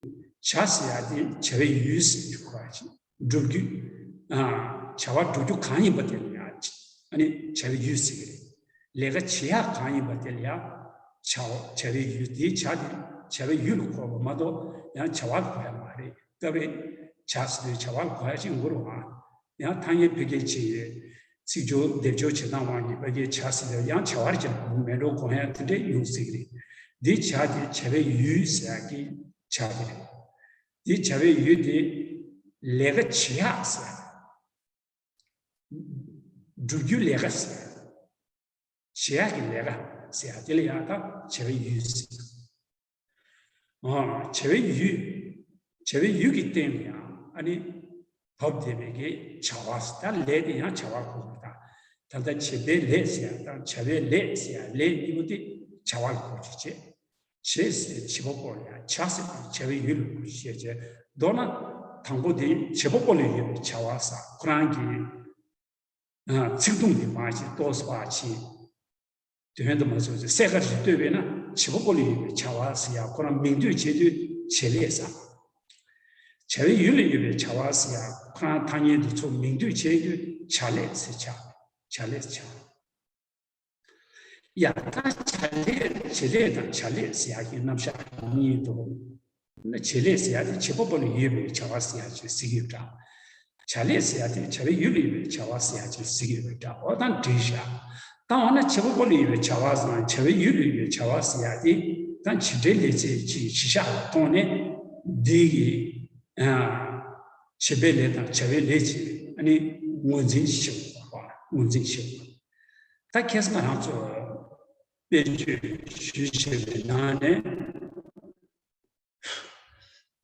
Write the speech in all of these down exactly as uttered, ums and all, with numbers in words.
བྱ་ཟེར་ཡ་དེ་བྱ་བའི་ཡུལ་ཟེར་གྱི་གོ་བ་ཞིག་སྒྲུབ་རྒྱུ། ཨ། བྱ་བ་སྒྲུབ་རྒྱུ་གང་ཡིན་པ་དེ་ལ་ཡང་ཨ་ནི་བྱ་བའི་ཡུལ་ཟེར་གྱི་རེད། ལས་ཀ་བྱེད་ཡག་གང་ཡིན་པ་དེ་ལ་ཡང་བྱ་བ་བྱ་བའི་ཡུལ་དེའི་བྱ་དེ་བྱ་བའི་ཡུལ་ལ་གོ་བ་མ་གཏོགས་ཡང་བྱ་བ་ལ་གོ་ཡ་མ་རེད། སྐབས་རེ་བྱ་ཟེར་དུས་བྱ་བ་ལ་གོ་ཡ་ཅིག་ཡོང་གི་རེད་བ། ཡང་ཐ་སྙད་བོད་སྐད་ཆེད་ཚིག་སྦྱོར་སྡེབ་སྦྱོར་བྱེད་སྟངས་དབང་གིས་ཕལ་སྐད་བྱ་ཟེར་དུས་ཡང་བྱ་བ་ཅིག་ལ་གོ་མེད་འགྲོ་གོ་ཡ་དེ་འདྲས་ཡོང་སྲིད་ཀྱི་རེད། འདི་བྱ་དེ་བྱ་བའི་ཡུལ་ཟེར་ཡ་གི་བྱ་དེ་རེད། འདི་བྱ་བའི་ཡུལ་དེ་ལས་ཀ་བྱེད་ཡག་ཟེར་ཡ། སྒྲུབ་རྒྱུའི་ལས་ཀ་ཟེར་ཡ། བྱེད་ཡག་གི་ལས་ཀ་ཟེར་ཡ་དེ་ལ་ཡང་ད་བྱ་བའི་ཡུལ་ཟེར། ཨ། བྱ་བའི་ཡུལ། བྱ་བའི་ཡུལ་གྱི་སྟེང་ལ་ཡང་ཨ་ནི་བབས་བསྡད་པའི་གི་བྱ་བ་ཟེར། ད་ལས་དེ་ཡང་བྱ་བ་གོ་དགོས། ད་ད་ལྟ་བྱེད་པའི་ལས་ཟེར་ཡ་དང་བྱ་བའི་ལས་ཟེར་ཡ། ལས་གཉིས་པོ་དེ་བྱ་བ་ལ་གོ་རྒྱུ་བྱེད། བྱེད་ཟེར་བྱེད་པ་པོ་ལ་ཡང་བྱ་ཟེར་དང་བྱ་བའི་ཡུལ་ལ་གོ་རྒྱུ་བྱེད་ཅེས། མདོར་ན་དང་པོ་དེ་བྱེད་པ་པོ་ལ་ཡོད་པའི་བྱ་བ་ཟེར། ཁོ་རང་གི་ཚིག་དུམ་དེ་མར་ཅིག་ཏོག་ཙམ་ཕར་ཕྱིན། དོན་དུ་མ་སོང་ཚེ་གསལ་ཁ་ཞིག་བཏོད་པས་ན་བྱེད་པ་པོ་ལ་ཡོད་པའི་བྱ་བ་ཟེར་ཡ་ཁོ་རང་མིང་འདོགས་བྱེད་དུས་བྱེད་ལས་ཟེར། བྱ་བའི་ཡུལ་ལ་ཡོད་པའི་བྱ་བ་ཟེར་ཡ་ཁོ་རང་ཐ་སྙད་དེ་ཚོ་མིང་འདོགས་བྱེད་དུས་བྱ་ལས་ཟེར་བྱ། བྱ་ལས་ཟེར་བྱ། ཡ། ད་བྱ་ལས་བྱེད་ལས་དང་བྱ་ལས་ཟེར་ཡག་གི་རྣམ་གཞག་གཉིས་འདུག་ན་བྱེད་ལས་ཟེར་ཡག་དེ་བྱེད་པ་པོ་ལ་ཡོད་པའི་བྱ་བ་ཟེར་ཡག་ཅིག་གཟིགས་ཡོད་འདྲ། བྱ་ལས་ཟེར་ཡག་དེ་བྱ་བའི་ཡུལ་ལ་ཡོད་པའི་བྱ་བ་ཟེར་ཡག་ཅིག་གཟིགས་ཡོད་པའི་འདྲ། འོ་ད་འགྲིག་ཤག་ད་འོ་ན་བྱེད་པ་པོ་ལ་ཡོད་པའི་བྱ་བ་དང་བྱ་བའི་ཡུལ་ལ་ཡོད་པའི་བྱ་བ་ཟེར་ཡག་དེ་ད་བྱེད་འབྲེལ་ལས་ཚིག་གི་གཞི་བཞག་ལ་ཐོག་ནས་འདི་གི་ཨ་བྱེད་པའི་ལས་དང་བྱ་བའི་ལས་ཀྱི་ཨ་ནི་ངོས་འཛིན་ཞིག་བྱེད་དགོས་པ། ངོས་འཛིན་ཞིག་བྱེད་དགོས་པ། ད་ཁ་སང་ང་རང་ཚོ་དཔེ་བརྗོད་ཞུས་བྱས་པའི་ནང་ནས།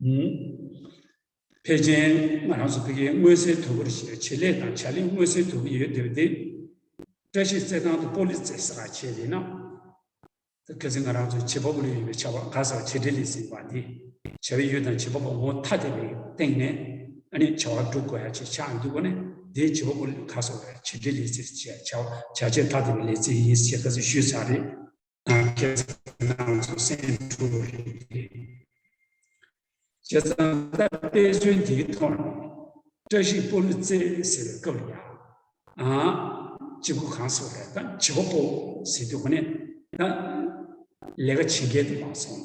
ཨུམ། ཕལ་ཆེར་ང་རང་ཚོ་ཕ་གིའི་མངོན་གསལ་དོད་པོ་རེད། བྱེད་ལས་དང་བྱ་ལས་མངོན་གསལ་དོད་པོ་ཡོད་བསྡད་པ་དེ། བཀྲ་ཤིས་རྩེད་ཐང་དུ་སྤོ་ལོ་རྩེ་ཟེར་བ་བྱས་ཡིན་ན། ད་ཁ་སང་ང་རང་ཚོ་བྱེད་པ་པོ་ལ་ཡོད་པའི་བྱ་བ་ག་ཟེར་བ་བྱེད་འབྲེལ་ལས་ཟིན་པ་འདི། བྱ་བའི་ཡུལ་དང་བྱེད་པ་པོ་ངོ་ཐ་དད་པའི་སྟེང་ནས་ཨ་ནི་བྱ་བ་སྒྲུབ་དགོས་ཡ་ཅིག་ཆགས་འདུག་གོ་ནས། འདིའི་བྱེད་པ་པོ་ག་ཟེར་བ་བྱེད་འབྲེལ་ལས་ཟིན་བྱ་བྱ་བྱ་བྱེད་ཐ་དད་པའི་ལས་ཚིག་ཡིན་ཞེས་ཁ་སང་ཞུས་ཚར་རེད། ཁྱེད་རང་ཚོ་སེམས་འཁྲུག་རེད། བྱས་ཙང་ད་དཔེ་མཚོན་འདིའི་ཐོག་ནས་བཀྲ་ཤིས་སྤོ་ལོ་རྩེ་ཟེར་བའི་སྐབས་ལ་ཡང་། ཨ། གཅིག་པུ་གང་ཟེར་བ་རེད། ད་བྱེད་པ་པོ་ཟེར་དུས་གོ་ནས་ད་ལས་ཀ་བྱེད་མཁན་དེ་མ་སོང་།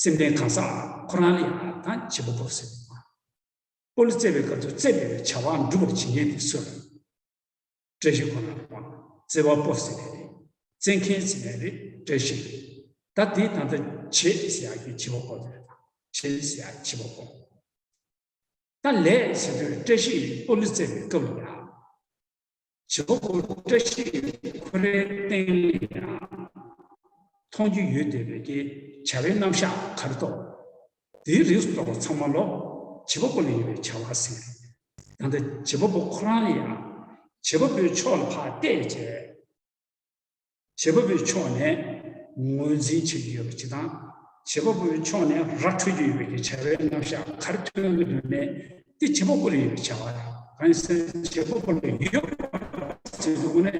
སེམས་ལྡན་གང་ཟག་ཁོ་རང་ལ་ཡང་ད་བྱེད་པ་པོ་ཟེར་དུས། སྤོ་ལོ་རྩེ་བའི་སྐབས་སུ་རྩེ་བའི་བྱ་བ་འགྲུབ་པར་བྱེད་མཁན་དེ་སུ་རེད། བཀྲ་ཤིས་ཁོ་ན་རེད་པ། རྩེ་བ་པོ་ཟེར་ནས་རེད། རྩེ་མཁན་ཟེར་ནས་རེད། བཀྲ་ཤིས་རེད། ད་དེའི་ད་ལྟ་བྱེད་ཟེར་ཡག་གི་བྱེད་པ་པོ་དེ་རེད་པ། བྱེད་ཟེར་ཡག་བྱེད་པ་པོ། ད་ལས་ཟེར་དུས་བཀྲ་ཤིས་སྤོ་ལོ་རྩེ་བའི་སྐབས་ལ་ཡང་། བྱེད་པ་པོ་བཀྲ་ཤིས་ཁོ་རའི་སྟེང་ལ་ཡང་མཐོང་རྒྱུ་ཡོད་བསྡད་པའི་གི་བྱ་བའི་རྣམ་གཞག་ག་རེ་འདུག་དེའི་རིགས་སུ་གཏོགས་པ་ཚང་མ་ལོ་བྱེད་པ་པོ་ལ་ཡོད་པའི་བྱ་བ་ཟེར། ད་ལྟ་བྱེད་པ་པོ་ཁོ་རང་ལ་ཡང་བྱེད་པ་པོའི་ཕྱོགས་ལ་ཕར་བལྟས་བྱས། བྱེད་པ་པོའི་ཕྱོགས་ནས་ངོས་འཛིན་བྱེད་ཀྱི་ཡོད་པ་ཅིག་དང་། བྱེད་པ་པོའི་ཕྱོགས་ནས་ར་འཕྲོད་ཀྱི་ཡོད་པའི་གི་བྱ་བའི་རྣམ་གཞག་ག་རེ་ཐོན་གྱི་འདུག་ནས། དེ་བྱེད་པ་པོ་ལ་ཡོད་པའི་བྱ་བ་རེད། གང་ཡིན་ཟེར་ན་བྱེད་པ་པོ་ལ་ཡོད་པ་ཟེར་དུས་ནས།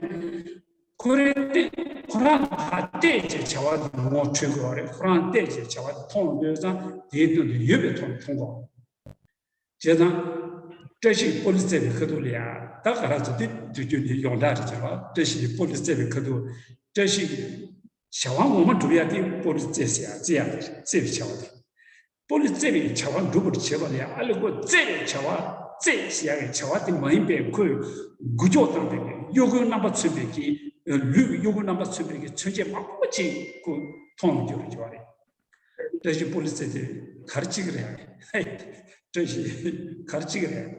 ཁོ་རའི་སྟེང་ཁོ་རང་ལ་ཕར་བལྟས་བྱས་བྱ་བ་དེ་ངོ་འཕྲོད་དགོས་པ་རེད། ཁོ་རང་བལྟས་བྱས་བྱ་བ་དེ་མཐོང་འདོད་ཙང་དེའི་དོན་དུ་ཡོད་པའི་ཐོག་ནས་མཐོང་དགོས། བྱས་ཙང་། བཀྲ་ཤིས་སྤོ་ལོ་རྩེ་བའི་ཁ་ཐུག་ལ་ཡ། ད་ག་ར་ཚོ་དེ་དུས་རྒྱུན་ནས་ཡོངས་གྲགས་རེད་ཟེར་བ། བཀྲ་ཤིས་སྤོ་ལོ་རྩེ་བའི་ཁ་ཐུག་བཀྲ་ཤིས། བྱ་བ་ངོ་མ་སྒྲུབ་ཡ་དེ་སྤོ་ལོ་རྩེ་ཟེར་ཡ། རྩེ་ཡ་དེ་རེད། རྩེ་བའི་བྱ་བ་དེ། སྤོ་ལོ་རྩེ་བའི་བྱ་བ་སྒྲུབ་པར་བྱེད་པ་ལ་ཡ། ཨ་ལས་ཁོ་རྩེ་བའི་བྱ་བ། རྩེ་ཟེར་ཡ་གི་བྱ་བ་དེ་མ་ཡིན་པའི་ཁོས་འགུལ་སྐྱོད་བཏང་བའི་གི་གཡོ་འགུལ་རྣམ་པ་མཚོན་པའི་གི། ལུས་ཀྱི་གཡོ་འགུལ་རྣམ་པ་མཚོན་པའི་གི་མཚོན་བྱེད་མང་པོ་ཅིག་ཁོ་མཐོང་ལ་འགྱུར་བ་རེད། བཀྲ་ཤིས་སྤོ་ལོ་རྩེ་དེ་ག་རེ་བྱེད་ཀྱི་རེད། ཧེ། བཀྲ་ཤིས་ག་རེ་བྱེད་ཀྱི་རེད།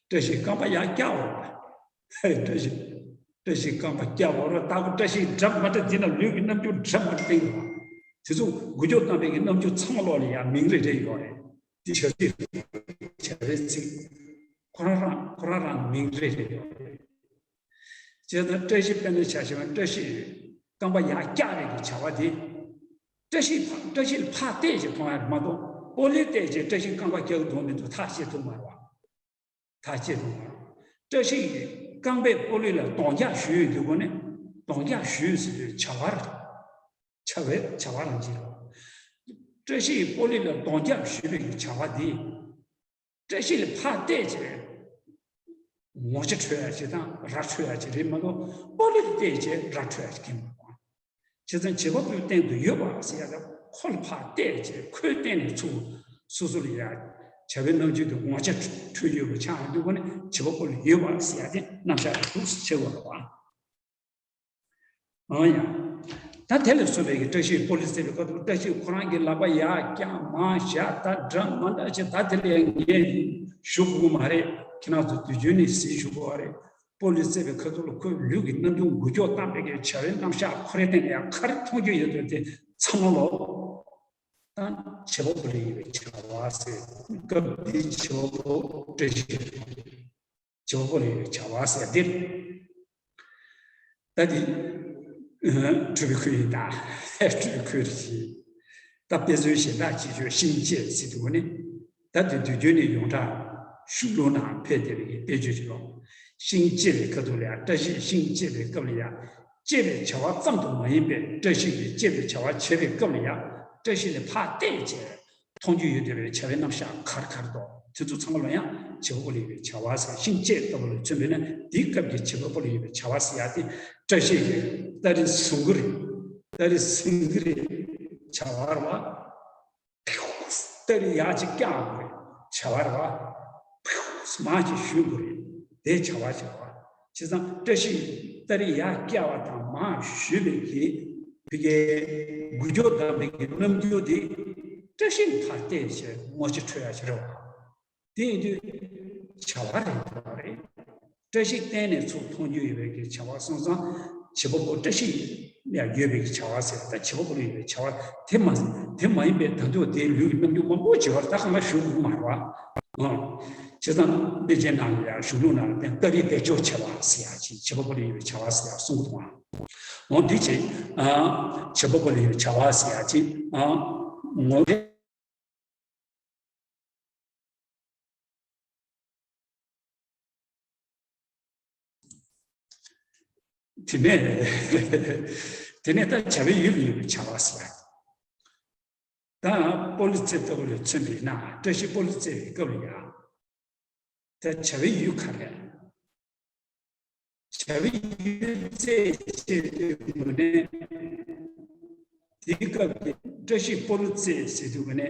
བཀྲ་ཤིས་རྐང་པ་ཡར་བཀྱག་འོང་བ། ཧེ། བཀྲ་ཤིས། བཀྲ་ཤིས་རྐང་པ་བཀྱག་འོང་རོགས། ལྟ་བུ་བཀྲ་ཤིས་འདྲ་མི་འདྲ་འདི་ན་ལུས་ཀྱི་རྣམ་འགྱུར་འདྲ་མི་འདྲ་བསྟན་འདུག་དེ་ཚོ་འགུལ་སྐྱོད་བཏང་བའི་གི་རྣམ་འགྱུར་ཚང་མ་ལོག་ལ་ཡང་མིང་རེ་རེ་ཡོད་རེད། འདི་བྱ་ཚིག་བྱ་བའི་ཚིག་ཁོ་རང་རང་ཁོ་རང་རང་མིང་རེ་རེ་ཡོད་རེད། བྱས་ཙང་བཀྲ་ཤིས་དཔེར་ན་ཆ་བཞག་ན་བཀྲ་ཤིས་རྐང་པ་ཡར་བཀྱག་པའི་གི་བྱ་བ་དེ། བཀྲ་ཤིས་ཕ་བཀྲ་ཤིས་ལ་ཕར་བལྟས་བྱས་མཐོང་ཡ་རེད་མ་གཏོགས། སྤོ་ལོ་བལྟས་བྱས་བཀྲ་ཤིས་རྐང་པ་བཀྱག་གི་འདུག་མི་འདུག་ཐག་བཅད་ཐུབ་མ་རེད་བ། ཐག་བཅད་ཐུབ་མ་རེད། བཀྲ་ཤིས་རྐང་པས་སྤོ་ལོ་ལ་རྡོག་རྒྱག་གཞུས་ཡོད་དུས་གོ་ནས། རྡོག་རྒྱག་གཞུས་ཟེར་དུས་བྱ་བ་རེད། བྱ་བའི་བྱ་བ་རང་བཞིན་རེད། བཀྲ་ཤིས་ཀྱིས་སྤོ་ལོ་ལ་གདོང་རྒྱབ་ཞུས་པའི་གི་བྱ་བ་འདི། བཀྲ་ཤིས་ལ་ཕར་བལྟས་བྱས་ངོ་ལྕགས་འཕྲོད་ཡ་ཅིག་དང་རྭ་འཕྲོད་ཡ་ཅིག་རེད་མ་གཏོགས། སྤོ་ལོ་ལ་བལྟས་བྱས་རྭ་འཕྲོད་ཡ་ཅིག་གི་མ་རེད། བྱས་ཙང་བྱེད་པ་པོའི་སྟེང་དུ་ཡོད་པ་ཟེར་ཡ་ད་ཁོ་ལ་ཕར་བལྟས་བྱས་ཁོའི་སྟེང་ནས་ཚུར་སོ་སོ་ལ་ཡ་བྱ་བའི་རྣམ་འགྱུར་དེ་ངོ་ལྕགས་འཕྲོད་ཡོད་པ་ཆགས་ཡོང་དུས་ཁོ་ནི་བྱེད་པ་པོ་ལ་ཡོད་པ་ཟེར་ཡ་དེ་རྣམ་གཞག་རེད་འདུག་ཟེར་བ་རེད་བ། འོ་ཡ། ད་དེ་ལ་སོགས་པའི་གི་བཀྲ་ཤིས་སྤོ་ལོ་རྩེ་བའི་སྐབས་སུ་བཀྲ་ཤིས་ཁོ་རང་གི་ལག་པ་ཡར་བརྐྱངས་མར་བཞག་ད་འདྲ་མ་འདྲ་བྱས་ད་དེ་ལས་ངས་ཞུ་དགོས་མ་རེད། ཁྱེད་རང་ཚོ་དུས་རྒྱུན་ནས་གཟིགས་ཞུ་དགོས་པ་རེད། སྤོ་ལོ་རྩེ་བའི་ཁ་ཐུག་ལ་ཁོས་ལུས་ཀྱི་རྣམ་འགྱུར་འགུལ་སྐྱོད་བཏང་བའི་གི་བྱ་བའི་རྣམ་གཞག་ཁོ་རའི་སྟེང་ལ་ཡང་ག་རེ་མཐོང་རྒྱུ་ཡོད་དོ་དེ་ཚང་མ་ལོ། ད་བྱེད་པ་པོ་ལ་ཡོད་པའི་བྱ་བ་ཟེར་སྐབས་འདིའི་བྱེད་པ་པོ་བཀྲ་ཤིས། བྱེད་པ་པོ་ལ་ཡོད་པའི་བྱ་བ་ཟེར་འདིར། ད་འདི་སྤྲུལ་པའི་ཁུལ་ཡིན་ད། སྤྲུལ་པའི་ཁུལ་རེད། ད་དཔེ་མཚོན་གཞན་དག་ཅིག་བརྗོད་ཤིང་བཅད་ཟེར་དུས་ནི། ད་དེ་དུས་རྒྱུན་ནས་ཡོངས་གྲགས་གཞུང་ལུགས་ནང་ཕེབས་བསྡད་པའི་དཔེ་བརྗོད་ཅིག་ལོ། ཤིང་བཅད་པའི་ཁ་ཐུག་ལ་ཡང་བཀྲ་ཤིས་ཤིང་བཅད་པའི་སྐབས་ལ་ཡང་བཅད་པའི་བྱ་བ་ཙམ་དུ་མ་ཡིན་པའི་བཀྲ་ཤིས་ཀྱིས་བཅད་པའི་བྱ་བ་བྱེད་པའི་སྐབས་ལ་ཡང་བཀྲ་ཤིས་ལ་ཕར་བལྟས་བྱས། མཐོང་རྒྱུ་ཡོད་བསྡད་པའི་བྱ་བའི་རྣམ་གཞག་ག་རེ་ག་རེ་འདུག་དེ་ཚོ་ཚང་མ་ལ་ཡང་བྱེད་པ་པོ་ལ་ཡོད་པའི་བྱ་བ་ཟེར། ཤིང་བཅད་ལྟ་བུ་ལ་མཚོན་པས་ན་དེའི་སྐབས་ཀྱི་བྱེད་པ་པོ་ལ་ཡོད་པའི་བྱ་བ་ཟེར་ཡ་དེ་བཀྲ་ཤིས་ཀྱིས་སྟ་རེ་བཟུང་གི་རེད། སྟ་རེ་ཟིན་གི་རེད། བྱ་བ་རེད་བ། སྟ་རེ་ཡར་ཅིག་བཀྱག་དགོས་རེད། བྱ་བ་རེད་བ། མར་ཅིག་གཞུས་དགོས་རེད། དེ་བྱ་བ་བྱ་བ། བྱས་ཙང་བཀྲ་ཤིས་སྟ་རེ་ཡར་བཀྱག་པ་དང་མར་གཞུས་པའི་གི་བི་གའི་འགུལ་སྐྱོད་དང་བི་གའི་རྣམ་འགྱུར་དེ་བཀྲ་ཤིས་ལ་ཕར་བལྟས་བྱས་ངོ་ལྕགས་འཕྲོད་ཡ་ཞིག་རེད་བ། དེ་ཡིན་དུས་བྱ་བ་རེད་འདུག་བ་རེད། བཀྲ་ཤིས་སྟེང་ནས་ཚུར་མཐོང་རྒྱུ་ཡོད་པའི་གི་བྱ་བ་སོང་ཙང་བྱེད་པ་པོ་བཀྲ་ཤིས་ལ་ཡོད་པའི་གི་བྱ་བ་ཟེར། ད་བྱེད་པ་པོ་ལ་ཡོད་པའི་བྱ་བ་དེ་མ་དེ་མ་ཡིན་པའི་ད་དུང་དེའི་ལུས་ཀྱི་རྣམ་འགྱུར་མང་པོ་བྱེད་པར་ད་གང་ལ་ཞུ་དགོས་མ་རེད་བ། ཨང་། བྱས་ཙང་དཔེ་ཆའི་ནང་ལ་ཡང་གཞུང་ལུགས་ནང་ལ་བསྟན་སྟ་རེ་བདེ་སྐྱོང་བྱེད་པ་ཟེར་ཡ་ཅིག་བྱེད་པ་པོ་ལ་ཡོད་པའི་བྱ་བ་ཟེར་ཡ་གསུང་གི་འདུག་ཨང་། འོ་འདི་ཅིག་ཨང་། བྱེད་པ་པོ་ལ་ཡོད་པའི་བྱ་བ་ཟེར་ཡ་ཅིག་ཨང་། ངོ་དེ། དེ་ནས་དེ་ནས་ད་བྱ་བའི་ཡུལ་ལ་ཡོད་པའི་བྱ་བ་ཟེར། ད་སྤོ་ལོ་རྩེ་ལྟ་བུ་ལ་མཚོན་པས་ན་བཀྲ་ཤིས་སྤོ་ལོ་རྩེ་བའི་སྐབས་ལ་ཡང་། ད་བྱ་བའི་ཡུལ་ག་རེ། བྱ་བའི་ཡུལ་རྩེད་བྱེད་དུས་ནས་དེའི་སྐབས་ཀྱི་བཀྲ་ཤིས་སྤོ་ལོ་རྩེ་ཟེར་དུས་ནས་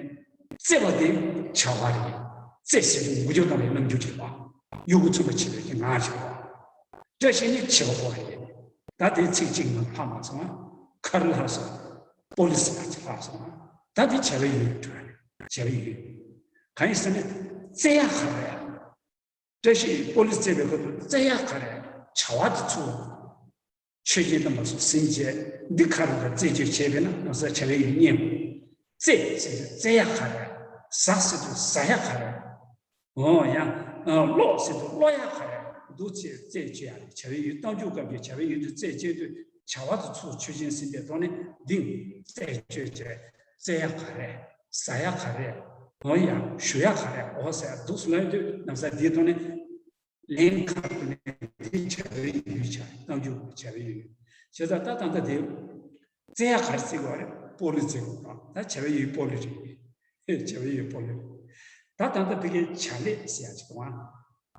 རྩེ་བ་དེ་བྱ་བ་རེད། རྩེ་ཟེར་དུས་འགུལ་སྐྱོད་བཏང་བའི་རྣམ་འགྱུར་རེད་པ། གཡོ་འགུལ་མཚོན་པར་བྱེད་པའི་གི་ངག་བྱ་བ། བཀྲ་ཤིས་ནི་བྱེད་པ་པོ་རེད། ད་དེ་ཚིག་གཅིག་ནང་ལྷག་མ་སོང་ང་། ག་རེ་ལྷག་སོང་། སྤོ་ལོ་ཟེར་ཡ་ཅིག་ལྷག་སོང་ང་། ད་དེ་བྱ་བའི་ཡུལ་འགྲོ་ཡ་རེད། བྱ་བའི་ཡུལ། གང་ཡིན་ཟེར་ན་རྩེ་ཡ་ག་རེ་ཡ། བཀྲ་ཤིས་སྤོ་ལོ་རྩེ་བའི་སྐབས་སུ་རྩེ་ཡ་ག་རེ་བྱ་བ་དེ་ཚུར་ཆོས་ཅན་དམ་པ་སོགས་ཟིན་བྱས་འདི་ག་རེ་ལ་རྩད་གཅོད་བྱས་པས་ན་ང་ཚོ་བྱ་བའི་ཡུལ་རྙེད་མོ། རྩེ་ཟེར་དུས་རྩེ་ཡ་ག་རེ། ཟ་ཟེར་དུས་ཟ་ཡ་ག་རེ། འོ་ཡ། ཀློག་ཟེར་དུས་ཀློག་ཡ་ག་རེ། འདུག་ཅེས་རྩད་གཅོད་ཡ་རེད། བྱ་བའི་ཡུལ་རྟགས་འཇུག་སྐབས་ཀྱི་བྱ་བའི་ཡུལ་དུ་རྩད་གཅོད་དུས་བྱ་བ་དེ་ཚུར་ཆོས་ཅན་ཟིན་པའི་ཐོག་ནས་འདི་རྩད་གཅོད་བྱས་རྩེ་ཡ་ག་རེ། ཟ་ཡ་ག་རེ། འོ་ཡ། ཞུ་ཡ་ག་རེ། འོ་ཟེར་འདུག་སུ་ལ་ཡོད་དུས་ན་བཟའ་འདིའི་ཐོག་ནས་ལན་ཁག་ཏུ་ནས་འདི་བྱ་བའི་ཡུལ་བྱ་རྟགས་འཇུག་བྱ་བའི་ཡུལ། བྱས་ཙང་ད་ད་ལྟ་དེ་རྩེ་ཡ་ག་རེ་རྩེ་དགོས་རེད། སྤོ་ལོ་རྩེ་དགོས་རེད། ད་བྱ་བའི་ཡུལ་སྤོ་ལོ་རེད། བྱ་བའི་ཡུལ་སྤོ་ལོ་རེད། ད་ད་ལྟ་དེ་གའི་བྱ་ལས་ཟེར་ཡ་ཅིག་འདུག་ཨ།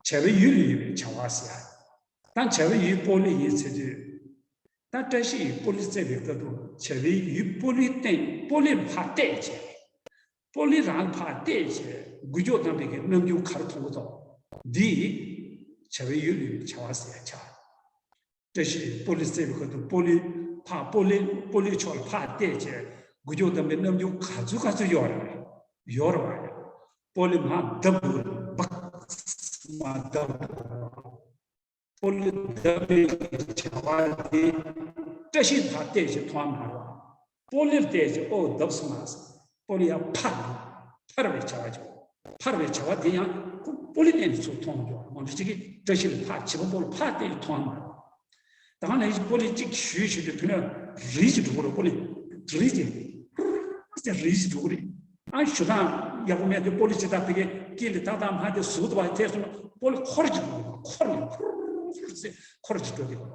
བྱ་བའི་ཡུལ་ལ་ཡོད་པའི་བྱ་བ་ཟེར་ཡ། ད་བྱ་བའི་ཡུལ་སྤོ་ལོ་ཡིན་ཟེར་དུས། ད་བཀྲ་ཤིས་ཡིས་སྤོ་ལོ་རྩེ་བའི་སྐབས་དུ་བྱ་བའི་ཡུལ་སྤོ་ལོའི་སྟེང་སྤོ་ལོ་ལ་ཕར་བལྟས་བྱས། སྤོ་ལོ་རང་ལ་ཕར་བལྟས་བྱས་འགུལ་སྐྱོད་བཏང་བའི་གི་རྣམ་འགྱུར་ག་རེ་མཐོང་གི་འདུག་འདི་བྱ་བའི་ཡུལ་ལ་ཡོད་པའི་བྱ་བ་ཟེར་ཡ་ཆགས། བཀྲ་ཤིས་ཡིས་སྤོ་ལོ་རྩེ་བའི་སྐབས་དུ་སྤོ་ལོ་ཕར་སྤོ་ལོ་སྤོ་ལོའི་ཕྱོགས་ལ་ཕར་བལྟས་བྱས་འགུལ་སྐྱོད་བཏང་བའི་རྣམ་འགྱུར་ག་ཚོད་ག་ཚོད་ཡོད་རེད། ཡོད་རེད་བ་ཡ། སྤོ་ལོ་མར་བརྡབ་དགོས་རེད། སྦག་མར་བརྡབ་དགོས་རེད། སྤོ་ལོ་བརྡབ་པའི་བྱ་བ་དེ་བཀྲ་ཤིས་ལ་བལྟས་བྱས་མཐོང་བ་མ་རེད། སྤོ་ལོ་ལ་བལྟས་བྱས་ཨོ་བརྡབ་སོང་ང་ཟེར། སྤོ་ལོ་ཡར་འཕར་འཕར་བའི་བྱ་བ་བྱུང་། འཕར་བའི་བྱ་བ་དེ་ཡང་ཁོ་སྤོ་ལོ་སྟེང་ནས་ཚུར་མཐོང་འགྱོ་བ་མང་པོ་ཅིག་གིས་བཀྲ་ཤིས་ལ་ཕར་བྱེད་པ་པོ་ལ་ཕར་བལྟས་མཐོང་བ་མ་རེད། ད་ག་ནང་བཞིན་སྤོ་ལོ་གཅིག་གཞུས་བྱེད་དུས་དེ་ནས་རིལ་གྱིས་འགྲོ་གི་རེད། སྤོ་ལོ་རིལ་གྱིས་ཧུར་ཟེར་རིལ་གྱིས་འགྲོ་གི་རེད། ཨ་ཞུ་སྟངས་ཡག་པོ་མེད་དུས་སྤོ་ལོ་ཇི་ལྟར་ཕ་གིའི་དཀྱིལ་ལ་ཏག་ཏག་མ་དེ་ཟུག་ཏུ་བ་ཐེབས་སོང་ན་སྤོ་ལོ་འཁོར་གྱིས་འགྲོ་གི་རེད། འཁོར་ནས་ཧུར་ཟེར་འཁོར་གྱིས་འགྲོ་གི་རེད།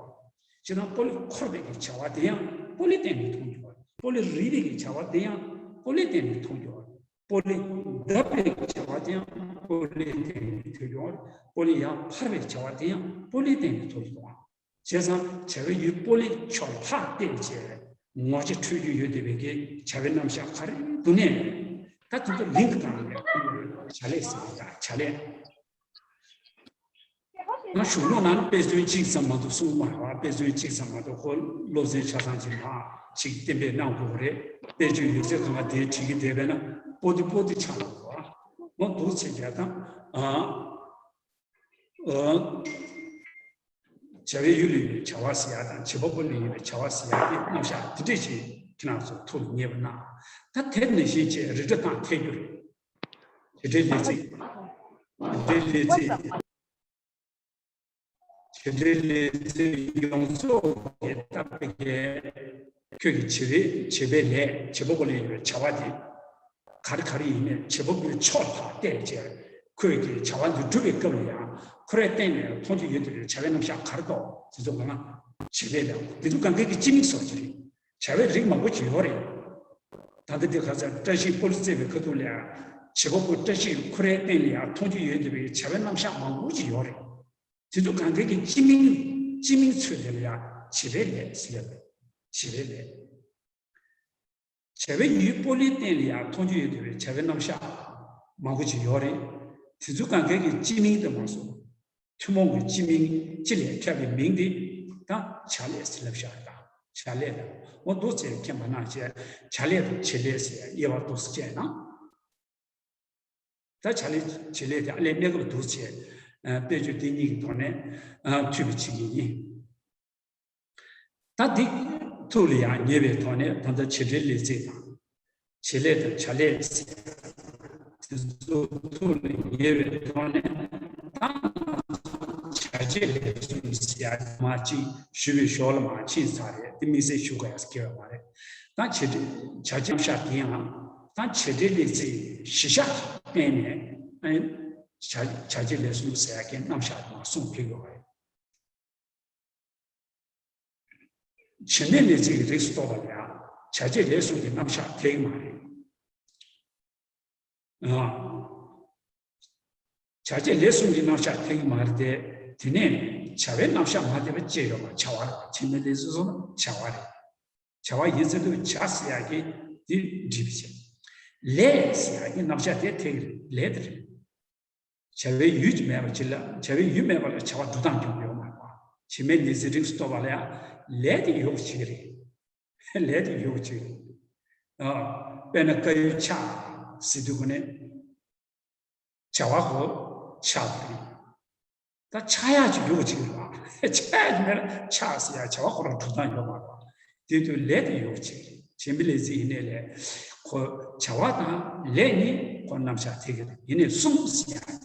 ཇི་ལྟར་སྤོ་ལོ་འཁོར་བའི་གི་བྱ་བ་དེ་ཡང་སྤོ་ལོའི་སྟེང་ནས་མཐོང་རྒྱུ་བ། སྤོ་ལོ་རིལ་བའི་གི་བྱ་བ་དེ་ཡང་ སྤོ་ལོའི་སྟེང་ནས་མཐོང་རྒྱུ། སྤོ་ལོ་བརྡབ་པའི་བྱ་བ་དེ་ཡང་སྤོ་ལོའི་སྟེང་ནས་མཐོང་རྒྱུ། སྤོ་ལོ་ཡར་འཕར་བའི་བྱ་བ་དེ་ཡང་སྤོ་ལོའི་སྟེང་ནས་མཐོང་རྒྱུ། བྱས་ཙང་བྱ་བའི་ཡུལ་སྤོ་ལོའི་ཕྱོགས་ལ་ལྷག་བལྟས་བྱས་ངོ་ཅིག་འཕྲོད་རྒྱུ་ཡོད་བསྡད་པའི་གི་བྱ་བའི་རྣམ་གཞག་ག་རེ་འདུག་ནས། ད་དེ་ཚོ་ལིང་གི་སྟེང་ནས་བྱ་ལས་ཟེར་བ་དང་བྱ་ལས། ང་གཞུང་ལུགས་ནང་ལ་དཔེ་མཚོན་གཅིག་ཙམ་མ་གཏོགས་གསུངས་མ་རེད་བ། དཔེ་མཚོན་གཅིག་ཙམ་མ་གཏོགས་ཁོ་བློ་འཛིན་ཆ་ཚང་གཅིག་མ་གཅིག་གཏན་འབེབས་གནང་དགོས་པ་རེད། དཔེ་བརྗོད་ཡོད་ཚད་གང་ག་དེ་བྲིས་ཀྱི་བསྡད་པས་ན་སྤོ་ཏི་སྤོ་ཏི་ཆགས་འགྲོ་བ། ང་འདུག་ཚེ་རྒྱ་དང་ཨ། ཨ། བྱ་བའི་ཡུལ་ལ་ཡོད་པའི་བྱ་བ་ཟེར་ཡ་དང་བྱེད་པ་པོ་ལ་ཡོད་པའི་བྱ་བ་ཟེར་ཡ་དེ་རྣམ་གཞག་དེ་འདྲས་ཅིག་ཁྱེད་རང་ཚོ་ཐུགས་ལ་ངེས་པ་གནང་། ད་དེ་ནང་བཞིན་བྱས་རིགས་འདྲ་དང་འཐད་རྒྱུ་རེད། བྱེད་འབྲེལ་ལས་ཚིག་བྱེད་འབྲེལ་ལས་ཚིག་བྱེད་འབྲེལ་ལས་ཚིག་ཡོངས་རྫོགས་ཀྱི་ལྟ་བའི་གལ། ཁྱོད་ཀྱི་བྱེད་པའི་བྱེད་པའི་ལས་བྱེད་པ་པོ་ལ་ཡོད་པའི་བྱ་བ་དེ། ག་རེ་ག་རེ་ཡིན་ནས་བྱེད་པ་པོའི་ཕྱོགས་ལ་བལྟས་བྱས། ཁོས་ཀྱི་བྱ་བ་འདི་སྒྲུབ་པའི་སྐབས་ལ་ཡང་ཁོ་རའི་སྟེང་ནས་མཐོང་རྒྱུ་ཡོད་དེ་བྱ་བའི་རྣམ་གཞག་ག་རེ་འདུག་དེ་ཚོ་གང་ལ་བྱེད་པའི་ལས། དེ་ཚོ་གང་ག་གི་སྤྱི་མིང་བཟོ་གི་རེད། བྱ་བའི་རིགས་མང་པོ་ཅིག་ཡོད་རེད། ད་ལྟ་འདི་ག་ཚ་བཀྲ་ཤིས་སྤོ་ལོ་རྩེ་བའི་ཁ་ཐུག་ལ་ཡང་བྱེད་པ་པོ་བཀྲ་ཤིས་ཁོ་རའི་སྟེང་ལ་ཡང་མཐོང་རྒྱུ་ཡོད་དེ་བྱ་བའི་རྣམ་གཞག་མང་པོ་ཅིག་ཡོད་རེད། དེ་ཚོ་གང་ག་གི་སྤྱི་མིང་སྤྱི་མིང་ཚོས་དེ་ལ་ཡང་བྱེད་པའི་ལས་ཟེར་ཡོད་རེད། བྱེད་པའི་ལས། བྱ་བའི་ཡུལ་སྤོ་ལོའི་སྟེང་ལ་ཡང་མཐོང་རྒྱུ་ཡོད་དེ་བའི་བྱ་བའི་རྣམ་གཞག་མང་པོ་ཅིག་ཡོད་རེད། དེ་ཚོ་གང་ག་གི་སྤྱི་མིང་དུ་མ་སོང་། ཐུན་མོང་གི་སྤྱི་མིང་སྤྱི་ལས་ཁྱབ་པའི་མིང་དེ་ད་བྱ་ལས་ཟེར་ལབ་བཞག་དང་བྱ་ལས་དང་འོ་འདུག་ཚེ་མཁྱེན་པ་ན་བྱས་བྱ་ལས་དང་བྱེད་ལས་ཟེར་དབྱེ་བ་འདུག་སེ་བྱས་ན། ད་བྱ་ལས་བྱེད་ལས་དེ་ཨ་ལས་གནས་སྐབས་འདུག་སེ་བྱས། དཔེ་བརྗོད་དེ་གཉིས་ཀྱི་ཐོག་ནས་འཐུས་པ་བྱེད་ཀྱི་ཡིན། ད་འདི་ཐུགས་ལ་ཡང་ངེས་པའི་ཐོག་ནས་ད་ལྟ་བྱེད་འབྲེལ་ལས་ཚིག་དང་། བྱེད་ལས་དང་བྱ་ལས་ཟེར་དེ་ཚོ་ཐུགས་ལ་ངེས་པའི་ཐོག་ནས་ད་བྱ་བྱེད་ལས་གསུམ་ཟེར་ཡ་མ་གཅིག་ཞུས་པའི་ཞོར་ལ་མ་ཕྱིན་ཚར་རེད། དེ་དམིགས་བསལ་ཞུ་དགོས་ཡ་སྐྱེ་བ་མ་རེད། ད་བྱེད་འབྲེལ་བྱ་བྱེད་རྣམ་གཞག་དེ་ཡང་ད་བྱེད་འབྲེལ་ལས་ཚིག་གཞི་བཞག་བསྟན་ནས་བྱ་བྱ་བྱེད་ལས་གསུམ་ཟེར་ཡ་གི་རྣམ་གཞག་མ་གསུངས་ཕེབས་ཡོད་པ་རེད། བྱེད་མེད་ལས་ཚིག་གི་རིགས་སུ་གཏོགས་པ་ལ་ཡང་བྱ་བྱེད་ལས་གསུམ་གྱི་རྣམ་གཞག་འཐད་ཀྱི་མ་རེད། ཨ། བྱ་བྱེད་ལས་གསུམ་གྱི་རྣམ་གཞག་འཐད་ཀྱི་མ་རེད་དེ། དེ་ནས་བྱ་བའི་རྣམ་གཞག་མ་འཐད་པ་ཅི་ཡོད་པ་བྱ་བ་རེད། བྱེད་མེད་ལས་ཚིག་སོགས་ན་བྱ་བ་རེད། བྱ་བ་ཡིན་ཚེ་དུ་བྱ་ཟེར་ཡག་གི་དེ་འགྲིག་པ་བྱེད། ལས་ཟེར་ཡག་གི་རྣམ་གཞག་དེ་འཐད་ཀྱི་རེད། ལས་དེ་རེད། བྱ་བའི་ཡུལ་གྱི་མེད་པ་ཅིག་ལ་བྱ་བའི་ཡུལ་མེད་པ་ལ་བྱ་བ་འགྲོ་སྟངས་ཀྱང་ཡོད་མ་རེད་པ། བྱེད་མེད་ལས་ཚིག་རིགས་སུ་གཏོགས་པ་ལ་ཡང་ལས་དེ་ཡོད་པ་ཅིག་རེད། ལས་དེ་ཡོད་པ་ཅིག་རེད། ཨ། དཔེར་ན་དཀར་ཡོལ་ཆགས་ཟེར་དུས་གོ་ནས་བྱ་བ་གོ་ཆགས་པ་རེད། ད་ཆགས་ཡག་ཅིག་ཡོད་པ་ཅིག་རེད་པ། ཆགས་ཡག་ཅིག་མེད་ན་ཆགས་ཟེར་ཡག་བྱ་བ་ཁོ་རང་འགྲོ་སྟངས་ཡོད་མ་རེད་པ། དེ་དུས་ལས་དེ་ཡོད་པ་ཅིག་རེད། བྱེད་མེད་ལས་ཚིག་ཡིན་ནའི་ལས། ཁོ་བྱ་བ་དང་ལས་གཉིས་ཁོ་རྣམ་གཞག་འཐད་ཀྱི་རེད། ཡིན་ནའི་གསུམ་ཟེར་ཡག་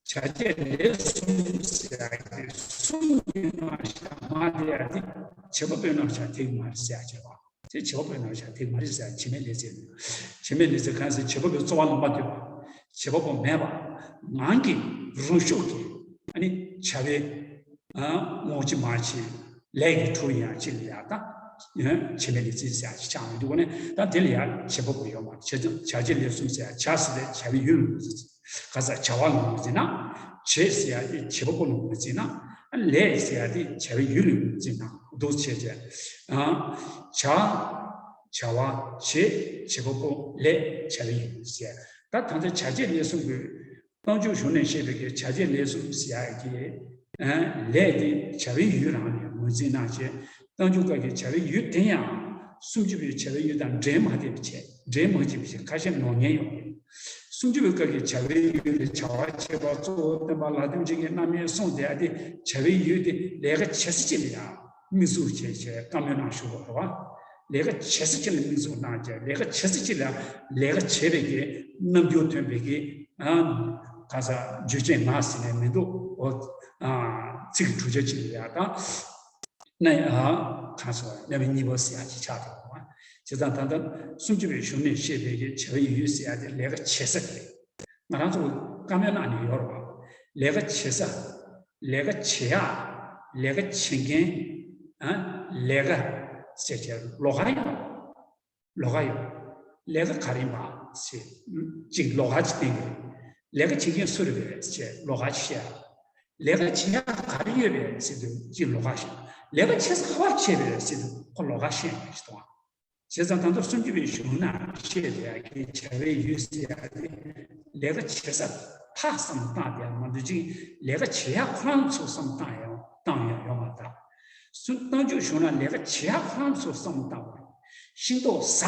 བྱ་བྱེད་ལས་གསུམ་ཟེར་ཡག་གི་གསུམ་གྱི་རྣམ་གཞག་མ་འཐད་ཡག་དེ་བྱེད་པ་པོའི་རྣམ་གཞག་འཐད་ཀྱི་མ་རེད་ཟེར་ཡག་བྱེད་པ། དེ་བྱེད་པ་པོའི་རྣམ་གཞག་འཐད་ཀྱི་མ་རེད་ཟེར་ཡག་བྱེད་མེད་ལས་ཚིག་བྱེད་མེད་ལས་ཚིག་གང་ཟེར་བྱེད་པ་པོའི་རྩོལ་བ་ལོངས་པ་སྟོན་པ། བྱེད་པ་པོ་མེད་པ། ངང་གིས་རང་ཤུགས་ཀྱིས་ཨ་ནི་བྱ་བའི་ཨ་དངོས་གཞི་མ་བྱས་ལས་ཀྱི་འཕྲོ་ཡིན་ཡག་ཅིག་ལ་ཡག་ད། བྱེད་མེད་ལས་ཚིག་ཟེར་ཡག་ཅིག་ཆགས་མི་འདུག་གོ་ནས་ད་དེ་ལ་ཡག་བྱེད་པ་པོ་ཡོད་མ་རེད། བྱ་བྱ་བྱེད་ལས་གསུམ་ཟེར་ཡག་བྱ་ཟེར་ཏེ་བྱ་བའི་ཡུལ་ལ་ངོས་འཛིན། ག་ས་བྱ་བ་ལ་ངོས་འཛིན་ན། བྱེད་ཟེར་ཡག་དེ་བྱེད་པ་པོ་ལ་ངོས་འཛིན་ན། ལས་ཟེར་ཡག་དེ་བྱ་བའི་ཡུལ་ལ་ངོས་འཛིན་ན་འདུག་བྱས་བྱས། ཨ། བྱ། བྱ་བ། བྱེད། བྱེད་པ་པོ། ལས། བྱ་བའི་ཡུལ་ཟེར། ད་ད་ལྟ་བྱ་བྱེད་ལས་གསུམ་གྱི་རྟགས་འཇུག་གཞུང་ནས་བཤད་པའི་གི་བྱ་བྱེད་ལས་གསུམ་ཟེར་ཡག་གི་ཨ་ལས་དེ་བྱ་བའི་ཡུལ་རང་ནས་ངོས་འཛིན་གནང་བྱས། རྟགས་འཇུག་སྐབས་ཀྱི་བྱ་བའི་ཡུལ་དེ་ཡང་སུམ་ཅུ་པའི་བྱ་བའི་ཡུལ་དང་འབྲེལ་མ་བསྡད་པ་བྱས། འབྲེལ་མ་བྱེད་པ་བྱས། ཁ་ཤས་ནོར་ཉེན་ཡོང་གི། སུམ་ཅུ་པའི་སྐབས་ཀྱི་བྱ་བའི་ཡུལ་ལས་བྱ་བ་བྱེད་པ་གཙོ་བོ་སྟོན་པ་ལ་དོན་ཅན་གྱི་རྣམ་སྨིན་གསུངས་བསྡད་དེ་བྱ་བའི་ཡུལ་དེ་ལས་ཀ་བྱེད་ས་ཅིག་ལ་ཡང་དམིགས་སུ་བྱས་བྱས་བཀའ་མོལ་གནང་བཞུགས་པ་རེད་བ། ལས་ཀ་བྱེད་ས་ཅིག་ལ་དམིགས་སུ་གནང་བྱས་ལས་ཀ་བྱེད་ས་ཅིག་ལ་ལས་ཀ་བྱེད་པའི་གི་རྣམ་འགྱུར་སྟོན་པའི་གི་ཨ་ག་ས་རྗོད་བྱེད་ངག་ཟེར་ནས་མི་འདུག་འོ། ཨ་ཚིག་གི་གྲུབ་ཆ་ཅིག་ལ་ཡང་ད། ན་ཡ་གང་ཟེར་བ་རྣམ་དབྱེ་གཉིས་པ་ཟེར་ཡག་ཅིག་ཆགས་འདུག་བ། བྱས་ཙང་ད་ལྟ་སུམ་ཅུ་པའི་གཞུང་ནས་བཤད་པའི་གི་བྱ་བའི་ཡུལ་ཟེར་ཡག་དེ་ལས་ཀ་བྱེད་ས་དེ་རེད། ང་རང་ཚོ་བཀའ་མོལ་གནང་ནས་ཡོད་རེད་བ། ལས་ཀ་བྱེད་ས། ལས་ཀ་བྱེད་ཡག་ལས་ཀ་བྱེད་མཁན། ཨ་ལས་ཀ་ཟེར་བྱས་ལོགས་ཀ་ཡོད། ལོགས་ཀ་ཡོད། ལས་ཀ་ག་རེ་ཡིན་པ་ཞེས་གཅིག་ལོགས་ཀ་ཅིག་བསྟན་གྱི་རེད། ལས་ཀ་བྱེད་མཁན་སུ་རེད་པས་ཞེས་ལོགས་ཀ་ཅིག་བཤད། ལས་ཀ་བྱེད་ཡག་ག་རེ་ཡོད་པས་ཟེར་དུས་གཅིག་ལོགས་ཀ་བཤད། ལས་ཀ་བྱེད་ས་ག་པར་བྱས་པས་ཟེར་དུས་ཁོ་ལོགས་ཀ་བཤད་ཡོད་ཞིག་དང་། བྱས་ཙང་ད་དུང་སུམ་ཅུ་པའི་གཞུང་ན་བཤད་ཡག་གི་བྱ་བའི་ཡུལ་ཟེར་ཡག་དེ་ལས་ཀ་བྱེད་ས་ཕར་བསམ་བཏང་དེ་མ་འདུག་ཅིང་ལས་ཀ་བྱེད་ཡག་ཁོ་རང་ཚོ་བསམ་བཏང་ཡང་བཏང་ཡང་ཡོང་མ་ད། སུ་རྟགས་འཇུག་གཞུང་ན་ལས་ཀ་བྱེད་ཡག་ཁོ་རང་ཚོ་བསམ་བཏང་བ། ཤིང་ཏོག་ཟ་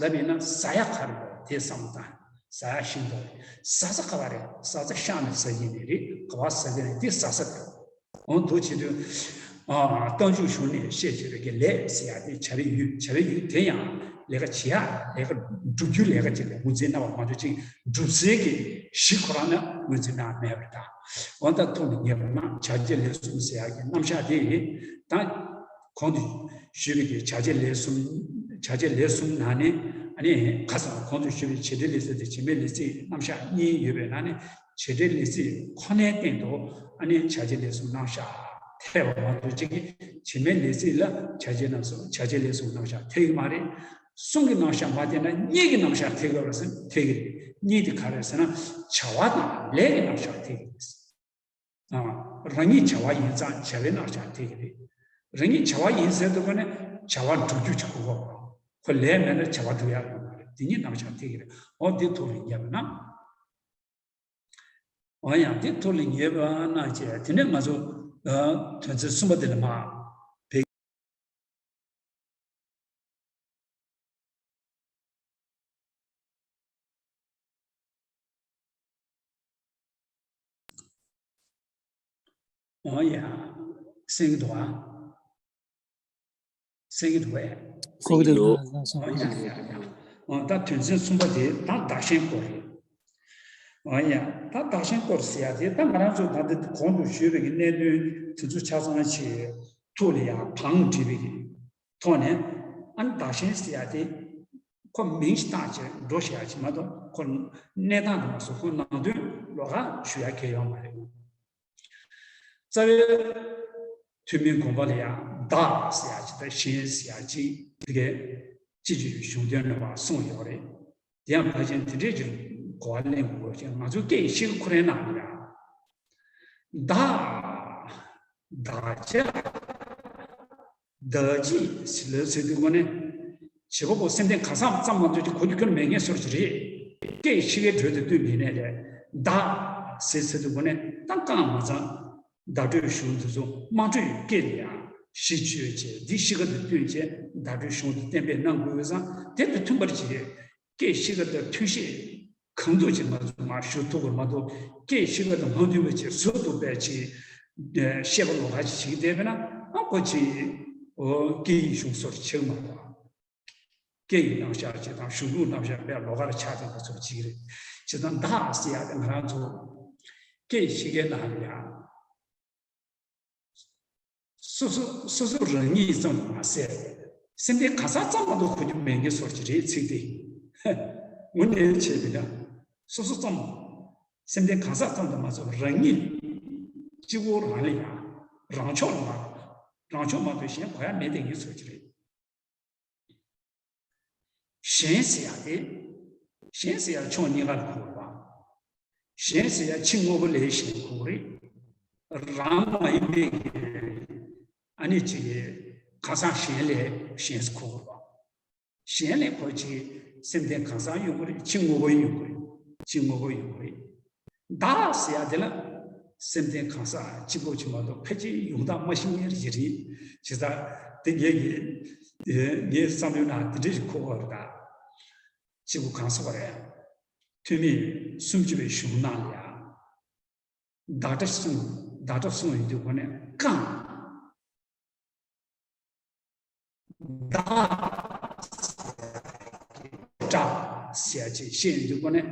ལབ་ཡིན་ན་ཟ་ཡག་ག་རེ་རེད་དེ་བསམ་བཏང་། ཟ་ཡག་ཤིང་ཏོག་རེད། ཟ་ས་ག་བ་རེད། ཟ་ས་ཤང་ནས་ཟ་གི་ནི་རེད། ག་བ་ཟ་གི་ནི་དེ་ཟ་ས་རེད། འོང་དུ་བྱེད་དུས། རྟགས་འཇུག་གཞུང་ནས་བཤད་བྱས་པའི་གི་ལས་ཟེར་ཡག་དེ་བྱ་བའི་ཡུལ། བྱ་བའི་ཡུལ་དེ་ཡང་ལས་ཀ་བྱེད་ཡག་ལས་ཀ་སྒྲུབ་རྒྱུ་ལས་ཀ་ཅིག་ལ་ངོས་འཛིན་གནང་བ་མ་གཏོགས་ཅིག་སྒྲུབ་སའི་གི་གཞི་ཁོ་རང་ན་ངོས་འཛིན་གནང་མེད་པར་ད། འོ་ད་ཐོག་ནས་ངེས་པར་ན་བྱ་བྱེད་ལས་གསུམ་ཟེར་ཡག་གི་རྣམ་གཞག་དེ་ད་གོང་དུ་ཞུས་པའི་གི་བྱ་བྱེད་ལས་གསུམ། བྱ་བྱེད་ལས་གསུམ་ནང་ནས་ཨ་ནི་ཁ་སང་གོང་དུ་ཞུས་པའི་བྱེད་འབྲེལ་ལས་ཚིག་དེ་བྱེད་མེད་ལས་ཚིག་རྣམ་གཞག་གཉིས་ཡོད་པའི་ནང་ནས། བྱེད་འབྲེལ་ལས་ཚིག་ཁོ་ནའི་སྟེང་དུ་ཨ་ནི་བྱ་བྱེད་ལས་གསུམ་རྣམ་གཞག་ཐེ་བ་མ་གཏོགས་གཅིག་གིས་བྱེད་མེད་ལས་ཚིག་ལ་བྱ་བྱེད་རྣམ་གསུམ། བྱ་བྱེད་ལས་གསུམ་རྣམ་གཞག་ཐེ་གི་མ་རེད། གསུམ་གྱི་རྣམ་གཞག་མ་ཐེ་ན་གཉིས་ཀྱི་རྣམ་གཞག་ཐེ་གི་རེད་ཟེར་ན་ཐེ་གི་རེད། གཉིས་དེ་ག་རེ་ཟེར་ན་བྱ་བ་དང་ལས་ཀྱི་རྣམ་གཞག་ཐེ་གི་རེད། ཨ། རང་ཉིད་བྱ་བ་ཡིན་ཙང་བྱ་བའི་རྣམ་གཞག་ཐེ་གི་རེད། རང་ཉིད་བྱ་བ་ཡིན་ཟེར་དུས་ཁོ་ནི་བྱ་བ་སྒྲུབ་རྒྱུ་ཅིག་དགོས་པ། ཁོ་ལས་མེད་ན་བྱ་བ་སྒྲུབ་ཡག་ཡོད་མ་རེད། དེ་གཉིས་རྣམ་གཞག་ཐེ་གི་རེད། འོ་དེ་ཐོག་ལ་ངེས་པ་ན། འོ་ཡང་དེ་ཐོག་ལ་ངེས་པ་ན་བྱས་དེ་ནས་ང་ཚོ་ཨ་དོན་ཚན་གསུམ་པ་དེ་ལ་མ་ཕེབས། འོ་ཡ། གསན་གྱི་འདུག་ཨ། གསན་གྱི་འདུག་གས། གོ་གི་འདུག་ཨ། ཨོ་ཡ་ཡ་ཡ། ཨོ་ད་དོན་ཚན་གསུམ་པ་དེ་ད་བདག་གཞན་སྐོར་རེད། ཨོ་ཡ། ད་བདག་གཞན་སྐོར་ཟེར་ཡ་དེ་ད་ང་རང་ཚོ་ད་ལྟ་གོང་དུ་ཞུས་པའི་གི་གནད་དོན་དེ་ཚོ་ཆ་ཚང་ཞིག་ཐུགས་ལ་ཡ་དང་བྲིས་པའི་གི་ཐོག་ནས་ཨ་ནི་བདག་གཞན་ཟེར་ཡ་དེ་ཁོ་མིང་ཞིག་བཏགས་བྱས་འགྲོ་བཤད་ཡ་ཅིག་མ་གཏོགས་ཁོ་གནས་སྟངས་དེ་མ་སོང་ཁོ་ནང་དོན་ལོགས་ཀ་ཞུ་ཡ་གལ་ཡོད་མ་རེད། རྩ་བའི་ཐོན་མིའི་དགོངས་པ་ལ་ཡང་བདག་ཟེར་ཡག་ཅིག་དང་གཞན་ཟེར་ཡག་ཅིག་དེ་གའི་སྤྱི་སྤྱོད་གཞུང་དོན་ནང་མར་གསུངས་ཡོད་རེད། དེ་ཡང་ཕལ་ཆེར་དེ་འདྲས་ཀྱི་གོ་བ་ལེན་དགོས་ཀྱང་ང་ཚོའི་སྐད་ཡིག་ཤེས་ཁོ་རའི་ནང་ལ་ཡང་བདག་བདག་ཅག་བདག་གཅིག་ཟེར་ལབ་ཟེར་དུས་ཁོ་ནི་བྱེད་པ་པོ་སེམས་ལྡན་གང་ཟག་ཙམ་མ་གཏོགས་ཀྱི་གོ་རྒྱུ་ཁྱོན་མེད་མཁན་སོར་ཅིག་རེད། སྐད་ཤི་ཁའི་འགྲོས་དེ་བཏོན་པའི་ནས་ལས་བདག་ཟེར་ཟེར་དུས་ཁོ་ནི་ཏང་ཀང་མ་ཚང་བརྡ་སྤྲོད་གཞུང་དེ་ཚོ་དམངས་ཁྲོད་སྐད་ལ་ཡང་གཞི་བཅོལ་བྱས་འདི་ཤི་ཁ་དེ་བཏོན་བྱས་བརྡ་སྤྲོད་གཞུང་དེ་གཏན་འབེབས་གནང་དགོས་ཙང་དེ་དང་མཐུན་པར་བྱས། སྐད་ཤི་ཁ་དང་ཐུན་བཤད་གང་ཐུབ་ཅིག་ང་ཚོ་མར་ཞུ་ཐུབ་པར་མ་གཏོགས་སྐད་ཤི་ཁ་དང་མ་མཐུན་པ་ཅིག་བཟོ་ཐུབ་པའི་ཅིག་བཤད་པ་ལོགས་ཀ་ཅིག་བྱེད་ཀྱི་བསྡད་པས་ན་ཨ་ཁོ་ཅིག་ཨོ་སྐད་ཡིག་གཞུང་སོར་ཆགས་མ་གཏོགས་སྐད་ཡིག་རྣམ་གཞག་ཅིག་དང་གཞུང་ལུགས་རྣམ་གཞག་དཔེ་ལོགས་ཀར་ཆགས་བསྡད་པ་ཚོ་ཅིག་རེད། བྱས་ཙང་བདག་ཟེར་ཡག་དེ་ང་རང་ཚོ་སྐད་ཤི་ཁའི་ནང་ལ་ཡང་། སོ་སོ་སོ་སོ་རང་ཉིད་ཙམ་དུ་མ་ཟད། སེམས་ལྡན་གང་ཟག་ཙམ་མ་གཏོགས་གོ་རྒྱུ་མེད་མཁན་སོར་གྱི་རེད་ཚིག་དེ། དངོས་གནས་བྱས་པས་ན། སོ་སོ་ཙམ། སེམས་ལྡན་གང་ཟག་ཙམ་དུ་མ་ཟད་རང་ཉིད། གཅིག་པོ་རང་ལ་ཡང་། རང་ཕྱོགས་ལ་མ། རང་ཕྱོགས་མ་གཏོགས་གཞན་གོ་ཡ་མེད་དེ་ངེས་སོར་གྱི་རེད། གཞན་ཟེར་ཡ་དེ། གཞན་ཟེར་ཡ་ཕྱོགས་གཉིས་ཀ་ལ་གོ་དགོས་པ། གཞན་ཟེར་ཡ་ཕྱི་དངོས་པོ་ལས་གཞན་གོ་དགོས་རེད། རང་མ་ཡིན་པའི་གི། ཨ་ནི་ཅིག་གི་གང་ཟག་གཞན་ལས་གཞན་ཟེར་གོ་དགོས་པ། གཞན་ལས་ཁོ་ཅིག་སེམས་ལྡན་གང་ཟག་ཡོང་གི་རེད། ཕྱི་དངོས་པོ་ཡོང་གི་རེད། ཕྱི་དངོས་པོ་ཡོང་གི་རེད། བདག་ཟེར་ཡ་དེ་ལ་སེམས་ལྡན་གང་ཟག་གཅིག་པོ་ཅིག་མ་གཏོགས་ཕལ་ཆེར་ཡོང་སྟངས་མ་ཤེས་མཁན་རེ་རེད། བྱས་ཙང་དེ་ངས་ངས་ངའི་བསམ་བློའི་ནང་དེ་འདྲ་ཞིག་གོ་བ་རེད་ད། གཅིག་པོ་གང་ཟག་པ་རེད། ཐོན་མིས་སུམ་ཅུ་པའི་གཞུང་ནང་ལ་ཡང་། བདག་སྒྲ་གསུངས། བདག་སྒྲ་གསུངས་ཡོང་དུས་ཁོ་ནས་ཀང་། བདག་སྒྲ་ཟེར་ཅིག་བཤད་ཡོང་དུས་ཁོ་ནས་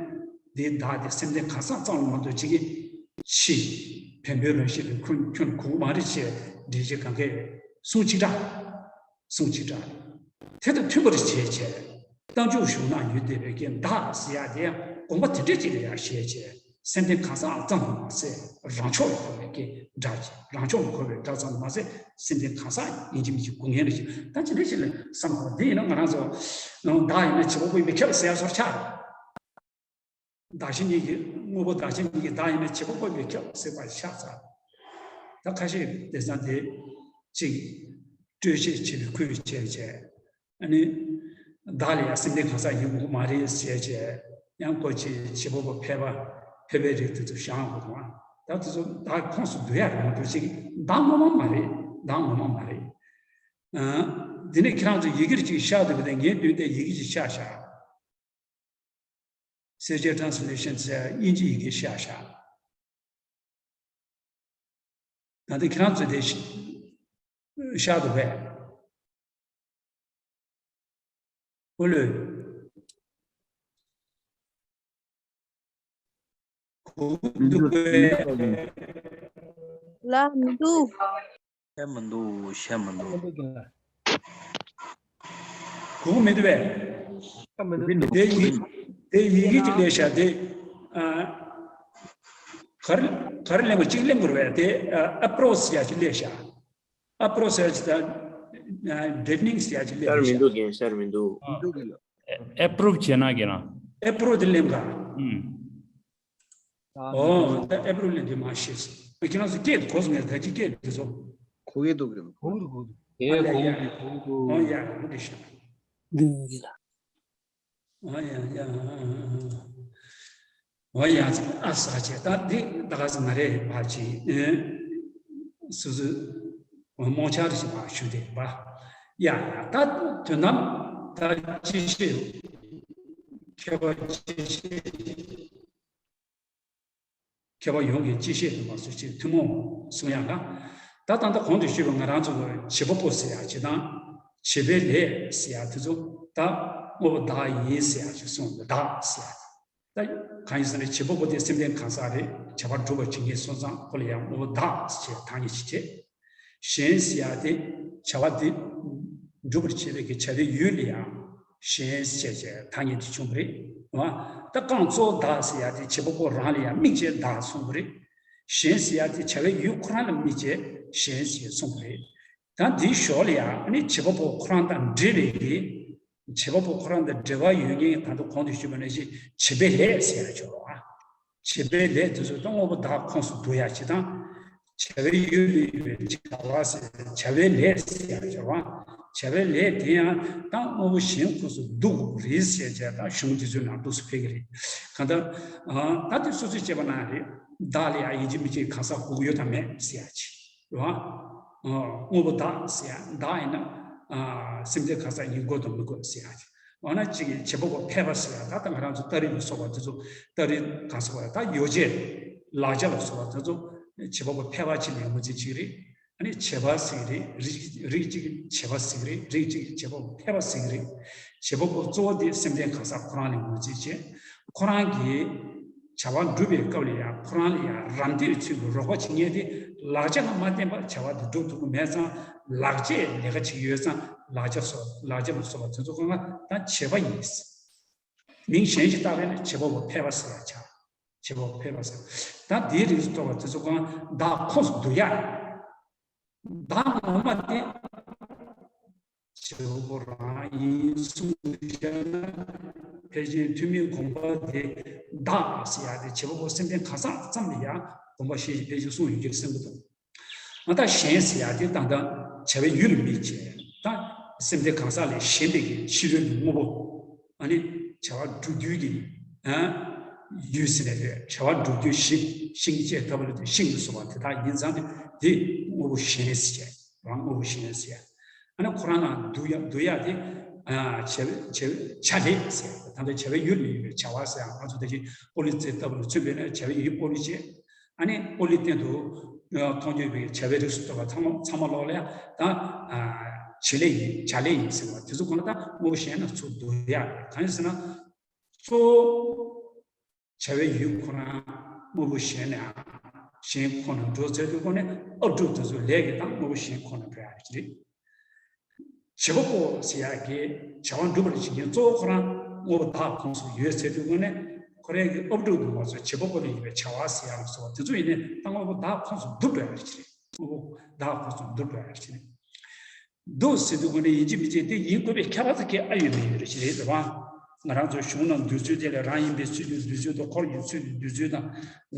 འདིའི་བདག་དེ་སེམས་ལྡན་གང་ཟག་ཙམ་ལ་མ་གཏོགས་ཅིག་གིས་ཕྱི་བེམ་པོའི་རང་བཞིན་དུ་ཁྱོན་ཁྱོན་གོ་གི་མ་རེད་ཅེས་འགྲེལ་བཤད་གང་གས་གསུང་ཅིག་འདྲ། གསུང་ཅིག་འདྲ། དེ་དང་མཐུན་པར་བྱས་བྱས། རྟགས་འཇུག་གཞུང་ན་ཡོད་བསྡད་པའི་གི་བདག་ཟེར་ཡ་དེ་ཡང་དགོངས་པ་དེ་འདྲས་ཅིག་ལ་ཡང་བཞེས་བྱས། སེམས་ལྡན་གང་ཟག་ཙམ་དུ་མ་ཟད། རང་ཕྱོགས་ལ་གོ་བའི་སྐད་སྒྲ་ཅིག་རང་ཕྱོགས་ལ་གོ་བའི་སྒྲ་ཙམ་དུ་མ་ཟད། སེམས་ལྡན་གང་ཟག་ཡིན་གཅིག་མིན་གཅིག་དགོས་ངེས་རེད་ཅེས། ད་ཅི་འདྲ་ཞིག་ལ་བསམ་དགོས། འདི་ཡིན་ན་ང་རང་ཚོ་བདག་ཡིན་ན་བྱེད་པ་པོ་ཡིན་པས་ཁྱབ་ཟེར་ཡ་བཟོ་འདྲ་ཆགས། བདག་གཞན་གཉིས་ཀྱི་དངོས་པོ་བདག་གཞན་གཉིས་ཀྱི་བདག་ཡིན་ན་བྱེད་པ་པོ་ཡིན་པས་ཁྱབ་ཟེར་བ་ཆགས་ཚར། ད་ཁ་ཤས་དེང་སང་དེ་གཅིག་སྤྲོས་བཤད་བྱས་པའི་ཁུལ་བྱས་བྱས། ཨ་ནི། བདག་ལ་ཡང་སེམས་ལྡན་གང་ཟག་ཡིན་དགོས་མ་རེད་ཟེར་བྱས། ཡང་ཁོ་ཅིག་བྱེད་པ་པོ་ཕལ་པ་ཕལ་པའི་རིགས་དེ་ཚོ་བཞག་དགོས་མ། ད་དེ་ཚོ་བདག་ཁོངས་སུ་བསྡུ་ཡ་རང་འགྲོ་ཅིག་བདག་ངོ་མ་མ་རེད། བདག་ངོ་མ་མ་རེད། ཨ། འདི་ནས་ཁྱེད་རང་ཚོ་ཡི་གེར་ཅིག་ཤར་འདུག་པ་དང་ངས་མདུན་དེ་ཡི་གེ་ཅིག་ཤར་བཞག་གསལ་བྱེད་translation ཟེར་དབྱིན་ཇི་ཡི་གེ་ཤར་བཞག་ད་ལྟ་ཁྱེད་རང་ཚོས་དེ་ཤ- ཤར་འདུག་པས། ཨོ་ལོས། གོ་གི་འདུག་པས། ལགས་མི་འདུག་ཤར་མི་འདུག་ཤར་མི་འདུག་གོ་གི་མི་འདུག་པས། ཤར་མི་འདུག་དེ་ཡི- དེ་ཡི་གེ་ཅིག་སླེབས་ཤག་དེ། ཨ། ག་རེ- ག་རེ་གླེང་དགོས། གཅིག་གླེང་དགོས་རེད་པས། དེ་ཨ- approach ཟེར་ཡ་ཅིག་སླེབས་ཤག approach ཟེར་ཡ་ཅིག་དང་། ཨ། deadening ཟེར་ཡ་ཅིག་སླེབས་ཤག་ཤར་མི་འདུག་ཨ། approve བྱས་ན་གི་ན། approve དེ་གླེང་ག་ཨུམ། ཨོ། ད་approve གླེང་དེ་མ་ཤེས། ཁྱེད་རང་ཚོ་སྐད་གོ་སོང་ངས་ད་ཅི་སྐད་དེ་ཚོ། གོ་གི་འདུག་རེད། གོ་གི་འདུག་གོ་གི་འདུག་དེ་ཨ་ལས་གོ་ཡ། གི་གོ་གི་འདུག་ཨོ་ཡ་འདི་ཤག་འདི་གི་ལ། ཨ་ཡ་ཡ། ཨ་ཡ། ཨ་ས་ཆེ་ད་འདི་ད་ག་ས་ང་རེ་བ་ཅི། ཨེ། སུ་སུ། མོ་ཆ་རེ་ཞིག་བ་ཞུ་དེ་བ། ཡ་ཡ་ད་དོན་དམ་ད་ཅི་ཤེས། མཁས་པ་ཅི་ཤེས། མཁས་པ་ཡོངས་ཀྱིས་ཅི་བཤད་དུ་མ་སོང་ཅིག་ཐུན་མོང་གསུང་ཡག་ན། ད་ད་ལྟ་གོང་དུ་ཞུས་པ་ང་རང་ཚོ་བྱེད་པ་པོ་ཟེར་ཡག་ཅིག་དང་། བྱེད་པའི་ལས་ཟེར་ཡག་དེ་ཚོ་ད་དངོས་པོ་བདག་ཡིན་ཟེར་ཡག་ཅིག་གསུངས་འདུག་བདག་ཟེར་ཡག་ད་གང་ཡིན་ཟེར་ན་བྱེད་པ་པོ་དེ་སེམས་ལྡན་གང་ཟག་རེད། བྱ་བ་སྒྲུབ་པར་བྱེད་མཁན་སོང་ཙང་ཁོ་ལ་ཡང་དངོས་པོ་བདག་ཅེས་བདག་ཉིད་ཅིག་བྱེད། གཞན་ཟེར་ཡག་དེ་བྱ་བ་དེ་སྒྲུབ་པར་བྱེད་པའི་གི་བྱ་བའི་ཡུལ་ལ་ཡང་གཞན་ཞེས་བྱའི་ཐ་སྙད་དེ་བྱུང་བ་རེད། ཨ། ད་རྐང་གཙོ་བོ་བདག་ཟེར་ཡག་དེ་བྱེད་པ་པོ་རང་ལ་ཡང་དམིགས་བྱས་བདག་གསུངས་པ་རེད། གཞན་ཟེར་ཡག་དེ་བྱ་བའི་ཡུལ་ཁོ་རང་ལ་དམིགས་བྱས་གཞན་ཞེས་གསུངས་པ་རེད། ད་འདིའི་ཞོར་ལ་ཡང་ཨ་ནི་བྱེད་པ་པོ་ཁོ་རང་དང་འབྲེལ་བའི་གི་བྱེད་པ་པོ་ཁོ་རང་དང་འབྲེལ་བ་ཡོད་མཁན་ད་ལྟ་གོང་དུ་ཞུས་པ་ནང་བཞིན་བྱེད་པའི་ལས་ཟེར་ཡག་ཅིག་ཡོད་རེད་བ། བྱེད་པའི་ལས་དེ་ཚོ་ད་དངོས་པོ་བདག་ཁོངས་སུ་བསྡུ་ཡག་ཅིག་དང་། བྱ་བའི་ཡུལ་ལ་ཡོད་པའི་བྱ་བ་ཟེར་བྱ་བའི་ལས་ཟེར་ཡག་ཅིག་ཡོད་རེད་བ། བྱ་བའི་ལས་དེ་ཡང་ད་དངོས་པོ་གཞན་ཁོངས་སུ་བསྡུ་དགོས་རེད་ཟེར་བྱས་ད་གཞུང་འདི་ཚོའི་ནང་འདུག་སེ་ཕེབས་ཀྱི་རེད། གང་ལྟར། ཨ། ད་དེ་སོ་སོས་དཔྱད་པ་གནང་ཡག་རེད། བདག་ལ་ཡང་ཡིན་གཅིག་མིན་གཅིག་གང་ཟག་དགོས་ཀྱི་ཡོད་དམ་མེད་ཟེར་ཡག་ཅིག་རེད་བ། ཨ། དངོས་པོ་བདག་ཟེར་ཡག་བདག་ཡིན་ན། ཨ། སེམས་ལྡན་གང་ཟག་ཡིན་དགོས་དང་མི་དགོས་ཟེར་ཡག་ཅིག་འོ་ན་གཅིག་གིས་བྱེད་པ་པོ་ཕལ་པ་ཟེར་ཡག་ད་ལྟ་ང་རང་ཚོ་སྟ་རེ་ལ་སོགས་པ་དེ་ཚོ། སྟ་རེ་གང་ཟེར་བ་ད་ཡོ་བྱད། ལག་ཆ་ལ་སོགས་པ་དེ་ཚོ་བྱེད་པ་པོ་ཕལ་པ་ཅིག་ལ་ངོས་འཛིན་བྱེད་ཀྱི་རེད། ཨ་ནི་བྱེད་པ་ཟེར་གྱི་རེད། རིགས་རིགས་གཅིག་གིས་བྱེད་པ་ཟེར་གྱི་རེད། རིགས་གཅིག་གིས་བྱེད་པ་པོ་ཕལ་པ་ཟེར་གྱི་རེད། བྱེད་པ་པོ་གཙོ་བོ་དེ་སེམས་ལྡན་གང་ཟག་ཁོ་རང་ལ་ངོས་འཛིན་བྱེད། ཁོ་རང་གིས་བྱ་བ་སྒྲུབ་པའི་སྐབས་ལ་ཡང་ཁོ་རང་ལ་ཡང་རམ་འདེགས་ཚུལ་གྱིས་རོགས་པ་བྱེད་མཁན་དེ་ལག་ཆ་ལ་མ་བརྟེན་པར་བྱ་བ་དེ་སྒྲུབ་ཐུབ་ཀྱི་མེད་ཙང་། ལག་ཆས་ལས་ཀ་བྱེད་ཀྱི་ཡོད་ཙང་ལག་ཆ་སོགས་ལག་ཆ་ལ་སོགས་པ་དེ་ཚོ་ཁོ་ན་ད་བྱེད་པ་ཡིན། མིང་གཞན་ཞིག་བཏགས་པས་ན་བྱེད་པ་པོ་ཕལ་པ་ཟེར་ཡག་ཆགས། བྱེད་པ་པོ་ཕལ་པ་ཟེར། ད་འདིའི་རིགས་སུ་གཏོགས་པ་དེ་ཚོ་ཁོ་ན་བདག་ཁོངས་སུ་བསྡུ་ཡག་བདག་ངོ་མ་དེ་བྱེད་པ་པོ་རང་ཡིན་གསུངས་བཞག་ན། ཕལ་ཆེར་ཐུན་མིན་དགོངས་པ་དེ་བདག་ཟེར་ཡག་དེ་བྱེད་པ་པོ་སེམས་ལྡན་གང་ཟག་ཙམ་ལ་ཡང་དགོངས་པ་བཞེས་ཤིང་ཕལ་ཆེར་གསུངས་ཡོད་ཀྱི་སེམས་པ་དང་། ཨ། ད་གཞན་ཟེར་ཡག་དེ་ད་ལྟ་བྱ་བའི་ཡུལ་ལ་དམིགས་བྱས། ད་སེམས་ལྡན་གང་ཟག་ལས་གཞན་པའི་གི་ཕྱི་རོལ་གྱི་དངོས་པོ། ཨ་ནི་བྱ་བ་སྒྲུབ་རྒྱུའི་གི། ཨ། ཡུལ་ཟེར་ནས་ཡོད། བྱ་བ་སྒྲུབ་རྒྱུའི་གཞི། ཤིང་བཅད་ལྟ་བུ་ལ་དེ་ཤིང་ལ་སོགས་པ་དེ་དག་ཡིན་ཙང་དེ་དེ་དངོས་པོ་གཞན་ཟེར། རང་དངོས་པོ་གཞན་ཟེར། ཨ་ནི་ཁོ་རང་ནང་བསྡུ་ཡག་བསྡུ་ཡག་དེ། ཨ། བྱ་བྱ་བྱ་ལས་ཟེར། ད་ལྟ་བྱ་བའི་ཡུལ་ལ་ཡོད་པའི་བྱ་བ་ཟེར་ཡག་ང་ཚོ་ད་ཅི་ཨོ་ལི་ཙེ་ལྟ་བུ་ལ་མཚོན་པས་ན་བྱ་བའི་ཡུལ་ཨོ་ལི་ཅེ། ཨ་ནི་ཨོ་ལི་སྟེང་དུ་མཐོང་རྒྱུ་ཡོད་པའི་བྱ་བའི་རིགས་སུ་གཏོགས་པ་ཚང་མ་ཚང་མ་ལོག་ལ་ཡང་ད་བྱེད་ལས་ཡིན་བྱ་ལས་ཡིན་ཟེར་བ་དེ་ཚོ་ཁོ་ན་ད་དངོས་པོ་གཞན་ལ་ཚུར་བསྡུ་ཡག་རེད། གང་ཡིན་ཟེར་ན། གཙོ་བོ་བྱ་བའི་ཡུལ་ཁོ་རང་དངོས་པོ་གཞན་ནའང་གཞན་ཁོ་ན་འགྲོ་ཚར་དུས་ཁོ་ནས་ཨབ་སྒྲུབ་དེ་ཚོ་ལས་ཀྱི་སྟངས་དངོས་པོ་གཞན་ཁོ་ན་འགྲོ་ཡག་རེད། བྱེད་པ་པོ་ཟེར་ཡག་གི་བྱ་བ་སྒྲུབ་པར་བྱེད་མཁན་གཙོ་བོ་ཁོ་རང་དངོས་པོ་བདག་ཁོངས་སུ་ཡོད་ཚར་དུས་ཁོ་ནས་ཁོ། ཁོ་རང་གི་ཨབ་ཕྲུག་ཏུ་མ་སོང་བྱེད་པ་པོ་ལ་ཡིན་པའི་བྱ་བ་ཟེར་ཡག་ལ་སོགས་པ་དེ་ཚོ་ཡིན་ནའི་ད་དངོས་པོ་བདག་ཁོངས་སུ་འདུ་འགྲོ་ཡག་ཅིག་རེད། དངོས་པོ་བདག་ཁོངས་སུ་འདུ་འགྲོ་ཡག་ཅིག་རེད། འདུ་ཟེར་དུས་ཁོ་ནས་ཡིན་གཅིག་མིན་གཅིག་དེ་ཡིན་དགོས་པའི་ཁྱད་པར་ཚོ་གས་ཨ་ཡོད་མེད་ཡོད་རེད་ཞེས་རེད་བ། ང་རང་ཚོའི་གཞུང་ནང་འདོད་ཚུལ་དེ་ལས་རང་ཡིན་པའི་ཚུལ་གྱི་འདོད་ཚུལ་དང་འཁོར་གྱི་ཚུལ་གྱི་འདོད་ཚུལ་དང་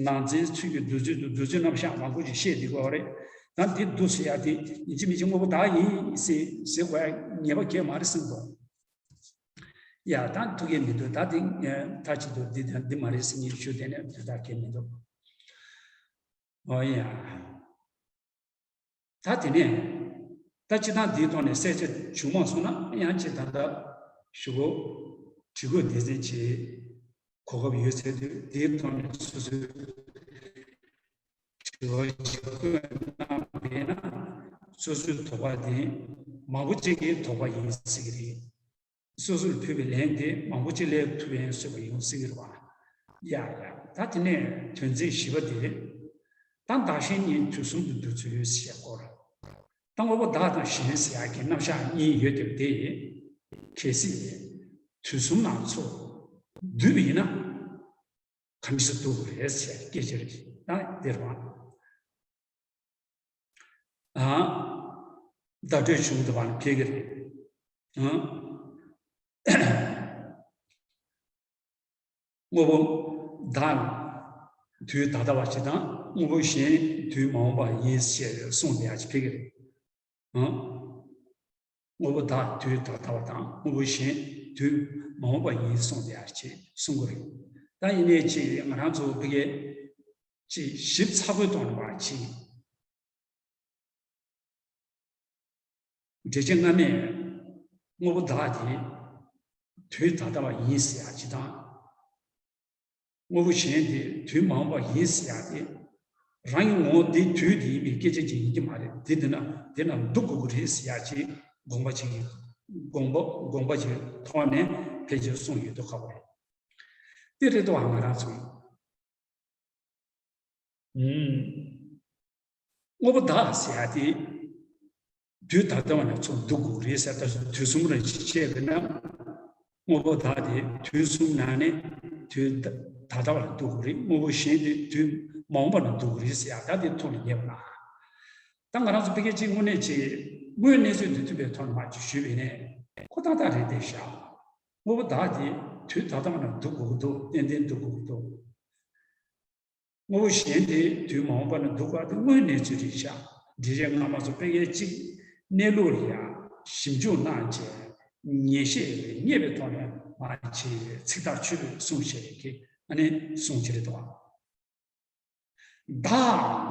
ནང་ཚན་ཚུལ་གྱི་འདོད་ཚུལ་དང་འདོད་ཚུལ་རྣམ་གཞག་མང་པོ་ཞིག་བཤད་བསྡད་ཀྱི་ཡོད་རེད། ད་འདི་འདུ་ཟེར་ཡག་དེ་ཡིན་གཅིག་མིན་གཅིག་དངོས་པོ་བདག་ཡིན་ཟེར་ཟེར་དགོས་ཡག་ངེས་པ་གས་མ་རེད་བསམ་གྱི་འདུག་ཡ་ད་ཐུགས་ཁྱད་མི་འདུག་ད་དེ་ད་ཅི་འདུག་འདི་དང་འདི་མ་རེད་ཟེར་ངས་ཞུ་དེ་ནས་དེ་ད་ཁྱད་མི་འདུག་ཨོ་ཡ། ད་དེ་ནས་ད་སྤྱིར་བཏང་འདིའི་ཐོག་ནས་གསལ་ཆ་བྱུང་མ་སོང་ན་ཡང་ཅིག་ད་ལྟ་ཞུ་གོ་དྲི་གོ་སྡེ་ཚན་གྱི་གོ་སྐབས་ཡོད་ཚེ་དུས་འདིའི་ཐོག་ནས་སོ་སོའི་དྲི་བ་ཞིག་བཀོད་གནང་བས་ན་སོ་སོའི་དོགས་པ་དེ་མང་པོ་ཅིག་གི་དོགས་པ་ཡིན་སྲིད་ཀྱི་རེད། སོ་སོར་ཕུལ་བའི་ལན་དེ་མང་པོ་ཅིག་ལས་ཐུབ་ཡིན་སྲིད་པ་ཡིན་སྲིད་ཀྱི་རེད་བ། ཡ་ཡ་ད་དེ་ནས་དོན་ཚན་བཞི་པ་དེ། ད་བདག་གཞན་གཉིས་དུས་གསུམ་དུ་འདུ་ཚུལ་ཟེར་སྐོར། ད་དངོས་པོ་བདག་དང་གཞན་ཟེར་ཡག་གི་རྣམ་གཞག་གཉིས་ཡོད་དེ་དེ་ཡིན། གལ་སྲིད་དུས་གསུམ་ནང་ཚུར་བསྡུས་པ་ཡིན་ན། ག་འདྲ་ཞིག་འདུ་དགོས་རེད་ཟེར་སྐད་ཆ་རེད་ད་འདིར་བ། ཨ། བརྡ་སྤྲོད་བྱུང་འདུག་པ་ནི་ཕལ་གྱི་རེད། ཨ། དངོས་པོ་བདག་དུས་ད་ལྟ་བ་ཞིག་དང་དངོས་པོ་གཞན་དུས་མ་འོངས་པ་ཡིན་ཞེས་གསུངས་པ་ཡག་ཅིག་ཕལ་གྱི་རེད། ཨ། དངོས་པོ་བདག་དུས་ད་ལྟ་བ་དང་དངོས་པོ་གཞན་དུས་མ་འོངས་པ་ཡིན་གསུངས་པ་ཡག་ཅིག་གསུང་གི་རེད། ད་ཡིན་ནའི་ཅིག་ང་རང་ཚོ་ཕ་གི་ཅིག་ཞིབ་ཚགས་པོའི་ཐོག་ནས་མར་ཅིག་འགྲེལ་བྱེད་སྔ་མས་དངོས་པོ་བདག་དེ་དུས་ད་ལྟ་བ་ཡིན་ཟེར་ཡག་ཅིག་དང་། དངོས་པོ་གཞན་དེ་དུས་མ་འོངས་པ་ཡིན་ཟེར་ཡག་དེ། རང་གི་ངོ་བོ་དེ་དུས་དེ་ཡིན་པའི་སྐད་ཆ་ཅིག་ཡིན་གྱི་མ་རེད། དེ་དེ་ན་དེ་ན་འདུ་དགོས་ཀྱི་རེད་ཟེར་ཡག་ཅིག་དགོངས་པ་ཅིག་དགོངས་པ་དགོངས་པ་ཅིག་ཐོག་ནས་ཕལ་ཆེར་གསུངས་ཡོད་དོ་ཁག་པོ་རེད། དེ་རེད་དོ་ང་རང་ཚོ། ཨུམ། དངོས་པོ་བདག་ཟེར་ཡག་དེ། དུས་ད་ལྟ་བ་ནས་ཚུར་འདུ་དགོས་རེད་ཟེར་ད་དུས་གསུམ་རང་ཅིག་བཤད་པས་ན། དངོས་པོ་བདག་དེ་དུས་གསུམ་ནང་ནས་དུས་ད་ད་ལྟ་བ་ལ་འདུ་དགོས་རེད། དངོས་པོ་གཞན་དེ་དུས་མ་འོངས་པ་ལ་འདུ་དགོས་རེད་ཟེར་ཡག་ད་དེ་ཐོག་ནས་ཉེ་བ་ན། ད་ང་རང་ཚོ་ཕ་གི་ཅིག་དངོས་གནས་ཅིག་དངོས་གནས་ཚུལ་འདི་ཐུབ་པའི་ཐོག་ནས་མ་ཅིག་ཞུས་པ་ཡིན་ནའི་ཁོ་ཏག་ཏག་རེད་དེ་ཤག་དངོས་པོ་བདག་དེ་དུས་ད་ལྟ་བ་ན་འདུ་དགོས་ཀྱི་འདུག་ཏན་ཏན་འདུ་དགོས་ཀྱི་འདུག་དངོས་པོ་གཞན་དེ་དུས་མ་འོངས་པ་ན་འདུ་དགོས་དེ་དངོས་གནས་ཚུལ་རེད་ཤག་འགྲེལ་བཤད་སྔ་མ་ཚོ་ཕ་གི་ཅིག་གནས་ལུགས་ལ་ཡང་ཞིབ་འཇུག་གནང་བྱས་ངེས་ཤེས་རྙེད་པའི་ཐོག་ནས་མ་ཅིག་ཚིག་ཐག་ཆོད་པོས་གསུངས་བཞག་གི་ཨ་ནི་གསུངས་བྱས་རེད་དོ། བདག་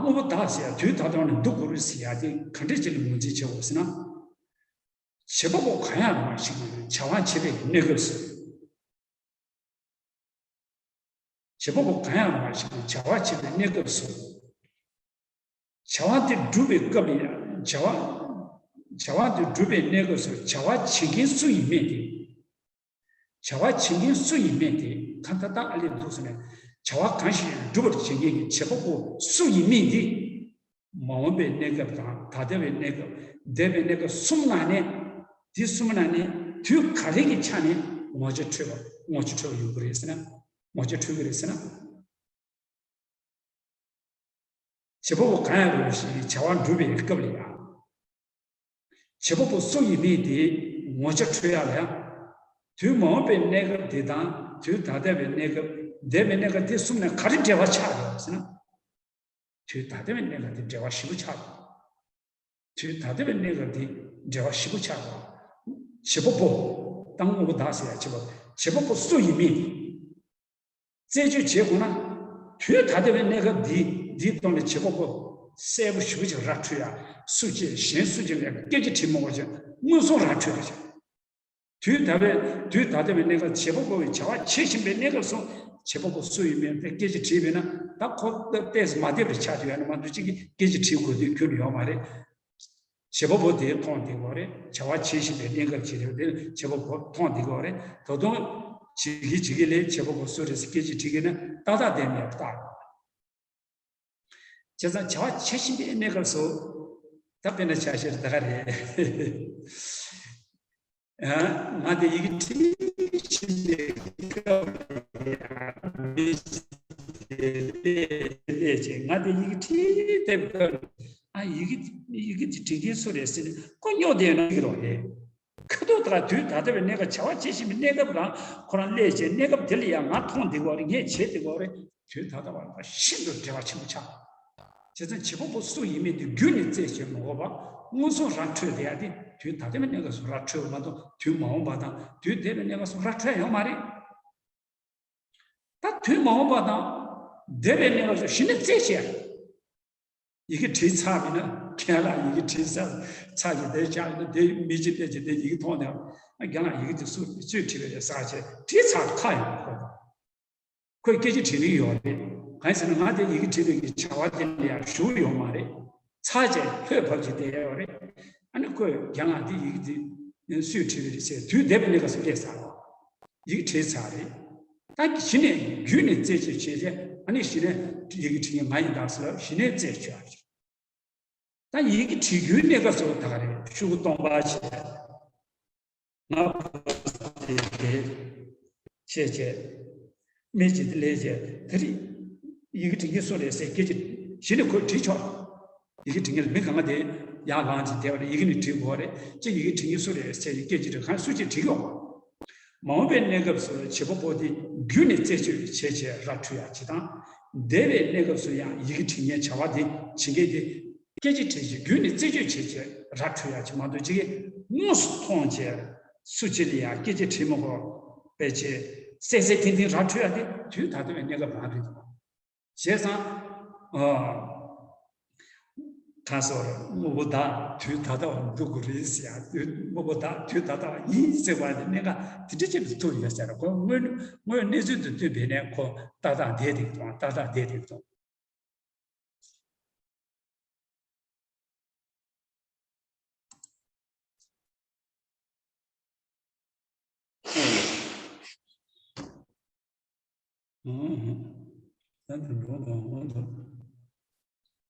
དངོས་པོ་བདག་ཟེར་ཡག་དུས་ད་ལྟ་ནས་འདུ་དགོས་རེད་ཟེར་ཡག་དེ་ག་འདྲས་ཅིག་ལ་ངོས་འཛིན་བྱེད་དགོས་ཟེར་ན། བྱེད་པ་པོ་གང་ཡང་རུང་བ་ཞིག་ཡིན་བྱ་བ་བྱེད་པའི་གནས་སྐབས་སུ། བྱེད་པ་པོ་གང་ཡང་རུང་བ་ཞིག་ཡིན་བྱ་བ་བྱེད་པའི་གནས་སྐབས་སུ། བྱ་བ་དེ་སྒྲུབ་པའི་སྐབས་ལ་ཡང་བྱ་བ། བྱ་བ་དེ་སྒྲུབ་པའི་གནས་སྐབས་སུ་བྱ་བ་བྱེད་མཁན་སུ་ཡིན་མིན་དེ། བྱ་བ་བྱེད་མཁན་སུ་ཡིན་མིན་དེ་གང་ལྟར་ད་ཨ་ལས་འདུག་ཟེར་ནས་བྱ་བ་གང་ཞིག་སྒྲུབ་པར་བྱེད་མཁན་གྱི་བྱེད་པ་པོ་སུ་ཡིན་མིན་དེ། མ་འོངས་པའི་གནས་སྐབས་དང་ད་ལྟ་བའི་གནས་སྐབས་འདས་པའི་གནས་སྐབས་གསུམ་ནང་ནས་དེ་གསུམ་ནང་ནས་དུས་ག་རེ་གི་ཆ་ནས་ངོ་ཆ་འཕྲོད་པ་ངོ་ཆ་འཕྲོད་པ་ཡོང་གི་རེད་ཟེར་ན། ངོ་ཆ་འཕྲོད་ཀྱི་རེད་ཟེར་ན། བྱེད་པ་པོ་གང་ཡང་རུང་ཞིག་བྱ་བ་སྒྲུབ་པའི་སྐབས་ལ་ཡང་། བྱེད་པ་པོ་སུ་ཡིན་མིན་དེ་ངོ་ཆ་འཕྲོད་ཡག་ལ་ཡང་། དུས་མ་འོངས་པའི་གནས་སྐབས་དེ་དང་དུས་ད་ལྟ་བའི་གནས་སྐབས་འདས་པའི་གནས་སྐབས་དེ་གསུམ་ནས་ག་རེ་འབྲེལ་བ་ཆགས་ཡོད་ཟེར་ན། དུས་ད་ལྟ་བའི་གནས་སྐབས་དེ་འབྲེལ་བ་ཞེ་པོ་ཆགས་ཡོད། དུས་ད་ལྟ་བའི་གནས་སྐབས་འདི་འབྲེལ་བ་ཞེ་པོ་ཆགས་པ། བྱེད་པ་པོ། ད་དངོས་པོ་བདག་ཟེར་ཡག་བྱེད་པ། བྱེད་པ་པོ་སུ་ཡིན་མིན། རྩད་གཅོད་བྱེད་དགོས་ན། དུས་ད་ལྟ་བའི་གནས་སྐབས་འདི་འདིའི་སྟེང་ལ་བྱེད་པ་པོ་གསལ་པོ་ཞེ་པོ་ཅིག་ར་འཕྲོད་ཡག་སུ་བྱས་གཞན་སུ་བྱས་ལ་སྐད་ཆ་དྲིས་མི་དགོས་ཅིག་མངོན་སུམ་ར་འཕྲོད་ཡག་ཅིག་དུས་ད་བའི་དུས་ད་ལྟ་བའི་གནས་སྐབས་བྱེད་པ་པོ་བའི་བྱ་བ་བྱེད་བཞིན་པའི་གནས་སྐབས་སུ་བྱེད་པ་པོ་སུ་ཡིན་མིན་དེ་སྐད་ཆ་དྲིས་པས་ན་ད་ཁོ་ཏོག་ཙམ་མ་བདེ་བར་ཆགས་ཀྱི་ཡོད་ན་མ་གཏོགས་གཅིག་གིས་སྐད་ཆ་དྲིས་དགོས་དུས་ཁྱོན་ནས་ཡོད་མ་རེད། བྱེད་པ་པོ་དེ་མཐོང་བསྡད་དགོས་རེད། བྱ་བ་བྱེད་བཞིན་པའི་གནས་སྐབས་ཅིག་རེད་དེ་བྱེད་པ་པོ་མཐོང་བསྡད་དགོས་རེད། ད་དུང་བྱེད་ཀྱི་བྱེད་ཀྱི་ལས་བྱེད་པ་པོ་སུ་རེད་ཟེར་སྐད་ཆ་དྲིས་ཀྱི་ན་ཏག་ཏག་བསྡད་མེད་པ་ལྟར། བྱས་ཙང་བྱ་བ་བྱེད་བཞིན་པའི་གནས་སྐབས་སུ་ད་དཔེར་ན་ཆ་བཞག་ད་ག་རེད། ང་དེ་ཡི་གེ་བྲིས་ཕྱིན་པའི་སྐབས་ལ་ མི་ལས་བྱེད་ང་དེ་ཡི་གེ་བྲིས་དེབ་ཀ་ཨ་ཡི་གེ་ཡི་གེ་དེ་བྲིས་མཁན་སུ་རེད་ཟེར་ནས་ཁོ་སྨྱོ་བསྡད་ཡོད་ན་ཡི་གེ་རོགས་རེད། ཁ་ཐུག་ད་དུས་ད་ལྟ་བའི་གནས་སྐབས་བྱ་བ་བྱེད་བཞིན་པའི་གནས་སྐབས་རང་ཁོ་རང་ལས་བྱེད་གནས་སྐབས་དེ་ལ་ཡང་ང་མཐོང་བསྡད་ཡོད་རེད། ངས་བྱེད་བསྡད་ཡོད་རེད། དུས་ད་ལྟ་བར་ཤིན་ཏུ་འབྲེལ་བ་ཆེན་པོ་ཆགས། བྱས་ཙང་བྱེད་པ་པོ་སུ་ཡིན་མིན་དེ་རྒྱུད་ནས་རྩད་བཅད་མ་དགོས་པ་མངོན་སུམ་ར་འཕྲོད་བསྡད་ཡ་དེ་དུས་ད་ལྟ་བའི་གནས་སྐབས་སུ་ར་འཕྲོད་མ་གཏོགས་དུས་མ་འོངས་པ་དང་དུས་འདས་པའི་གནས་སྐབས་སུ་ར་འཕྲོད་ཡོད་མ་རེད། ད་དུས་མ་འོངས་པ་དང་འདས་པའི་གནས་སྐབས་སུ་གཞི་ནས་རྩད་བཅད། ཡི་གེ་བྲིས་ཚར་བ་ཡིན་ན་ཁྱེད་ལ་ཡི་གེ་བྲིས་ཚར་ཚར་གྱི་དེ་ཆགས་ཡིན་ན་དེ་མི་གཅིག་བལྟས་ཀྱི་དེ་ཡི་གེ་མཐོང་ནས་རྒན་ལགས་ཡི་གེ་དེ་སུ་སུས་བྲིས་པ་རེད་ཟེར་བྱས་བྲིས་ཚར་ཁ་ཡོང་གི་ཁོ། ཁོས་སྐད་ཆ་དྲི་གི་ཡོད་རེད། གང་ཡིན་ཟེར་ན་ང་དེ་ཡི་གེ་བྲིས་པའི་གི་བྱ་བ་དེ་ལ་ཡང་ཞུགས་ཡོད་མ་རེད། ཚར་བྱས་ལྷོད་ཕབ་ཀྱི་བསྡད་ཡོད་རེད། ཨ་ནི་ཁོས་རྒན་ལགས་འདི་ཡི་གེ་འདི་སུས་བྲིས་པ་རེད་ཟེར་དུས་འདས་པའི་གནས་སྐབས་སུ་སླེབས་ཚར་རོ། ཡི་གེ་བྲིས་ཚར་རེད། ད་གཞི་ནས་རྒྱུད་ནས་རྩད་གཅོད་བྱས་རྗེས་ཨ་ནི་གཞི་ནས་ཡི་གེ་བྲིས་མཁན་ང་ཡིན་ད་ཟེར་ལ་གཞི་ནས་རྩད་གཅོད་ཨ་རེད། ད་ཡི་གེ་བྲིས་རྒྱུའི་གནས་སྐབས་སུ་ད་ག་རེ་ཤོག་གུ་སྟོང་པ་བྱས། ང་བུ་དེ་དེ་བྱས་བྱས། མི་གཅིག་དེ་ལས་བྱས་དེ་རིགས་ཡི་གེ་བྲིས་མཁན་སུ་རེད་ཟེར་སྐད་ཆ་གཞི་ནས་ཁོས་དྲིས་ཆོག་ཡི་གེ་བྲིས་མཁན་ལ་མི་གང་ག་དེ་ཡར་ལངས་ཀྱི་བསྡད་པ་རེད། ཡི་གེ་ནས་བྲིས་དགོས་རེད་ཅེས་ཡི་གེ་བྲིས་མཁན་སུ་རེད་ཟེར་སྐད་ཆ་དྲིས་གང་སུ་གཅིག་དྲིས་ཡོང་། མ་འོངས་པའི་གནས་སྐབས་སུ་བྱེད་པ་པོ་དེ་རྒྱུད་ནས་རྩད་གཅོད་བྱས་བྱས་ར་འཕྲོད་ཡག་ཅིག་དང་། འདས་པའི་གནས་སྐབས་སུ་ཡང་ཡི་གེ་བྲིས་མཁན་བྱ་བ་དེ་བྱེད་མཁན་དེ་སྐད་ཆ་དྲིས་བྱས་རྒྱུད་ནས་རྩད་གཅོད་བྱས་བྱས་ར་འཕྲོད་ཡག་ཅིག་མ་གཏོགས་ཅིག་གིས་དངོས་སུ་མཐོང་བྱས་སུ་གཅིག་ལ་ཡང་སྐད་ཆ་དྲིས་མི་དགོས་པའི་ཆེད་གསལ་གསལ་ཐིང་ཐིང་ར་འཕྲོད་ཡག་དེ་དུས་ད་ལྟ་བའི་གནས་སྐབས་རང་རེད་འདུག་བྱས་ཙང་། ཨ། གང་སོགས་དངོས་པོ་བདག་དུས་ད་ལྟ་བ་འདུག་དགོས་རེད་ཟེར་ཡ་དངོས་པོ་བདག་དུས་ད་ལྟ་བ་ཡིན་ཟེར་བ་ནི་གནད་འགག་དེ་འདྲ་ཅིག་ཏུ་ཐུག་ཡོད་ཟེར་ཁོ་དངོས་དངོས་གནས་ཚུལ་དུ་བསྟུན་པས་ནས་ཁོ་ཏག་ཏག་བསྡད་དེ་དང་ཏག་ཏག་བསྡད་དེ་དང་། ད་དུང་འགྲོ་དང་འོང་དང་།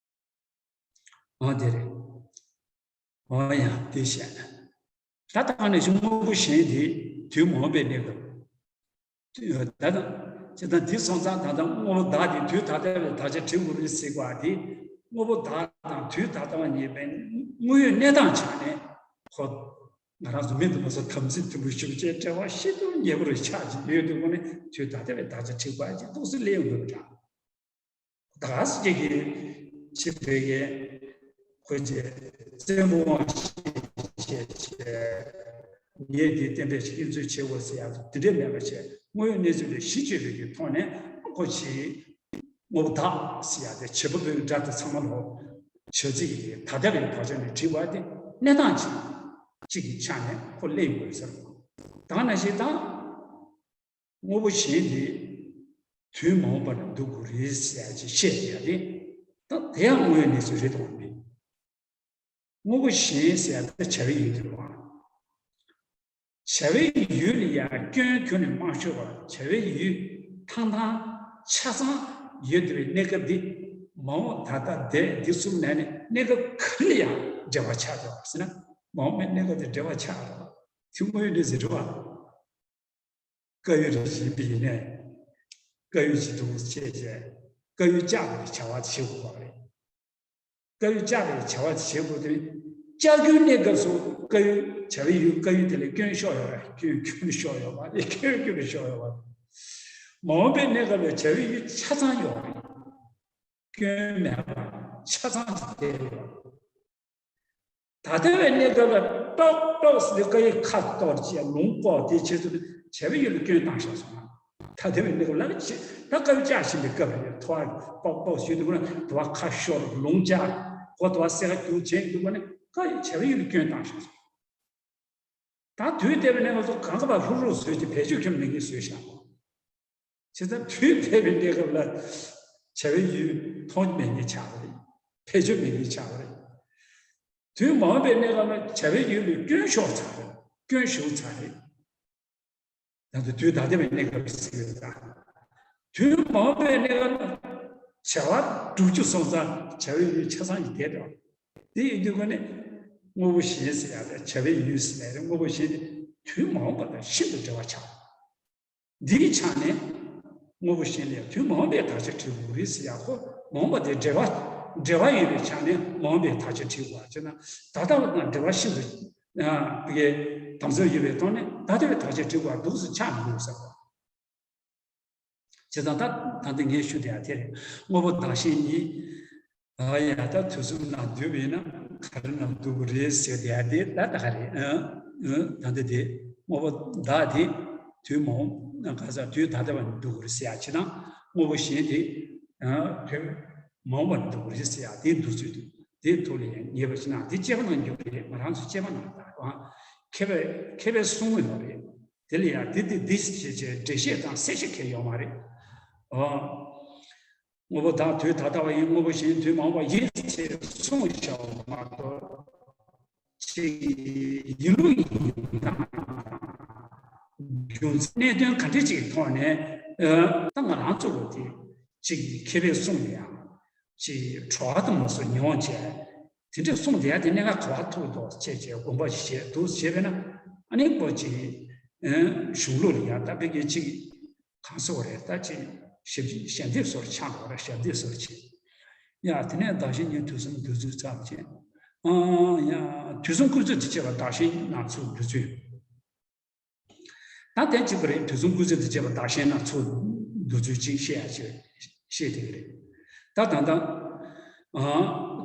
འོ་དེ་རེད། འོ་ཡ་དེ་བཤད། ད་ལྟ་ནས་བྱུང་དངོས་པོ་གཞན་དེ་དུས་མ་འོངས་པའི་གནས་སྐབས། ད་ལྟ་ཅི་ལྟར་འདི་སོང་ཙང་ད་ལྟ་དངོས་པོ་བདག་དེ་དུས་ད་ལྟ་བའི་དག་ཆ་བྲི་དགོས་རེད་ཟེར་བ་དེ་དངོས་པོ་བདག་དང་དུས་ད་ལྟ་བ་གཉིས་པའི་དངོས་ཡོད་གནས་སྟངས་ཆ་ནས་ཁོ། ང་རང་ཚོ་མི་འདུག་མ་སོ་དམ་ཚིག་མཐུན་པོ་ཞུགས་བྱས་བྲེལ་བ་ཤིན་ཏུ་ཉེ་པོ་རུ་ཆགས་ཀྱི་ཡོད་དུས་ཁོ་ནི་དུས་ད་ལྟ་བའི་དག་ཆ་བྲི་དགོས་ཀྱི་འདུག་སེ་ལས་ཡོང་དགོས་པ་འདྲ། ད་ག་སེ་ཀྱེ་ཀྱེ་ཕྱི་བོད་ཀྱི་ཁོ་ཅེ་བཙན་པོ་དབང་ཞེས་བྱས་ངས་འདི་གཏན་འབེབས་ཤིག་ཨིན་ཚུལ་བྱེད་དགོས་ཟེར་ཡག་འདི་འདྲས་མེད་པ་བྱས་དངོས་ཡོད་གནས་ཚུལ་ལས་གཞི་བཅོས་པའི་གི་ཐོག་ནས་ཁོ་ཅིག་དངོས་པོ་བདག་ཟེར་ཡག་དེ་བྱེད་པ་པོའི་སྒྲ་དེ་ཚང་མ་ལོ་བྱ་ཚིག་གི་ད་ལྟ་བའི་བག་ཆགས་ནས་བྲིས་པ་དེ་གནས་སྟངས་ཅིག་གཅིག་གི་ཆ་ནས་ཁོ་སླེབས་ཡོད་ཟེར་བ་དང་ནང་བཞིན་དང་། དངོས་པོ་གཞན་དེ་དུས་མ་འོངས་པར་འདུག་དགོས་རེད་ཟེར་ཅིག་བཤད་ཡ་དེ་ད་དེ་ཡང་དངོས་ཡོད་གནས་ཚུལ་རེད་དང་མིན། དངོས་པོ་གཞན་ཟེར་ཡ་ད་བྱ་བའི་ཡུལ་དེ་རེད་བ། བྱ་བའི་ཡུལ་ལ་ཡང་སྐྱོན་ཁྱོན་ནས་མ་ཤོར་བར་བྱ་བའི་ཡུལ་ཐང་ཐང་ཆ་ཚང་ཡོད་བསྡད་པའི་གནས་སྐབས་འདི་མ་འོངས་ད་ལྟ་འདས་འདི་གསུམ་ནང་ནས་གནས་སྐབས་ག་རེ་ལ་ཡང་འབྲེལ་བ་ཆགས་འགྲོ་བ་ཟེར་ན་མ་འོངས་པའི་གནས་སྐབས་དེ་འབྲེལ་བ་ཆགས་འགྲོ་བ་དེ་དངོས་ཡོད་གནས་ཚུལ་རེད་བ། དཀར་ཡོལ་རེ་བཞིན་པའི་ནས། དཀར་ཡོལ་གྱི་འདུག་ཅེས་བྱས། དཀར་ཡོལ་བཅག་པའི་བྱ་བ་བྱེད་དགོས་པ་རེད། དཀར་ཡོལ་བཅག་པའི་བྱ་བ་བྱེད་དགོས་དེ། བཅག་རྒྱུའི་གནས་སྐབས་སུ་དཀར་ཡོལ་བྱ་བའི་ཡུལ་དཀར་ཡོལ་དེ་ལ་སྐྱོན་ཤོར་ཡོད་རེད། སྐྱོན་སྐྱོན་ཤོར་ཡོད་པ་རེད། སྐྱོན་སྐྱོན་ཤོར་ཡོད་པ་རེད། མ་འོངས་པའི་གནས་སྐབས་ལ་བྱ་བའི་ཡུལ་ཆ་ཚང་ཡོད་རེད། སྐྱོན་མེད་པ་ཆ་ཚང་གཅིག་བསྡད་ཡོད། ད་ལྟ་བའི་གནས་སྐབས་ལ་ཏོག་ཏོག་ཟེར་ཀ་ཡི་ཁ་གཏོར་བྱས་ལུང་བཀོག་དེ་བྱེད་ཚུལ་བྱ་བའི་ཡུལ་ལ་སྐྱོན་བཏང་ཤག་སོང་ང་། ད་ལྟ་བའི་གནས་སྐབས་ལ་ཅི་ད་ཀ་ཡི་བཅག་བཞིན་པའི་སྐབས་ལ་ཐོ་བ་ཏོག་ཏོག་ཞུས་དུས་ན་དུ་བ་ཁ་ཤོར་ལུང་བཅག་གོ་དུ་བ་སེ་ཁ་རྒྱུག་བྱས་འདུག་པ་ནི་ཀ་ཡི་བྱ་བའི་ཡུལ་ལ་སྐྱོན་བཏང་ཤག་སོང་། ད་དུས་འདས་པའི་གནས་སྐབས་སུ་གང་ག་བ་ལྷུག་ལྷུག་བཟོས་ཀྱི་བེད་སྤྱོད་ཁྱོན་མེད་ངེས་བཟོས་བཞག་གོ། བྱས་ཙང་དུས་འདས་པའི་གནས་སྐབས་ལ་བྱ་བའི་ཡུལ་མཐོང་མེད་ངེས་ཆགས་པ་རེད། བེད་སྤྱོད་མེད་ངེས་ཆགས་པ་རེད། དུས་མ་འོངས་པའི་གནས་སྐབས་ལ་བྱ་བའི་ཡུལ་ལ་སྐྱོན་ཤོར་ཚར་རེད། སྐྱོན་ཞུགས་ཚར་རེད། ད་དུང་དུས་ད་ལྟ་བའི་གནས་སྐབས་ཟེར་ཡོད་ད། དུས་མ་འོངས་པའི་གནས་སྐབས་ལ་བྱ་བ་སྒྲུབ་རྒྱུ་སོང་ཙང་བྱ་བའི་ཡུལ་ཆ་ཚང་གི་བསྡད་འགྲོ། དེ་ཡིན་དུས་ཀ་ནས་དངོས་པོ་གཞན་ཟེར་ཡ་རེད། བྱ་བའི་ཡུལ་ཟེར་ཡ་རེད། དངོས་པོ་གཞན་དེ་དུས་མ་འོངས་པ་དང་ཤིན་ཏུ་འབྲེལ་བ་ཆགས། འདིའི་ཆ་ནས་ དངོས་པོ་གཞན་ལ་དུས་མ་འོངས་པའི་དག་ཆ་འབྲི་དགོས་རེད་ཟེར་ཡག་གོ། མ་འོངས་པ་དེ་འབྲེལ་བ་འབྲེལ་བ་ཡོད་པའི་ཆ་ནས་མ་འོངས་པའི་དག་ཆ་འབྲི་དགོས་པ་བྱས་ན། ད་ལྟ་བ་དང་འབྲེལ་བ་ཤིན་ཏུ་ཨ་དག་ཆ་ཡོད་པའི་ཐོག་ནས་ད་ལྟ་བའི་དག་ཆ་འབྲི་དགོས་པ་འདུག་སེ་ཆགས་མི་འདུག་ཟེར་བ། བྱས་ཙང་ད་ད་ལྟ་ངས་ཞུ་བསྡད་ཡ་དེ་རེད། དངོས་པོ་བདག་གཞན་གཉིས། ཨ་ཡ་ད་དུས་གསུམ་ན་འདུས་པ་ཡིན་ན་ག་རེ་ན་འདུ་དགོས་རེད་ཟེར་བསྡད་ཡ་དེ་ད་ད་ག་རེད། ཨ་ཨ་ད་ལྟ་དེ་དངོས་པོ་བདག་དེ་དུས་མ་འོངས་ག་ས་དུས་ད་ལྟ་བ་ན་འདུ་དགོས་རེད་ཟེར་ཡ་བྱས་ཙང་དངོས་པོ་གཞན་དེ་ཨ་དུས་མ་འོངས་པ་ན་འདུ་དགོས་རེད་ཟེར་ཡ་དེ་འདུ་ཚུལ་དུ་དེའི་ཐོག་ལ་ཡང་ངེས་པ་ཞིག་ན་དེ་དཔྱད་པ་གནང་རྒྱུ་རེད། ང་རང་ཚོ་དཔྱད་པ་གནང་ད་མཁས་པས་མཁས་པས་གསུང་གི་ཡོད་རེད། དེ་ལ་ཡང་འདི་འདི་འདི་ཞེས་བྱས་འགྲེལ་བཤད་དང་གསལ་བཤད་གང་ཡང་ཡོད་མ་རེད། ཨོ། དངོས་པོ་བདག་དུས་ད་ལྟ་བ་ཡིན། དངོས་པོ་གཞན་དུས་མ་འོངས་པ་ཡིན་ཅེས་གསུངས་བཞག་པ་མ་གཏོགས། ཅིག་ཡིན་ལུགས་ཡིན་དང་། རྒྱུ་མཚན་གནད་དོན་ག་འདྲ་ཅིག་ཐོག་ནས་ཨ་ད་ང་རང་ཚོ་ལ་དེ་ཅིག་མཁས་པས་གསུངས་ཡ། ཅིག་བྲོ་བ་དང་མ་སོགས་མྱོང་བྱས། དེ་འདྲ་གསུངས་བསྡད་ཡ་དེ་གནད་འགག་ག་པར་ཐུག་འདུག་ཅེས་བྱས་དགོངས་པ་ཞིག་བཞེས་འདུག་བྱས་པས་ན། ཨ་ནི་ཁོ་ཅིག་ཨ་གཞུང་ལུགས་ལ་ཡ་ད་ཕ་གི་ཅིག་གང་ཟེར་བ་རེད། ད་ཅིག་ཞབས་ཞབས་འདེགས་སོར་ཆགས་འགྲོ་བ་རེད། ཞབས་འདེགས་སོར་ཆེ། ཡ་དེ་ནས་བདག་གཞན་གཉིས་དུས་གསུམ་འདུ་ཚུལ་ཙམ་བྱས། ཨ་ཡ་དུས་གསུམ་སྐུལ་ཚིག་ཏུ་བྱས་པ་བདག་གཞན་སྣ་ཚོགས་འདུ་ཚུལ། ད་དེ་གཅིག་པ་རེད། དུས་གསུམ་སྐུལ་ཚིག་ཏུ་བྱས་པ་བདག་གཞན་སྣ་ཚོགས་འདུ་ཚུལ་གཅིག་བཤད་ཡ་ཅིག་བཤད་དེ་རེད། ད་ད་ལྟ་ཨ་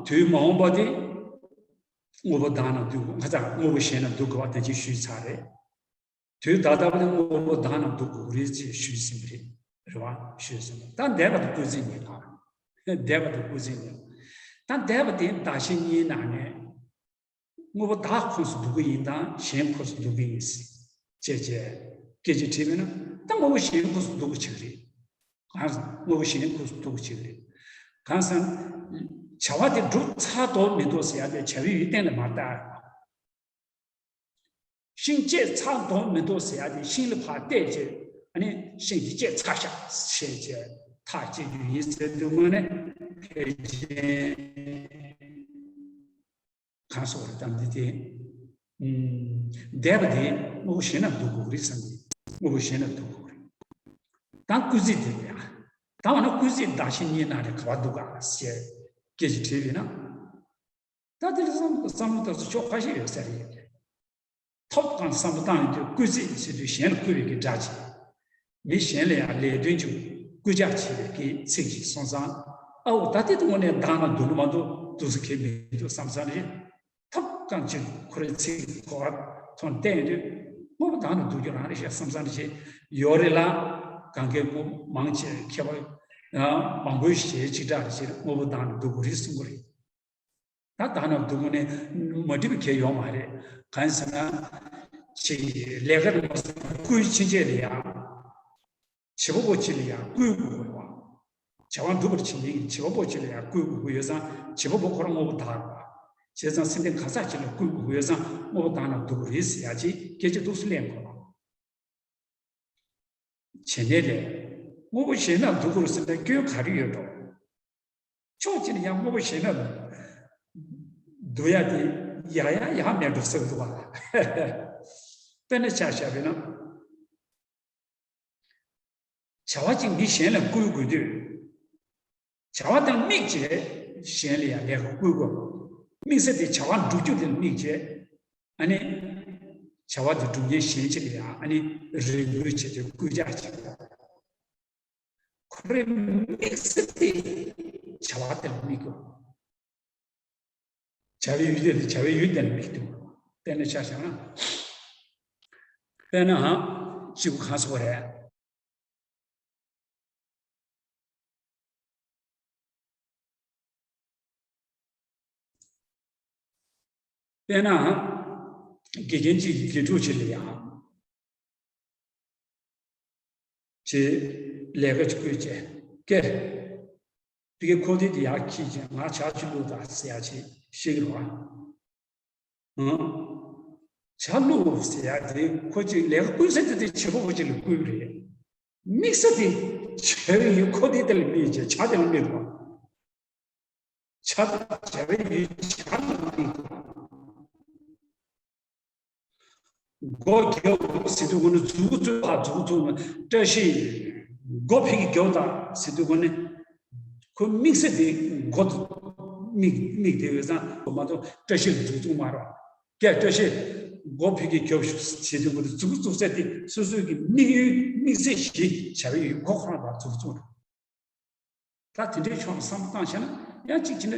དུས་མ་འོངས་པ་དེ་དངོས་པོ་བདག་ན་འདུ་དགོས། ང་ཚ་དངོས་པོ་གཞན་ན་འདུ་དགོས་པ་དེ་ཅིག་ཞུས་ཚར་རེད། དུས་ད་ལྟ་བ་ནི་དངོས་པོ་བདག་ན་འདུ་དགོས་རེད་ཅེས་ཞུས་ཟིན་པ་རེད། རེད་བ། ཞུས་ཟིན་པ། ད་འདས་པ་དང་སྐུལ་ཚིག་གཉིས་ལ། འདས་པ་དང་སྐུལ་ཚིག་གཉིས། ད་འདས་པ་དེ་བདག་གཞན་གཉིས་ནང་ནས་དངོས་པོ་བདག་ཁོངས་སུ་འདུ་གི་ཡིན་དང་གཞན་ཁོངས་སུ་འདུ་གི་ཡིན་ཅེས་བྱས་སྐད་ཆ་དྲིས་པས་ན། ད་དངོས་པོ་གཞན་ཁོངས་སུ་འདུ་གི་ཆགས་རེད། གང་ཟེར་དངོས་པོ་གཞན་ཁོངས་སུ་འདུ་གི་ཆགས་རེད། གང་ཟེར་བྱ་བ་དེ་འགྲུབ་ཚར་དོ་མི་འདུག་ཟེར་ཡ་དེ་བྱ་བའི་ཡུལ་གཏན་ལ་མ་བཏགས། ཤིང་བཅད་ཚར་འདུག་མི་འདུག་ཟེར་ཡ་དེ་ཤིང་ལ་ཕར་བལྟས་རྗེས་ཨ་ནི་ཤིང་དེ་བཅད་ཚར་ཤག་ཟེར་རྗེས་ཐག་བཅད་རྒྱུ་ཡིན་ཟེར་དུས་དངོས་གནས་ཕལ་ཆེར་གང་སོགས་རེད། དམ་འདི་དེ་འདས་པ་དེ་དངོས་པོ་གཞན་ན་འདུ་དགོས་རེད་བསམ་གི། དངོས་པོ་གཞན་ན་འདུ་དགོས་རེད། ད་སྐུལ་ཚིག་དེ་ལ་ཡ་ད་འོ་ན་སྐུལ་ཚིག་བདག་གཞན་གཉིས་ནང་ནས་ག་པར་འདུག་ག་ཟེར་སྐད་ཆ་དྲིས་པས་ན། ད་དེ་ལ་བསམ་བསམ་བློ་བཏང་ཚེ་ཕྱོགས་ཁ་ཤས་ཡོད་ས་རེད། ཐོབ་གང་བསམ་བློ་བཏང་ཡོང་དུས་སྐུལ་ཚིག་ཟེར་དུས་གཞན་ལ་སྐུལ་བའི་གི་སྒྲ་ཅིག་མི་གཞན་ལ་ཡང་ལས་དོན་ཅིག་སྐུལ་ལྕག་བྱེད་པའི་གི་ཚིག་ཅིག་སོང་ཙང་། ཨའོ་ད་དེ་དངོས་གནས་བདག་ན་འདུག་ནི་མ་གཏོགས་འདུག་ས་གལ་མི་འདུག་བསམ་བསམ་རེད། ཐོབ་གང་ཅིག་ཁོ་རའི་ཚིག་གོ་བ་ཐོན་བསྟན་ཡོང་དུས་དངོས་པོ་བདག་ན་འདུག་རྒྱུ་རང་རེད་ཤག་བསམ་བསམ་རེད་ཡོད་རེད་ལ། གང་གའི་དངོས་མང་ཆེ་མཁས་པ་མང་པོའི་ཞལ་ཅིག་སྒྲ་རེ་བྱས་དངོས་པོ་བདག་ན་འདུག་དགོས་རེད་གསུང་གི་རེད། ད་བདག་ན་འདུག་དགོས་ནས་མ་འགྲིག་པ་གང་ཡང་ཡོད་མ་རེད། གང་ཟེར་ན། ཅིག་ལས་ཀ་རིམ་པ་སྐུལ་ཕྱིན་ཆད་ལ་ཡང་། བྱེད་པ་པོ་ཅིག་ལ་ཡང་སྐུལ་དགོས་དགོས་པ། བྱ་བ་འགྲུབ་པར་བྱེད་མཁན་གྱི་བྱེད་པ་པོ་ཅིག་ལ་ཡང་སྐུལ་དགོས་དགོས་ཡོད་ཙང་བྱེད་པ་པོ་ཁོ་རང་དངོས་པོ་བདག་རེད་པ། བྱས་ཙང་སེམས་ལྡན་ག་ས་ཅིག་ལ་སྐུལ་དགོས་དགོས་ཡོད་ཙང་དངོས་པོ་བདག་ན་འདུག་དགོས་རེད་ཟེར་ཡ་ཅིག་སྐད་ཆ་འདུག་སེ་གླེང་དགོས་པ། བྱས་ནས་ལས། དངོས་པོ་གཞན་ན་འདུ་དགོས་ཟེར་ན་སྐྱོན་ག་རེ་ཡོད་འགྲོ། ཕྱོགས་གཅིག་ནས་ཡང་དངོས་པོ་གཞན་ན་འདུ་ཡ་དེ་ཡག་ཡག་ཡག་མེད་འགྲོ་ཟེར་འདུག་བ། དཔེར་ན་ཆ་བཞག་པས་ན། བྱ་བ་གཅིག་མི་གཞན་ལ་བསྐུལ་དགོས་དུས། བྱ་བ་དེར་དམིགས་བྱས་གཞན་ལ་ཡང་ལས་ཀ་བསྐུལ་དགོས། དམིགས་ས་དེ་བྱ་བ་འགྲུབ་རྒྱུ་དེར་དམིགས་བྱས། ཨ་ནི། བྱ་བ་དེ་སྒྲུབ་མཁན་གཞན་གཅིག་ལ་ཡང་ཨ་ནི་རེ་སྐུལ་བྱེད་དུས་སྐུལ་ལྕག་བྱེད་དགོས། ཁོ་རའི་དམིགས་ས་དེ་བྱ་བ་དེར་དམིགས་དགོས། བྱ་བའི་ཡུལ་དེ་ལ་བྱ་བའི་ཡུལ་དེ་ལ་དམིགས་ཏེ། དཔེར་ན་ཆ་བཞག་ན། དཔེར་ན་ཧ། གཅིག་པུ་གང་སོགས་རེད། དཔེར་ན་ཧ། དགེ་རྒན་གཅིག་གིས་དགེ་ཕྲུག་ཅིག་ལ་ཡང་། ཅེས་ལས་ཀ་ཅིག་བསྐུལ་བྱས་ཀྱེ། དེ་གའི་ཁོ་དེ་དེ་ཡར་འཁྱེར་བྱས་ང་ཇ་ཅིག་བླུགས་དང་ཟེར་ཡ་ཅིག་བཤད་ཀྱི་རེད་བ། ཨང་། ཇ་བླུགས་ཟེར་ཡ་དེ་ཁོ་ཅིག་ལས་ཀ་བསྐུལ་ས་དེ་དེ་བྱེད་པ་པོ་ཅིག་ལ་བསྐུལ་རེད། དམིགས་ས་དེ་བྱ་བའི་ཡུལ་ཁོ་དེ་དེ་ལ་དམིགས་བྱས་ཇ་དེ་ལ་དམིགས་པ། ཇ་བྱ་བའི་ཡུལ་ཇ་ལ་དམིགས་པ། སྒོ་རྒྱབ་ཟེར་དུས་ཁོ་ནི་མཛུབ་གུ་བཙུགས་ཨ་མཛུབ་གུ་བཙུགས་ན་བཀྲ་ཤིས། སྒོ་ཕ་གིར་རྒྱོབ་དང་ཟེར་དུས་སྒོ་ནས་ཁོ་དམིགས་བསལ་དེ་སྒོ་དུ་དམིགས་དམིགས་དེ་བས་ཙང་མ་གཏོགས་བཀྲ་ཤིས་ལ་འཛུགས་བཙུགས་མ་རེད། ཀྱེ་བཀྲ་ཤིས། སྒོ་ཕ་གིར་རྒྱོབ་ཤོག་ཟེར་དུས་སྒོ་དུ་འཛུགས་བཙུགས་ཚད་དེ་སོ་སོའི་གི་དམིགས་ཡུལ་དམིགས་བསལ་ཞིག་བྱ་བའི་ཡུལ་སྒོ་ཁོ་རང་ལ་འཛུགས་བཙུགས་རེད། ད་དེ་འདྲའི་ཕྱོགས་ནས་བསམ་བློ་བཏང་བྱས་ན་ཡང་གཅིག་བྱས་ན་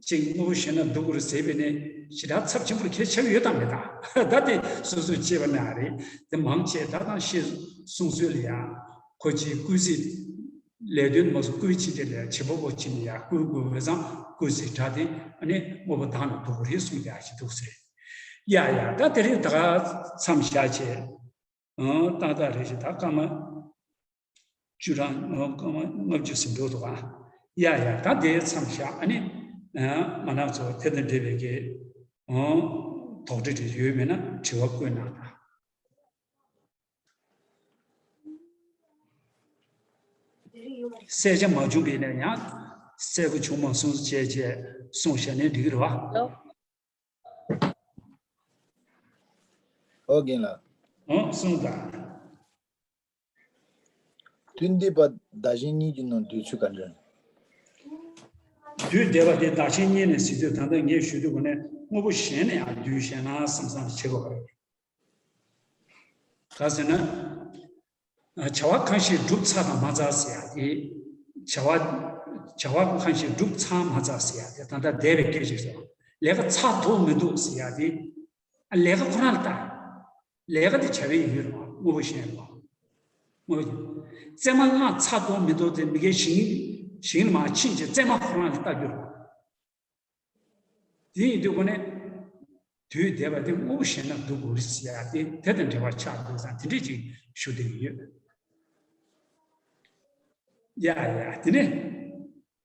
གཅིག་དངོས་པོ་གཞན་ན་སྡུག་གི་རེད་ཟེར་བས་ནས་ཞེ་དྲག་ཚབས་ཆེན་པོར་ཁྱེད་ཆགས་ཡོད་དམ་མེད་དམ། ད་དེ་སོ་སོས་བྱས་པ་ན་རེད། དེ་མང་ཆེ་ད་དང་ཤེས་གསུང་སྲོལ་ལ་ཡང་ཁོ་ཅིའི་སྐུལ་ཚིག་ལས་དོན་མ་སུ་སྐུལ་ཕྱིན་ཆད་ལ་ཡང་བྱེད་པོ་པོ་ཕྱིན་ནས་ཡང་སྐུལ་དགོས་པའི་བཟང་སྐུལ་ཚིག་དྲག་དེ་ཨ་ནི་དངོས་པོ་དག་ན་སྡུག་གི་རེད་གསུངས་ཏེ་ཨ་ཞིག་འདུག་ཟེར། ཡ་ཡ་ད་དེ་རིང་ད་ག་མཚམས་བཞག་བྱས། ཨང་ཏག་ཏག་རེད་ཤག་ད་སྐར་མ་བཅུ་གྲངས་ཨང་སྐར་མ་ལྔ་བཅུ་ཟིན་འགྲོ་འདུག་ཨ། ཡ་ཡ་ད་དེ་མཚམས་བཞག་ཨ་ནི་ཨང་མ་ནག་ཚོ་དེ་དང་འབྲེལ་བའི་གི་ཨང་དོགས་འདྲི་རེ་ཡོད་མེད་ན་དྲི་བ་བཀོད་གནང་དང་། གསལ་ཆ་མ་བྱུང་བས་ན་ཡང་གསལ་པོ་བྱུང་མ་སོང་བྱས་བྱས་གསུངས་བཞག་ན་འགྲིག་གི་རེད་བ། ཨོ་རྒན་ལགས། ཨོ་གསུངས་དང་། དུས་འདས་པ་བདག་གཞན་གཉིས་ཀྱི་ནང་འདུས་ཚུལ་ག་འདྲ། དུས་འདས་པ་དེ་བདག་གཞན་གཉིས་ནས་ཟེར་དུས་ད་ལྟ་ངས་ཞུ་དུས་གོ་ནས་དངོས་པོ་གཞན་ནས་ཡང་འདུས་བྱས་ན་བསམ་བསམ་བྱེད་དགོས་པ་རེད། ག་ཟེར་ན། བྱ་བ་གང་ཞིག་བསྒྲུབས་ཚར་དང་མ་ཚར་ཟེར་ཡ་དེ། བྱ་བ། བྱ་བ་གང་ཞིག་བསྒྲུབས་ཚར་མ་ཚར་ཟེར་ཡ་དེ་ད་ལྟ་འདས་པའི་སྐད་ཆ་ཞིག་རེད། ལས་ཀ་ཚར་འདུག་མི་འདུག་ཟེར་ཡ་དེ། ལས་ཀ་ཁོ་རང་ལ་ལྟ། ལས་ཀ་དེ་བྱ་བའི་ཡུལ་རེད་བ་དངོས་པོ་གཞན་རེད་བ། དངོས་པོ་གཞན། བཙས་མ་བླངས་ཚར་འདུག་མི་འདུག་དེ་མི་དགེ་ཞིང་ཞིང་ལ་མར་ཕྱིན་བྱས་བཙས་མ་ཁོ་རང་ལ་ལྟ་རྒྱུ་རེད་བ། དེ་ཡིན་དུས་ཁོ་ནས་དུས་འདས་པ་དེ་དངོས་པོ་གཞན་ན་འདུ་དགོས་རེད་ཟེར་ཡ་དེ་དེ་དང་འབྲེལ་བ་ཆགས་འདུག་ཙང་དེ་འདྲས་ཅིག་ཞུ་བསྡད་ཀྱི་ཡོད། ཡ་ཡ་དེ་ནས་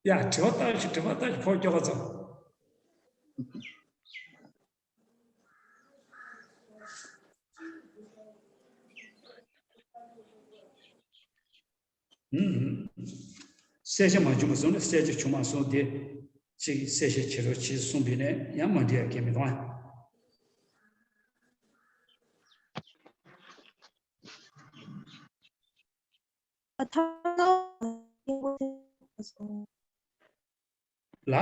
ཡ་དྲི་བ་ལྟ་ཞིག་དྲི་བ་ལྟ་ཞིག་ཕོ་སྐྱོ་བ་ཚོ། ཨུམ། གསལ་ཆ་མ་བྱུང་བ་སོང་ན་གསལ་ཆ་བྱུང་མ་སོང་དེ་གཅིག་གསལ་བཤད་བྱེད་རོགས་གྱིས་གསུངས་པས་ནས་ཡང་མ་འགྲིག་ཡ་གལ་མི་འདུག་ཨ། ལ།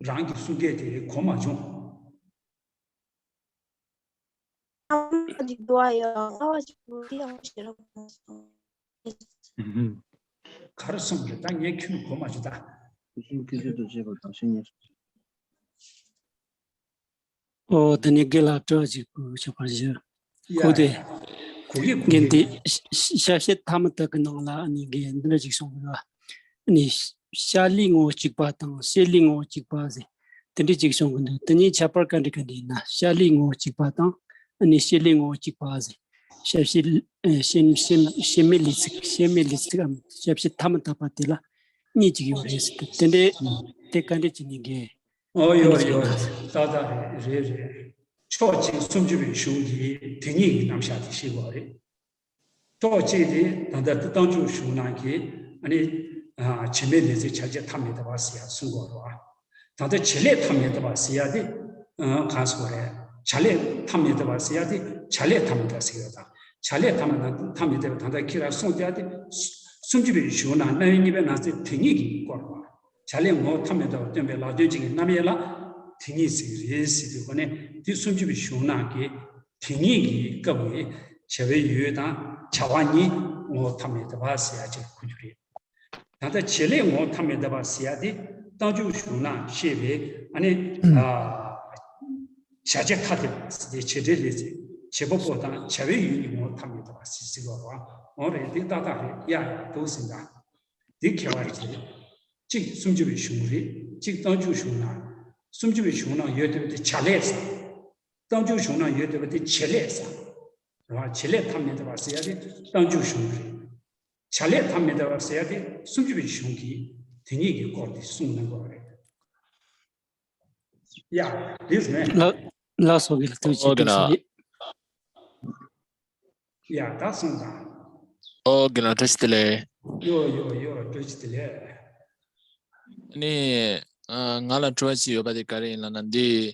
རང་གི་གསུང་སྐད་དེ་གོ་མ་བྱུང་། ག་རེ་གསུངས་རེད་ད་ངས་ཁྱོན་གོ་མ་བྱུང་ད། ཨོ་དེ་ནས་དགེ་ལགས་དྲི་བ་ཅིག་ཞུ་བར་ཞུ། ཡ་ཁོ་དེ། གོ་གི་གོ་གི། རྒན་དེ་ཞབས་ཞུ་ཐ་མ་དག་གི་ནང་ལ་ཨ་ནི་རྒན་འདི་འདྲ་ཅིག་གསུངས་གི་འདུག་ཨ་ནི་བྱ་ལས་ངོ་བོ་གཅིག་པ་དང་བྱེད་ལས་ངོ་བོ་གཅིག་པ་ཟེར་དེ་འདྲ་ཅིག་གསུངས་གི་འདུག་དེ་གཉིས་ཁྱད་པར་ག་འདྲ་ག་འདྲ་ཡིན་ན་བྱ་ལས་ངོ་བོ་གཅིག་པ་དང་ཨ་ནི་བྱེད་ལས་ངོ་བོ་གཅིག་པ་ཟེར་ཞབས་ཞུ་ཨ་བྱེད་བྱེད་བྱེད་མེད་ལས་ཚིག་བྱེད་མེད་ལས་ཚིག་གམ་ཞབས་ཞུ་ཐ་མ་དག་པ་དེ་ལ་གཉིས་ཅིག་ཡོད་རེད་ཟེར་དེ་འདྲ་དེ་ག་འདྲ་ཅིག་ཡིན་གི། ཨོ་ཡོད་རེད་ཡོད་རེད། ཏག་ཏག་རེད་རེད་རེད། ཕྱོགས་གཅིག་སུམ་ཅུ་པའི་གཞུང་གི་དེ་ཉིད་ཀྱི་རྣམ་གཞག་དེ་ཤེས་དགོས་རེད། ཕྱོགས་གཅིག་དེ་ད་ལྟ་རྟགས་འཇུག་གཞུང་ནང་གི་ཨ་ནི་བྱེད་མེད་ལས་ཚིག་བྱ་བྱེད་ཐ་མི་དད་པ་ཟེར་ཡ་གསུང་དགོས་རེད་བ། ད་ལྟ་བྱེད་ལས་ཐ་མི་དད་པ་ཟེར་ཡ་དེ་གང་ཟེར་དགོས་རེད། བྱ་ལས་ཐ་མི་དད་པ་ཟེར་ཡ་དེ་བྱ་ལས་ཐ་མི་དད་ཟེར་ཡོད་དང་བྱ་ལས་ཐ་མི་དད་ཐ་མི་དད་པ་ད་ལྟ་ཁྱེད་རང་གསུངས་ཡ་དེ་སུམ་ཅུ་པའི་གཞུང་ནང་རྣམ་དབྱེ་གཉིས་པའི་ནང་གསེས་དེ་ཉིད་ཀྱི་སྐོར་བ། བྱ་ལས་ངོ་བོ་ཐ་མི་དད་པ་སྟོན་པའི་ལམ་སྟོན་ཅན་གྱི་རྣམ་དབྱེ་ལ་དེ་ཉིད་ཟེར་གྱི་རེད་ཟེར་དུས་ཁོ་ནས་དེ་སུམ་ཅུ་པའི་གཞུང་ནང་གི་དེ་ཉིད་ཀྱི་སྐབས་ཀྱི་བྱ་བའི་ཡུལ་དང་བྱ་བ་གཉིས་ངོ་བོ་ཐ་མི་དད་པ་ཟེར་ཡ་ཅིག་གོ་རྒྱུ་རེད། ད་ལྟ་བྱེད་ལས་ངོ་བོ་ཐ་མི་དད་པ་ཟེར་ཡ་དེ་རྟགས་འཇུག་གཞུང་ནང་བཤད་པའི་ཨ་ནི་བྱ་བྱེད་ཐ་དད་པ་ཟེར་ཏེ་བྱེད་འབྲེལ་ལས་ཚིག་བྱེད་པ་པོ་དང་བྱ་བའི་ཡུལ་གྱི་ངོ་བོ་ཐ་མི་དད་པ་ཟེར་ཟེར་བ་རེད། འོ་རེད་དེ་ཏག་ཏག་རེད་ཡ་ཡ་འདུག་ཟིན་ད། འདི་ཁྱད་པར་ཅིག་རེད། གཅིག་སུམ་ཅུ་པའི་གཞུང་རེད། གཅིག་རྟགས་འཇུག་གཞུང་ན། སུམ་ཅུ་པའི་གཞུང་ན་ཡོད་བསྡད་པ་དེ་བྱ་ལས་ཟེར། རྟགས་འཇུག་གཞུང་ན་ཡོད་བསྡད་པ་དེ་བྱེད་ལས་ཟེར། རེད་བ། བྱེད་ལས་ཐ་མི་དད་པ་ཟེར་ཡ་དེ་རྟགས་འཇུག་གཞུང་རེད། བྱ་ལས་ཐ་མི་དད་པ་ཟེར་ཡ་དེ་སུམ་ཅུ་པའི་གཞུང་གིས་དེ་ཉིད་ཀྱི་སྐོར་དེ་གསུངས་གནང་དགོས་པ་རེད། ཡ། དེ་རེད། ལགས་ལགས་སོ་རྒན་ལགས་ཐུགས་རྗེ་ཆེ། ཨོ་རྒན་ལགས། ཐུགས་རྗེ་ཆེ། ཡ་ད་སོང་ཙང་། ཨོ་རྒན་ལགས་བཀྲ་ཤིས་བདེ་ལེགས། ཡོ་ཡོ་ཡོ་བཀྲ་ཤིས་བདེ་ལེགས། ནི། ཨ། ང་ལ་དྲི་བ་ཞིག་ཡོད་པ་དེ་ག་རེ་ཡིན་ལབ་ན་འདི།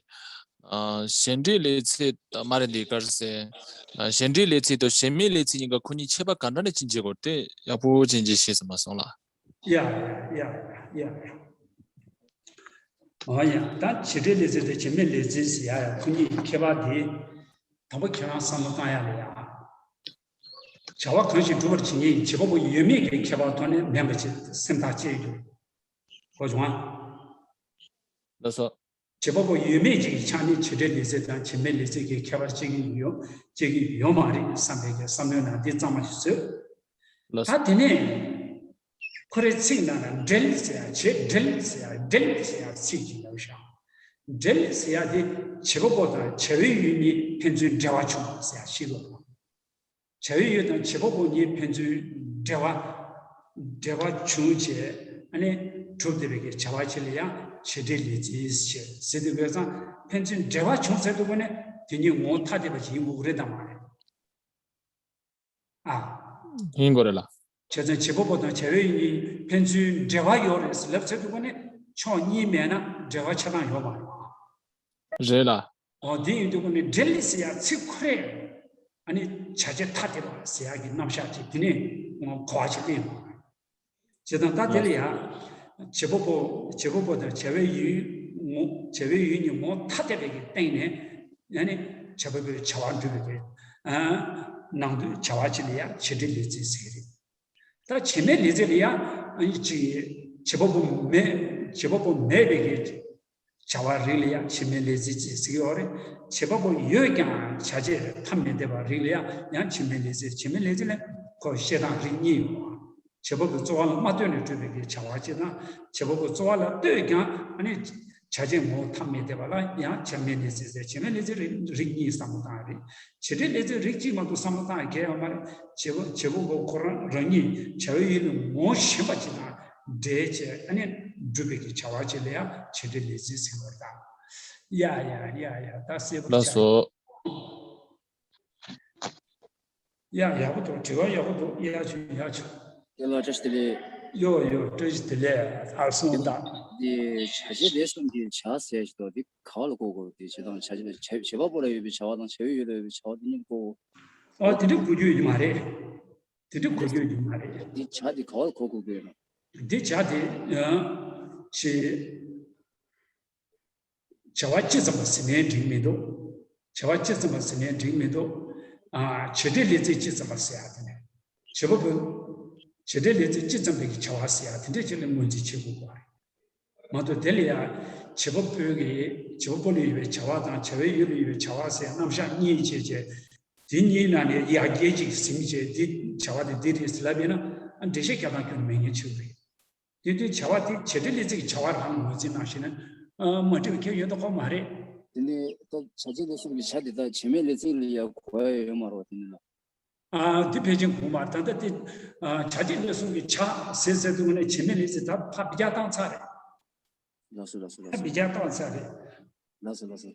ཨ་གཞན་འབྲེལ་ལས་ཚིག་མ་རེད་འདི་གར་ཟེར། ཨ་གཞན་འབྲེལ་ལས་ཚིག་དང་གཞན་མེད་ལས་ཚིག་གཉིས་ཀ་ཁོ་གཉིས་ཁྱད་པར་ག་འདྲ་ནས་ཅིག་འབྱེད་དགོས་དེ་ཡག་པོ་ཅིག་འབྱེད་ཤེས་ས་མ་སོང་ལ། ཡ་ཡ་ཡ་ཡ་ཡ། ཨོ་ཡ། ད་བྱེད་འབྲེལ་ལས་ཚིག་དང་བྱེད་མེད་ལས་ཚིག་ཟེར་ཡ་ཡ་ཁོ་གཉིས་ཀྱི་ཁྱད་པར་དེ་དང་པོ་ཁྱེད་རང་བསམ་བློ་བཏང་ཡ་ལ་ཡ། བྱ་བ་གང་ཞིག་སྒྲུབ་པར་བྱེད་ཉིད་ཡིན་བྱེད་པ་པོ་ཡོད་མེད་ཀྱི་ཁྱད་པར་ཐོག་ནས་མིན་པ་ཅིག་སེམས་ཐག་བཅད་རྒྱུ། གོ་བྱུང་ཨ། ལགས་སོ། བྱེད་པ་པོ་ཡོད་མེད་ཅིག་གི་ཆ་ནས་བྱེད་འབྲེལ་ལས་ཚིག་དང་བྱེད་མེད་ལས་ཚིག་གི་ཁྱད་པར་བཅད་ཀྱི་ཡོད་བཅད་ཀྱི་ཡོད་མ་རེད་བསམ་པའི་གི་བསམ་བློའི་ནང་འདི་གཙང་མ་ཞིག་བཟོས། ལགས་སོ། ད་དེ་ནས་ཁོ་རའི་ཚིག་ནང་ན་འབྲེལ་ཟེར་ཡ་བྱེད་འབྲེལ་ཟེར་ཡ་འབྲེལ་ཟེར་ཡ་ཚིག་ཅིག་ཡོད་ཤག་འབྲེལ་ཟེར་ཡ་དེ་བྱེད་པ་པོ་དང་བྱ་བའི་ཡུལ་གཉིས་ཕན་ཚུན་འབྲེལ་བ་བྱུང་ཟེར་ཡ་ཞིག་ཡོད། བྱ་བའི་ཡུལ་དང་བྱེད་པ་པོ་གཉིས་ཕན་ཚུན་འབྲེལ་བ་འབྲེལ་བ་བྱུང་བྱས་ཨ་ནི་གྲུབ་བསྡད་པའི་གི་བྱ་བ་ཅིག་ལ་ཡང་བྱེད་འབྲེལ་ལས་ཚིག་ཟེར་ཟེར་དུས་དགོས་ཙང་ཕན་ཚུན་འབྲེལ་བ་བྱུང་ཟེར་དུས་གོ་ནས་དེ་གཉིས་ངོ་བོ་ཐ་དད་པ་ཅིག་ཡིན་དགོས་ཀྱི་རེད་དམ་མ་རེད། ཨ། ཡིན་དགོས་རེད་ལ། བྱས་ཙང་བྱེད་པ་པོ་དང་བྱ་བའི་ཡུལ་གཉིས་ཕན་ཚུན་འབྲེལ་བ་ཡོད་རེད་ཟེར་ལབ་ཚར་དུས་གོ་ནས་ཕྱོགས་གཉིས་མེད་ན་འབྲེལ་བ་ཆགས་སྟངས་ཡོད་མ་རེད། རེད་ལ། འོ་དེ་ཡིན་དུས་ཀོ་ནི་འབྲེལ་ཟེར་ཡ་ཚིག་ཁོ་རེ་ཨ་ནི་བྱ་བྱེད་ཐ་དད་པ་ཟེར་ཡ་གི་རྣམ་གཞག་ཅིག་དེ་ནས་གོ་བ་ཅིག་སླེབས་ཡོང་བ་རེད། བྱས་ཙང་ད་དེ་ལ་ཡ་བྱེད་པ་པོ་བྱེད་པ་པོ་དང་བྱ་བའི་ཡུལ་ངོ་བྱ་བའི་ཡུལ་གཉིས་ངོ་ཐ་དད་པའི་གི་སྟེང་ནས་ཨ་ནི་བྱེད་པ་པོའི་བྱ་བ་སྒྲུབ་པའི་གི་ནང་དུ་བྱ་བ་ཅིག་ལ་ཡ་བྱེད་འབྲེལ་ལས་ཚིག་ཟེར་གི་རེད། ད་བྱེད་མེད་ལས་ཚིག་ལ་ཡང་ཅིག་བྱེད་པ་པོ་མེད་བྱེད་པ་པོ་མེད་པའི་གི་བྱ་བ་རིགས་ལ་ཡང་བྱེད་མེད་ལས་ཚིག་ཅེས་ཟེར་གྱི་ཡོད་རེད། བྱེད་པ་པོ་ཡོད་ཀྱང་བྱ་བྱེད་ཐ་མི་དད་པ་རིགས་ལ་ཡང་ཡང་བྱེད་མེད་ལས་ཚིག་བྱེད་མེད་ལས་ཚིག་ལ་ཁོ་བཤད་སྟངས་རིགས་གཉིས་ཡོད། བྱེད་པ་པོའི་རྩོལ་བ་ལ་མ་ལྟོས་ནས་གྲུབ་པའི་གི་བྱ་བ་ཅིག་དང་བྱེད་པ་པོའི་རྩོལ་བ་ལ་ལྟོས་ཀྱང་ཨ་ནི་བྱ་བྱེད་ངོ་བོ་ཐ་མི་དད་པ་ལ་ཡང་བྱེད་མེད་ལས་ཚིག་ཟེར་བྱེད་མེད་ལས་ཚིག་རིགས་རིགས་གཉིས་བསམ་བློ་བཏང་ཡ་རེད། བྱེད་འབྲེལ་ལས་ཚིག་རིགས་གཅིག་མ་གཏོགས་བསམ་བློ་བཏང་ཡ་གལ་ཡོད་མ་རེད། བྱེད་པ་བྱེད་པ་པོ་ཁོ་རང་རང་ཉིད་བྱ་བའི་ཡུལ་ལས་ངོ་ཤེས་པ་ཅིག་དང་འབྲེལ་བྱས་ཨ་ནི་སྒྲུབ་པའི་གི་བྱ་བ་ཅིག་ལ་ཡང་བྱེད་འབྲེལ་ལས་ཚིག་ཟེར་བ་རེད་ད། ཡ་ཡ་ཡ་ཡ་ད་གསལ་པོ་ལགས་ཆགས། སོ། ཡ་ཡག་པོ་འདུག་དྲི་བ་ཡག་པོ་འདུག་ཡ་ཆུ་ཡ་ཆུ། དེ་ལ་བཀྲ་ཤིས་བདེ་ལེགས། ཡོ་ཡོ་བཀྲ་ཤིས་བདེ་ལེགས་ཨར་སོང་དང་། འདི་བྱ་བྱེད་ལས་གསུམ་གྱི་བྱ་ཟེར་ཞིག་འདུག་འདི་ག་བ་ལ་གོ་དགོས་འདི་བྱེད་དང་བྱ་བྱེད་བྱེད་པ་པོ་ལ་ཡོད་པའི་བྱ་བ་དང་བྱ་བའི་ཡུལ་ལ་ཡོད་པའི་བྱ་བ་འདི་གཉིས་ལ་གོ་དགོས། ཨ་དེ་འདྲ་གོ་རྒྱུ་ཡོད་ཀྱི་མ་རེད། དེ་འདྲ་གོ་རྒྱུ་ཡོད་ཀྱི་མ་རེད། འདི་བྱ་འདི་ག་བ་ལ་གོ་དགོས་དགོས་ན། འདི་བྱ་དེ་ཡང་ཞེས། བྱ་བ་ཅི་ཙམ་པ་ཟིན་ནའི་འགྲིག་མི་འདུག་བྱ་བ་ཅི་ཙམ་པ་ཟིན་ནའི་འགྲིག་མི་འདུག་ཨ་བྱེད་འབྲེལ་ལས་ཚིག་ཅི་ཙམ་པ་ཟེར་ཡ་དེ་ནས་བྱེད་པ་པོའི་བྱེད་འབྲེལ་ལས་ཚིག་ཅི་ཙམ་པའི་གི་བྱ་བ་ཟེར་ཡ་དེ་འདྲས་ཅིག་ལ་ངོས་འཛིན་བྱེད་དགོས་པ་རེད། མ་གཏོགས་དེ་ལ་ཡ་བྱེད་པ་པོའི་གི་བྱེད་པ་པོ་ལ་ཡོད་པའི་བྱ་བ་དང་བྱ་བའི་ཡུལ་ལ་ཡོད་པའི་བྱ་བ་ཟེར་རྣམ་གཞག་གཉིས་བྱས་བྱས་དེ་གཉིས་ནང་ནས་ཡར་རྒྱས་ཅིག་ཟིན་བྱས་དེ་བྱ་བ་དེ་འདི་རེད་ཟེར་ལབ་ཡིན་ན་ཨ་འགྲེལ་བཤད་རྒྱག་སྟངས་ཁྱོན་ནས་མེད་མཁན་ཆགས་རེད། དེ་དུས་བྱ་བ་དེ་བྱེད་འབྲེལ་ལས་ཚིག་གི་བྱ་བ་རང་ངོས་འཛིན་གནང་ཤེས་ན་མ་འགྲིག་པའི་ཁྱད་ཡོད་མདོག་ཁ་པོ་མ་རེད། དེ་ནས་ད་བྱ་བྱེད་ལས་གསུམ་གྱི་བྱ་དེ་དག་བྱེད་མེད་ལས་ཚིག་ལ་ཡང་གོ་ཡ་ཡོད་མ་རེད་པ་དེ་ནི་ལ། ཨ་དེ་ཕལ་ཆེར་གོ་མ་རེད། ད་ལྟ་དེ་བྱ་བྱེད་ལས་གསུམ་གྱི་བྱ་ཟེར་ཟེར་དུས་ནས་བྱེད་མེད་ལས་ཚིག་ད་ཕར་འབུད་རྒྱག་བཏང་ཚར་རེད། ལགས་སོ་ལགས་སོ་ལགས་ཕར་སོ། འབུད་རྒྱག་བཏང་ཚར་རེད། ལགས་སོ་ལགས་སོ།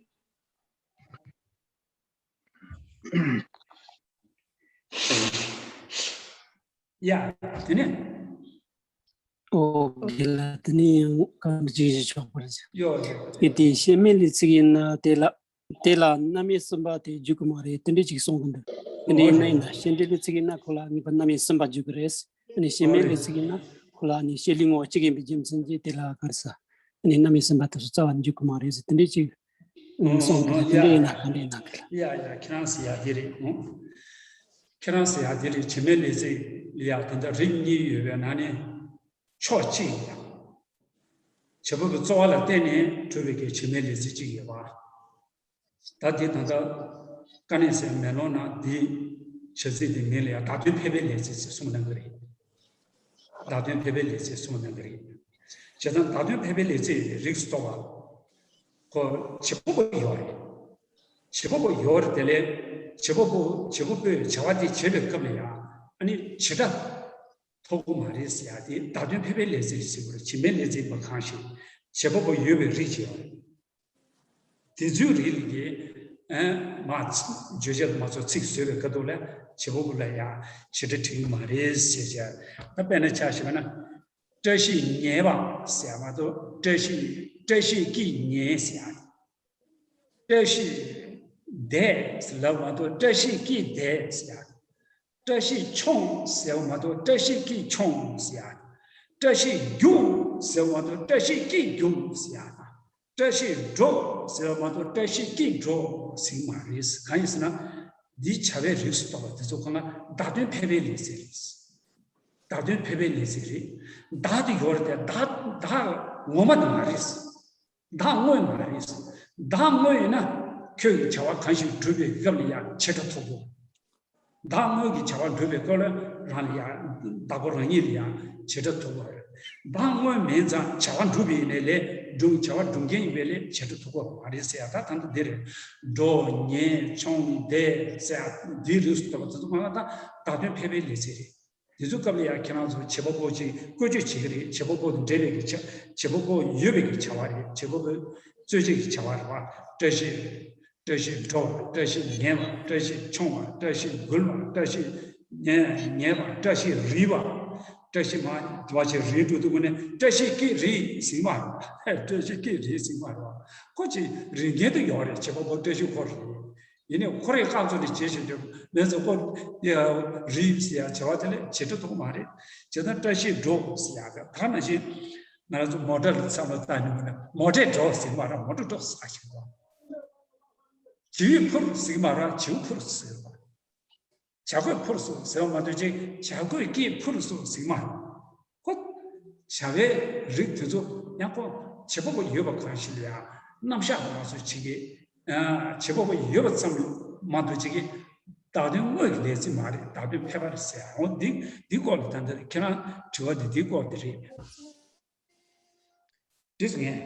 ཡ། དེ་ནས། ཨོ་དེ་ལ་དེ་ནས་ཡང་གང་ཅི་ཞིག་ཆོག་པ་རེད། ཡོད་ཡོད། དེ་དེ་བྱེད་མེད་ལས་ཚིག་ཡིན་ན་དེ་ལ་དེ་ལ་རྣམ་དབྱེ་གསུམ་པ་དེ་འཇུག་གི་མ་རེད་དེ་འདྲ་ཅིག་གསུང་གི་འདུག་དེ་འདྲ་ཡིན་ན་ཡིན་ན་བྱེད་འབྲེལ་ལས་ཚིག་ཡིན་ན་ཁོ་ལ་ངེས་པར་རྣམ་དབྱེ་གསུམ་པ་འཇུག་གི་རེད། དེ་ནས་བྱེད་མེད་ལས་ཚིག་ཡིན་ན་ཁོ་ལ་ནི་བྱེད་ལས་ངོ་བོ་གཅིག་ཡིན་པའི་རྒྱུ་མཚན་གྱིས་དེ་ལ་ག་རེ་ཟ། ནི་རྣམ་དབྱེ་གསུམ་པ་དེ་ཚོ་རྩ་བ་ནས་འཇུག་གི་མ་རེད་ཟེར་དེ་འདྲས་ཅིག་གསུངས་འདུག་དེ་འདྲས་ཡིན་ན་ག་འདྲས་ཡིན་ན་དེ་ལ། ཡ་ཡ་ཁྱེད་རང་ཟེར་ཡ་དེ་རེད། ཁྱེད་རང་ཟེར་ཡ་དེ་རེད། བྱེད་མེད་ལས་ཚིག་ལ་ཡ་དེ་འདྲ་རིགས་གཉིས་ཡོད་པའི་ནང་ནས་ཕྱོགས་གཅིག་ཡིན་ཡང་བྱེད་པ་པོའི་རྩོལ་བ་ལ་བརྟེན་ནས་གྲུབ་པའི་གི་བྱེད་མེད་ལས་ཚིག་གཅིག་ཡོད་པ། ད་དེ་ད་ལྟ་དཀའ་གནད་ཟེར་མེ་ལོང་ན་འདི་བྱ་ཚིག་དེ་མིང་ལ་ཡང་བདག་དོན་ཕལ་པའི་ལས་ཚིག་ཟེར་གསུངས་གནང་གི་རེད། བདག་དོན་ཕལ་པའི་ལས་ཚིག་གསུངས་གནང་གི་རེད། བྱས་ཙང་བདག་དོན་ཕལ་པའི་ལས་ཚིག་རིགས་སུ་གཏོགས་པ། ཁོ་བྱེད་པ་པོ་ཡོད་རེད། བྱེད་པ་པོ་ཡོད་རེད་དེ་ལས་བྱེད་པ་པོ་བྱེད་པ་པོས་བྱ་བ་དེ་བྱེད་པའི་སྐབས་ལ་ཡང་ཨ་ནི་བྱེད་སྒྲ་ཐོགས་ཀྱི་མ་རེད་ཟེར་ཡ་དེ་བདག་དོན་ཕལ་པའི་ལས་ཚིག་ཟེར་དགོས་རེད། བྱེད་མེད་ལས་ཚིག་མ་གང་ཞིག་བྱེད་པ་པོ་ཡོད་པའི་རིགས་ཅིག་ཡོད་རེད། དེ་ཚོའི་རིགས་ལ་ཡང་མ་བརྗོད་བྱ་དུ་མ་ཚོ་ཚིག་བཟོས་པའི་སྐབས་དུ་ལ་བྱེད་པ་པོ་ལ་ཡང་བྱེད་སྒྲ་འབྲི་གི་མ་རེད་ཟེར་བྱས། ད་དཔེར་ན་ཆ་བཞག་ན་བཀྲ་ཤིས་ཉེས་པ་ཟེར་མ་གཏོགས་བཀྲ་ཤིས་བཀྲ་ཤིས་ཀྱིས་ཉེས་ཟེར་ཡ། བཀྲ་ཤིས་བདེ་ཟེར་ལབ་མ་གཏོགས་བཀྲ་ཤིས་ཀྱིས་བདེ་ཟེར་ཡ། བཀྲ་ཤིས་མཆོངས་ཟེར་བ་མ་གཏོགས་བཀྲ་ཤིས་ཀྱིས་མཆོངས་ཟེར་ཡ། བཀྲ་ཤིས་རྒྱུགས་ཟེར་བ་མ་གཏོགས་བཀྲ་ཤིས་ཀྱིས་རྒྱུགས་ཟེར་ཡ། བཀྲ་ཤིས་འགྲོ་ཟེར་བ་མ་གཏོགས་བཀྲ་ཤིས་ཀྱིས་འགྲོ་ཟེར་གྱི་མ་རེད། གང་ཡིན་ཟེར་ན། འདིའི་བྱ་བའི་རིགས་སུ་གཏོགས་པ་དེ་ཚོ་གང་ལ་བདག་དོན་ཕལ་པའི་ལས་ཚིག་རེད། བདག་དོན་ཕལ་པའི་ལས་ཚིག་རེད། བདག་དེ་ཡོད་རེད་དེ་བདག་བདག་ངོ་མ་དེ་མ་རེད། བདག་དངོས་མ་རེད། བདག་དངོས་ཡིན་ན་ཁྱོད་ཀྱི་བྱ་བ་གང་ཞིག་སྒྲུབ་པའི་སྐབས་ལ་ཡང་བྱེ་བྲག་ཐོབ་དགོས། བདག་དངོས་ཀྱི་བྱ་བ་སྒྲུབ་པའི་སྐབས་ལ་རང་ལ་ཡང་བདག་པོ་རང་ཉིད་ལ་ཡང་བྱེ་བྲག་ཐོབ་དགོས་རེད། བདག་དངོས་མིན་ཙང་བྱ་བ་སྒྲུབ་པ་ཡིན་ནའི་ལས་སྒྲུབ་བྱ་བ་སྒྲུབ་མཁན་ཡིན་པའི་ལས་བྱེ་བྲག་ཐོབ་དགོས་མ་རེད་ཟེར་ཡ། ད་ད་ལྟ་འདི་རེད། འགྲོ་ཉལ་མཆོང་བསྡད་ཟེར་ཡ་འདིའི་རིགས་སུ་གཏོགས་པ་དེ་ཚོ་གང་ལ་ད་བདག་དོན་ཕལ་པའི་ལས་ཚིག་རེད། དེ་ཚོའི་སྐབས་ལ་ཡང་ཁྱེད་རང་ཚོ་བྱེད་པ་པོ་ཅིག་བཀོལ་སྤྱོད་བྱེད་ཀྱི་རེད། བྱེད་པ་པོ་དང་འབྲེལ་བའི་གི་བྱ་བྱེད་པ་པོ་ཡོད་པའི་གི་བྱ་བ་རེད། བྱེད་པ་པོའི་རྩོད་བྱེད་ཀྱི་བྱ་བ་རེད་བ། བཀྲ་ཤིས་བཀྲ་ཤིས་འགྲོ་བ། བཀྲ་ཤིས་ཉལ་བ། བཀྲ་ཤིས་མཆོང་བ། བཀྲ་ཤིས་འགུལ་བ། བཀྲ་ཤིས་ཉལ་ཉལ་བ། བཀྲ་ཤིས་རིལ་བ། བཀྲ་ཤིས་མ་བ་ཆེ་རིལ་འགྲོ་དུས་ཀུན་ནས་བཀྲ་ཤིས་ཀྱིས་རིལ་ཟིན་མ་རེད། བཀྲ་ཤིས་ཀྱིས་རིལ་ཟིན་མ་རེད་བ། ཁོ་ཅིག་རིལ་མཁན་དུ་ཡོད་རེད། བྱེད་པ་པོ་བཀྲ་ཤིས་ཁོ་རེད། ཡིན་ནའི་ཁོ་རེ་བཀག་ཚོད་དེ་བྱེད་བཞིན་འདུག་མེད་ཚེ་ཁོ་རིལ་ཟེར་ཡ་བྱ་བ་དེ་ལས་བྱེད་འགྲོ་ཐུབ་མ་རེད། བྱས་ཙང་བཀྲ་ཤིས་འགྲོ་ཟེར་ཡ་གི་ད་ནང་བཞིན་ང་རང་ཚོ་མོ་ཊ་ལ་བསམ་བློ་བཏང་ནས་མོ་ཊ་མོ་ཊས་འགྲོ་ཟེར་མ་རེད། མོ་ཊ་འགྲོ་ཟེར་ཞིག་གོ། བྱིའུས་འཕུར་ཟེར་མ་རེད། བྱིའུ་འཕུར་ཟེར་བ། བྱ་རྒོད་འཕུར་སོང་ཟེར་བ་མ་གཏོགས་ཅིག་བྱ་རྒོད་ཀྱིས་འཕུར་སོང་ཟེར་མ་རེད། ཁོ་བྱ་བའི་རིགས་དེ་ཚོ་ཡང་ཁོ་བྱེད་པ་པོ་ཡོད་པ་གང་ཞིག་ལ་ཡང་རྣམ་གཞག་མ་སོགས་བྱེད་ཀྱི། བྱེད་པ་པོ་ཡོད་པ་ཙམ་མ་གཏོགས་ཅིག་གི་བདག་དོན་དངོས་ཀྱི་ལས་ཚིག་མ་རེད། བདག་དོན་ཕལ་པ་རེད་ཟེར། འོ་འདི་འདི་སྐོར་ལ་ད་ལྟ་ཁྱེད་རང་དྲི་བ་འདི་འདིའི་སྐོར་འདི་རེད། འགྲིག་སོང་ངས།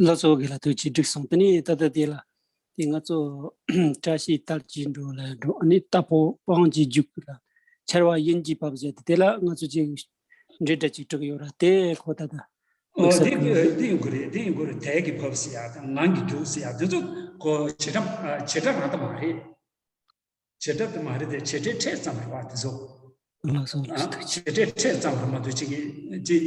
ལགས་སོ། དགེ་ལགས་ཐུགས་རྗེ་ཆེ། འགྲིག་སོང་། དེ་ནས་ད་ལྟ་དེ་ལ་དེ་ང་ཚོ་བཀྲ་ཤིས་དར་གྱིས་འགྲོ་ལ་འགྲོ། ཨ་ནི་རྟ་ཕོ་དབང་གིས་རྒྱུག་ལ་ཆར་བ་དབྱིན་གྱིས་བབས་ཟེར་དེ་དེ་ལ་ང་ཚོ་ཅིག་འབྲེལ་སྒྲ་ཅིག་སྒྲིག་ཡོད་ར། དེ་ཁོ་ད་ད་ཨོ་དམིགས་བསལ་དེ་གི་དེ་ཡིན་དགོས་རེད། དེ་ཡིན་དགོས་རེད། དལ་གྱིས་བབས་ཟེར་ཡ་དང་ངང་གིས་རྒྱུག་ཟེར་ཡ་དེ་ཚོ་གོ་བྱེད་སྒྲ་བྱེད་སྒྲ་རང་ད་མ་རེད། བྱེད་སྒྲ་དེ་མ་རེད་དེ་བྱེད་སྒྲའི་ཕྲད་ཙམ་རེད་བ་དེ་ཚོ། ལགས་སོ། ཨ། ལགས་སོ། བྱེད་སྒྲའི་ཕྲད་ཙམ་རེད་མ་གཏོགས་ཅིག་གི་ཅིག་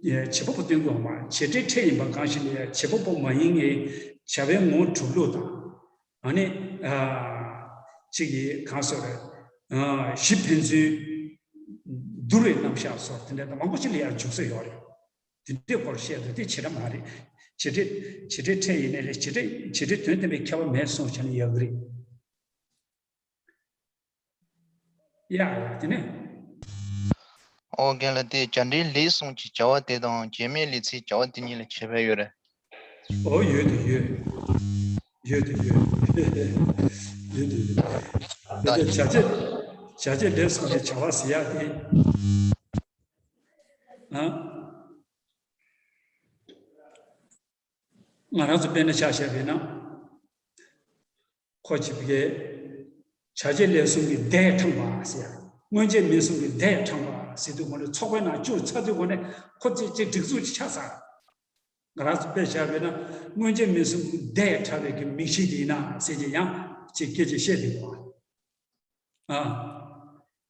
བྱེད་པ་པོ་སྟོན་དགོས་མ། བྱེད་སྒྲའི་ཕྲད་ཡིན་པ་གང་ཞིག་ལ་ཡང་བྱེད་པ་པོ་མ་ཡིན་ངེས་བྱ་བའི་ངོ་བོ་གྲུབ་ལུགས་དང་། ཨ་ནི་ཨ་ཅིག་གི་གང་ཟེར་རེད། ཨ་གཞི་ཕན་ཚུན་བསྡུར་བའི་རྣམ་གཞག་སོགས་དེ་འདྲ་དང་མང་པོ་ཅིག་ལ་ཡང་འཇུག་ས་ཡོད་རེད། དེ་འདྲའི་སྐོར་བཤད་དུས་དེ་བྱེད་སྒྲ་མ་རེད། བྱེད་སྒྲའི་བྱེད་སྒྲའི་ཕྲད་ཡིན་ནའི་རེད། བྱེད་སྒྲའི་བྱེད་སྒྲའི་དོན་བསྟན་པའི་ཁྱད་པར་མེད་གསུངས་བྱས་ན་ཡག་གི་རེད། ཡ་ཡ་དེ་ནས། ཨོ་རྒན་ལགས། དེ་བྱ་འབྲེལ་ལས་གསུམ་གྱི་བྱ་བ་དེ་དང་བྱེད་མེད་ལས་ཚིག་བྱ་བ་དེ་གཉིས་ལ་ཁྱད་པར་ཡོད་རེད། ཨོ་ཡོད་དེ་ཡོད། ཡོད་དེ་ཡོད། ཡོད་དེ་ཡོད། དེ་ལྟར་བྱ་བྱེད་བྱ་བྱེད་ལས་གསུམ་གྱི་བྱ་བ་ཟེར་ཡ་དེ། ཨ། ང་རང་ཚོ་དཔེར་ན་ཆ་བཞག་པས་ན། ཁོ་ཅིག་གིས་བྱ་བྱེད་ལས་གསུམ་གྱི་བརྡས་ཕྲེང་བ་ཟེར། མངོན་རྗེས་མིང་གསུམ་གྱི་བརྡས་ཕྲེང་བ་ཟེར་དུས་ཁོ་ནི་ཚོགས་པའི་ནང་བཅུག་ཚར་དུས་ཁོ་ནི་ཁོ་ཅིག་ཅིག་སྒྲིག་འཛུགས་ཅིག་ཆགས་ཚར། ང་རང་ཚོ་དཔེ་བཞག་པས་ན་མངོན་རྗེས་མིང་གསུམ་གྱི་བརྡས་ཕྲེང་བའི་གི་མིང་གཞི་དེ་ཡིན་ན་ཟེར་གྱི་ཡང་ཅིག་སྐད་ཆ་བཤད་དེ་འདུག་ཨ། ཨ།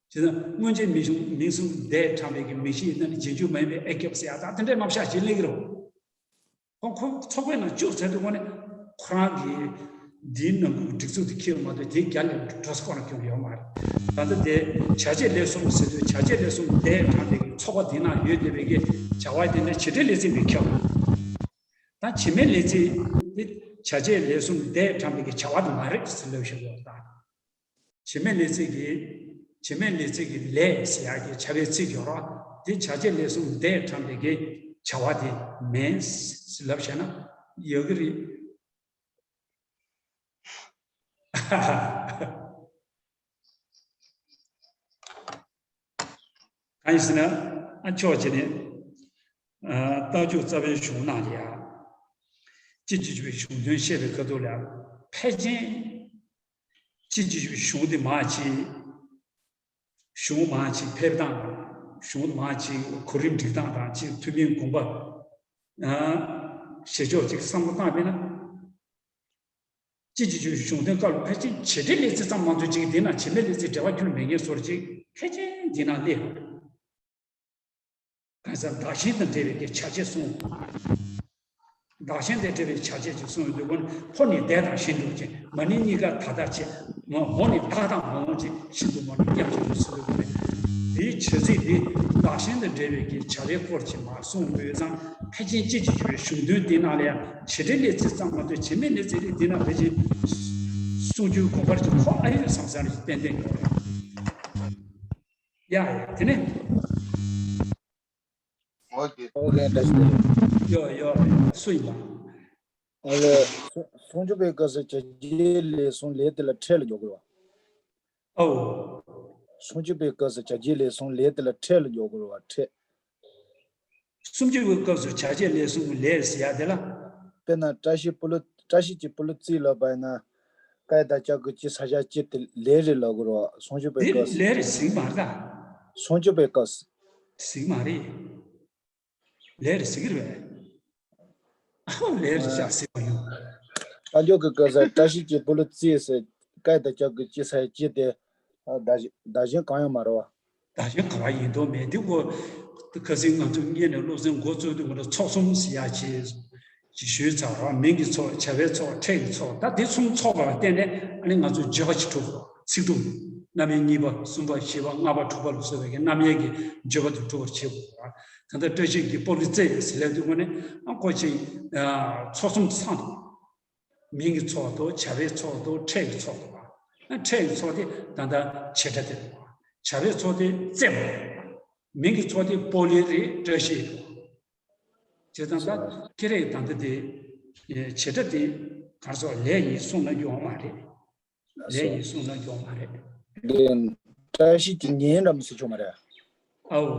བྱས་ཙང་མངོན་རྗེས་མིང་གསུམ་མིང་གསུམ་གྱི་བརྡས་ཕྲེང་བའི་གི་མིང་གཞི་ཡིན་ན་ནི་རྗེས་འཇུག་མ་ཡིན་པའི་ཨེ་སྐབས་ཟེར་ཡ་དང་དེ་འདྲའི་རྣམ་གཞག་ཅིག་སླེབས་ཀྱི་རེད། ཁོ་ཁོ་ཚོགས་པའི་ནང་བཅུག་ཚར་དུས་ཁོ་ནི་ཁོ་རང་གི་འདིའི་ནང་ཁུལ་གྱི་སྒྲིག་འཛུགས་དེ་འཁྱེར་བ་མ་གཏོགས་དེའི་རྒྱ་ལས་འགྲོ་ས་ཁོ་རང་སྐྱོན་ཡོད་མ་རེད། ད་ལྟ་དེ་བྱ་བྱེད་ལས་གསུམ་ཟེར་དུས་བྱ་བྱེད་ལས་གསུམ་བརྡས་ཕྲེང་བའི་ཚོགས་པ་དེ་ནང་ཡོད་བསྡད་པའི་གི་བྱ་བ་དེ་ནི་བྱེད་འབྲེལ་ལས་ཚིག་མི་ཁྱབ། ད་བྱེད་མེད་ལས་ཚིག་དེ་བྱ་བྱེད་ལས་གསུམ་བརྡས་ཕྲེང་བའི་གི་བྱ་བ་དེ་མ་རེད་ཟེར་ལབ་བཞག་ཡོད་ད། བྱེད་མེད་ལས་ཚིག་གི། བྱེད་མེད་ལས་ཚིག་གི་ལས་ཟེར་ཡག་གི་བྱ་བའི་ཚིག་ཡོད་རེད། དེ་བྱ་བྱེད་ལས་གསུམ་བརྡས་ཕྲེང་བའི་གི་བྱ་བ་དེ་མིན་ཟེར་ལབ་བྱས་ན་ཡག་གི་རེད། གང་ཡིན་ཟེར་ན། ཨ་ཕྱོགས་གཅིག་ནས་ཨ་རྟགས་འཇུག་རྩ་བའི་གཞུང་ནང་ལ་ཡ། སྤྱི་རྗེས་འཇུག་པའི་གཞུང་དོན་བཤད་པའི་ཁ་ཐུག་ལ་ཕལ་ཆེར་སྤྱི་རྗེས་འཇུག་པའི་གཞུང་དེ་མང་ཆེ། གཞུང་མང་ཆེ་ཕེབས་སྟངས་དང་། གཞུང་མང་ཆེ་གོ་རིམ་སྒྲིག་སྟངས་དང་། ཅིག་ཐུན་མིན་དགོངས་པ། ཨ་བྱེད་ཕྱོགས་ཅིག་བསམ་བློ་བཏང་བས་ན། སྤྱི་རྗེས་འཇུག་གཞུང་དོན་སྐབས་ལ་ཕལ་ཆེར་བྱེད་འབྲེལ་ལས་ཚིག་ཙམ་མ་གཏོགས་ཅིག་དེ་ན་བྱེད་མེད་ལས་ཚིག་འབྲེལ་བ་ཁྱོན་མེད་མཁན་བཟོ་འདྲ་ཅིག་ཕལ་ཆེར་འདི་ན་སླེབས་ཡོད། གང་ཟག་བདག་གཞན་དང་འབྲེལ་བའི་གི་བྱ་བྱེད་གསུམ། བདག་གཞན་དང་བྲལ་བའི་བྱ་བྱེད་ཅེས་གསུངས་ཡོད་དུས་ཀུན་ཕོ་ནི་འདས་དང་ཞེན་འགྲོ་ཅིང་མ་ནི་གཉིས་ཀ་ད་ལྟ་བྱེད། མ་འོ་ནི་བདག་དང་མ་འོངས་ཅིང་ཤིན་ཏུ་མ་ནི་མཉམ་བྱེད་དུ་གསུངས་ཡོད་དུས་ཀུན་དེའི་བྱ་ཚིག་འདི་བདག་གཞན་དང་བྲལ་བའི་གི་བྱ་བའི་སྐོར་གྱི་མ་གསུངས་ཡོད་ཙང་ཕལ་ཆེར་སྐྱེ་འཇིག་གི་གཞུང་དོན་འདི་ནང་ལ་ཡང་བྱེད་འབྲེལ་ལས་ཚིག་ཙམ་མ་གཏོགས་བྱེད་མེད་ལས་ཚིག་རིགས་འདི་ན་ཕལ་ཆེར་གསུང་རྒྱུའི་དགོངས་པ་ཅིག་ཁོ་ཨ་ཡོད་བསམ་བསམ་ཞིག་ཏན་ཏན་ཡོད་རེད། ཡ་ཡ་དེ་ནས། ཨོ་ཀེ། ཨོ་ཀེ། བཀྲ་ཤིས་བདེ་ལེགས། ཡོ་ཡོ། སུ་ཡིན་པ། ཨོ་ལེ། སུ་སུམ་ཅུ་པའི་སྐབས་སུ་བྱ་བྱེད་ལས་གསུམ་ལས་དེ་ལ་འཕྲལ་ལ་འཇོག་དགོས་པ། ཨོ། སུམ་ཅུ་པའི་སྐབས་སུ་བྱ་བྱེད་ལས་གསུམ་ལས་དེ་ལ་འཕྲལ་ལ་འཇོག་དགོས་པ་འཕྲལ། སུམ་ཅུ་པའི་སྐབས་སུ་བྱ་བྱེད་ལས་གསུམ་ལས་ཟེར་ཡ་དེ་ལ། དཔེར་ན་བཀྲ་ཤིས་སྤུ་ལོ་བཀྲ་ཤིས་ཀྱི་སྤུ་ལོ་རྩིས་ལབ་པ་ཡིན་ན། སྐད་དང་ལྕགས་ཀྱི་ཅི་ས་ཞ་ཅི་དེ་ལས་རེད་ལབ་དགོས་རེད་བ། སུམ་ཅུ་པའི་དེ་སྐབས་སུ། ལས་རེད་ཟིག་མ་རེད་ད། སུམ་ཅུ་པའི་སྐབས་སུ། ཟིག་མ་རེད། ལས་རེད་ཟེར་གྱི་རེད་པས། ཨ་ལས་རེད་བྱ་ཟེར་བ་ཡོང་། རྟགས་འཇུག་གི་སྐབས་སུ་བཀྲ་ཤིས་ཀྱི་སྤུ་ལོ་རྩིས་ཟེར་སྐད་དང་ལྕགས་ཀྱི་ཅི་ཟེར་ཅི་དེ་བདག་གཞན་བདག་གཞན་གང་ཡང་མ་རེད་བ། བདག་གཞན་གང་ཡང་ཡིན་མདོག་མེད་དེ་གོ། ཁ་སང་ང་ཚོ་སྔོན་ནས་སློབ་ཚན་འགོ་བཙུགས་དུས་ང་ཚོ་ཚོགས་གསུམ་ཟེར་ཡ་ཅིག་ཅིག་ཞུས་ཚར་བ། མིང་གི་ཚོགས། བྱ་བའི་ཚོགས། ཕྲད་ཀྱི་ཚོགས། ད་དེ་གསུམ་ཚོགས་པ་ལ་བརྟེན་ནས་ཨ་ནི་ང་ཚོས་བརྗོད་པ་ཅིག་གྲུབ་དགོས། ཚིག་གྲུབ། རྣམ་དབྱེ་གཉིས་པ་གསུམ་པ་བཞི་པ་ལྔ་པ་དྲུག་པ་ལ་སོགས་པའི་གི་རྣམ་དབྱེ་གི་བརྗོད་པ་དེ་གྲུབ་པར་བྱེད་དགོས། ད་ལྟ་བཀྲ་ཤིས་ཀྱི་སྤོ་ལོ་རྩེ་ཟེར་ལབ་དུས་ཀུན་ནས་ཨ་ཁོ་ཅིག་ཚོགས་གསུམ་ཚང་འདུག་མིང་གི་ཚོགས་འདུག་བྱ་བའི་ཚོགས་འདུག་ཕྲད་ཀྱི་ཚོགས་འདུག་ཨ་ཕྲད་ཀྱི་ཚོགས་དེ་ད་ལྟ་བྱེད་སྒྲ་དེ་འདུག་བྱ་བའི་ཚོགས་དེ་རྩེ་བ་རེད། མིང་གི་ཚོགས་དེ་སྤོ་ལོ་རེད། བཀྲ་ཤིས་རེད། བྱས་ཙང་ད་ཁྱེད་རང་ད་ལྟ་དེ་བྱེད་སྒྲ་དེ་གར་སོགས་ལས་ཡིན་གསུངས་ན་ཡོང་མ་རེད། ལས་ཡིན་གསུངས་ན་ཡོང་མ་རེད། འདི་བཀྲ་ཤིས་ཀྱི་ཉིན་འདྲ་མི་སྲིད་ཆོག་མ་རེད། ཨའོ།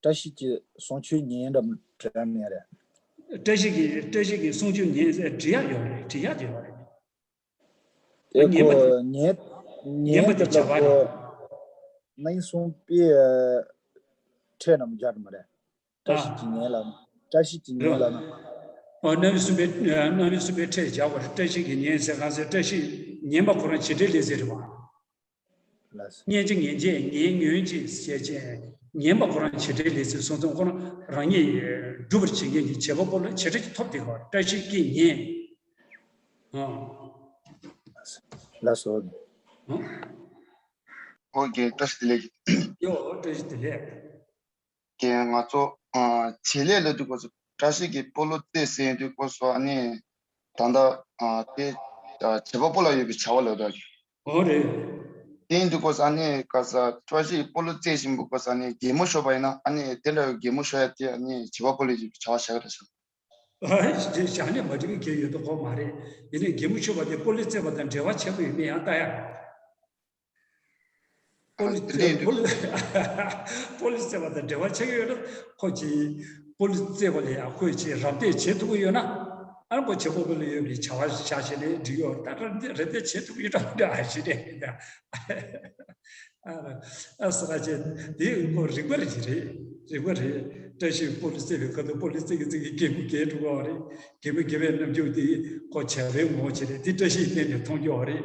བཀྲ་ཤིས་ཀྱི་གསུང་ཆོས་ཉིན་འདྲ་མི་དྲན་མེད་རེད། བཀྲ་ཤིས་ཀྱི་བཀྲ་ཤིས་ཀྱི་གསུང་ཆོས་ཉིན་ཟེར་འབྲི་ཡག་ཡོད་རེད། འབྲི་ཡག་ཡོད་རེད། དེ་ཉན་པ་ཁོ་ཉན་ཉན་པ་དེ་དེ་བྱ་ལ་བ་ཁོ་རེད། གནས་གསུམ་པའི་ཕྲད་རྣམས་སྦྱར་མ་རེད། བཀྲ་ཤིས་ཀྱི་ཉིན་ལ་ནི། བཀྲ་ཤིས་ཀྱི་ཉིན་ལ་ནི། ཨོ་རྣམ་དབྱེ་གསུམ་པའི་རྣམ་དབྱེ་གསུམ་པའི་ཕྲད་སྦྱར་བ་རེད། བཀྲ་ཤིས་ཀྱི་ཉིན་ཟེར་གང་ཟེར་བཀྲ་ཤིས་ཉན་པ་ཁོ་རང་བྱེད་སྒྲའི་ལས་ཚིག་རེད་བ། ལགས་སོ། ཉན་ཅིང་ཉན་བྱེད་ཉན་ཉོན་ཅིང་ཟེར་བྱས་ཉན་པ་ཁོ་རང་བྱེད་སྒྲའི་ལས་ཚིག་སོང་ཙང་ཁོ་རང་རང་ཉིད་སྒྲུབ་པར་བྱེད་མཁན་གྱི་བྱེད་པ་པོ་ལ་བྱེད་སྒྲ་ཀྱི་ཐོབ་དེ་ག་བཀྲ་ཤིས་ཀྱི་ཉིན། ཨོ། ལགས་སོ། ཨོ། ཨོ་ཀེ། བཀྲ་ཤིས་བདེ་ལེགས། ཡོ། བཀྲ་ཤིས་བདེ་ལེགས། ཀྱེ་ང་ཚོ་ཨ་བྱེད་ལས་ལབ་དུས་སྐབས་སུ་བཀྲ་ཤིས་ཀྱི་སྤོ་ལོ་རྩེ་ཟེར་དུས་སྐབས་སུ་ཨ་ནི་ད་ལྟ་ཨ་དེ་ཨ་བྱེད་པ་པོ་ལ་ཡོད་པའི་བྱ་བ་ལབ་ད། འོ་རེད། དེ་ཡིན་དུས་སྐབས་སུ་ཨ་ནི་ག་ས་བཀྲ་ཤིས་ཀྱི་སྤོ་ལོ་རྩེ་བཞིན་པའི་སྐབས་སུ་ཨ་ནི་གད་མོ་ཤོར་བ་ཡིན་ན་ཨ་ནི་དེ་ལ་གད་མོ་ཤོར་ཡ་དེ་ཨ་ནི་བྱེད་པ་པོ་ལ་ཡོད་པའི་བྱ་བ་བྱ་ག་རེ་བྱ། ཨ་ཞེས་བྱ་ནས་མ་འགྲིག་གི་གལ་ཡོད་དོ་གོ་མ་རེད། ཡིན་ནའི་གད་མོ་ཤོར་བ་དེ་སྤོ་ལོ་རྩེ་བ་དང་འབྲེལ་བ་ཆེན་པོ་ཡོད་མེད་ཡང་ལྟ་ཡ། སྤོ་ལོ་རྩེ་སྤོ་ལོ་སྤོ་ལོ་རྩེ་བ་དང་འབྲེལ་བ་ཆགས་ཀྱི་ཡོད་ན་ཁོ་ཀྱིས་སྤོ་ལོ་རྩེ་བ་ལ་ཡང་ཁོས་ཀྱིས་རམ་འདེགས་བྱེད་ཐུབ་ཀྱི་ཡོད་ན། ཨ་ཁོ་བྱེད་པ་པོ་ལ་ཡོད་པའི་བྱ་བ་བྱ་བྱེད་ནས་འགྲིག་ཡོད་ད་རམ་འདེགས་རམ་འདེགས་བྱེད་ཐུབ་ཀྱི་ཡོད་ད་འདྲ་ཞིག་རེད་ད། ཨ་ས་ཆེ་དེ་ཁོ་རིག་པ་རེད་རེད། རིག་པ་རེད། བཀྲ་ཤིས་སྤོ་ལོ་རྩེ་བའི་སྐབས་དུ་སྤོ་ལོ་རྩེ་གི་རྩེ་གི་གད་མོ་གད་འགྲོ་བ་རེད། གད་མོ་གད་པའི་རྣམ་འགྱུར་དེ་ཁོ་བྱ་བའི་ངོ་བོ་ཅིག་རེད། དེ་བཀྲ་ཤིས་སྟེང་ནས་མཐོང་རྒྱུ་བ་རེད།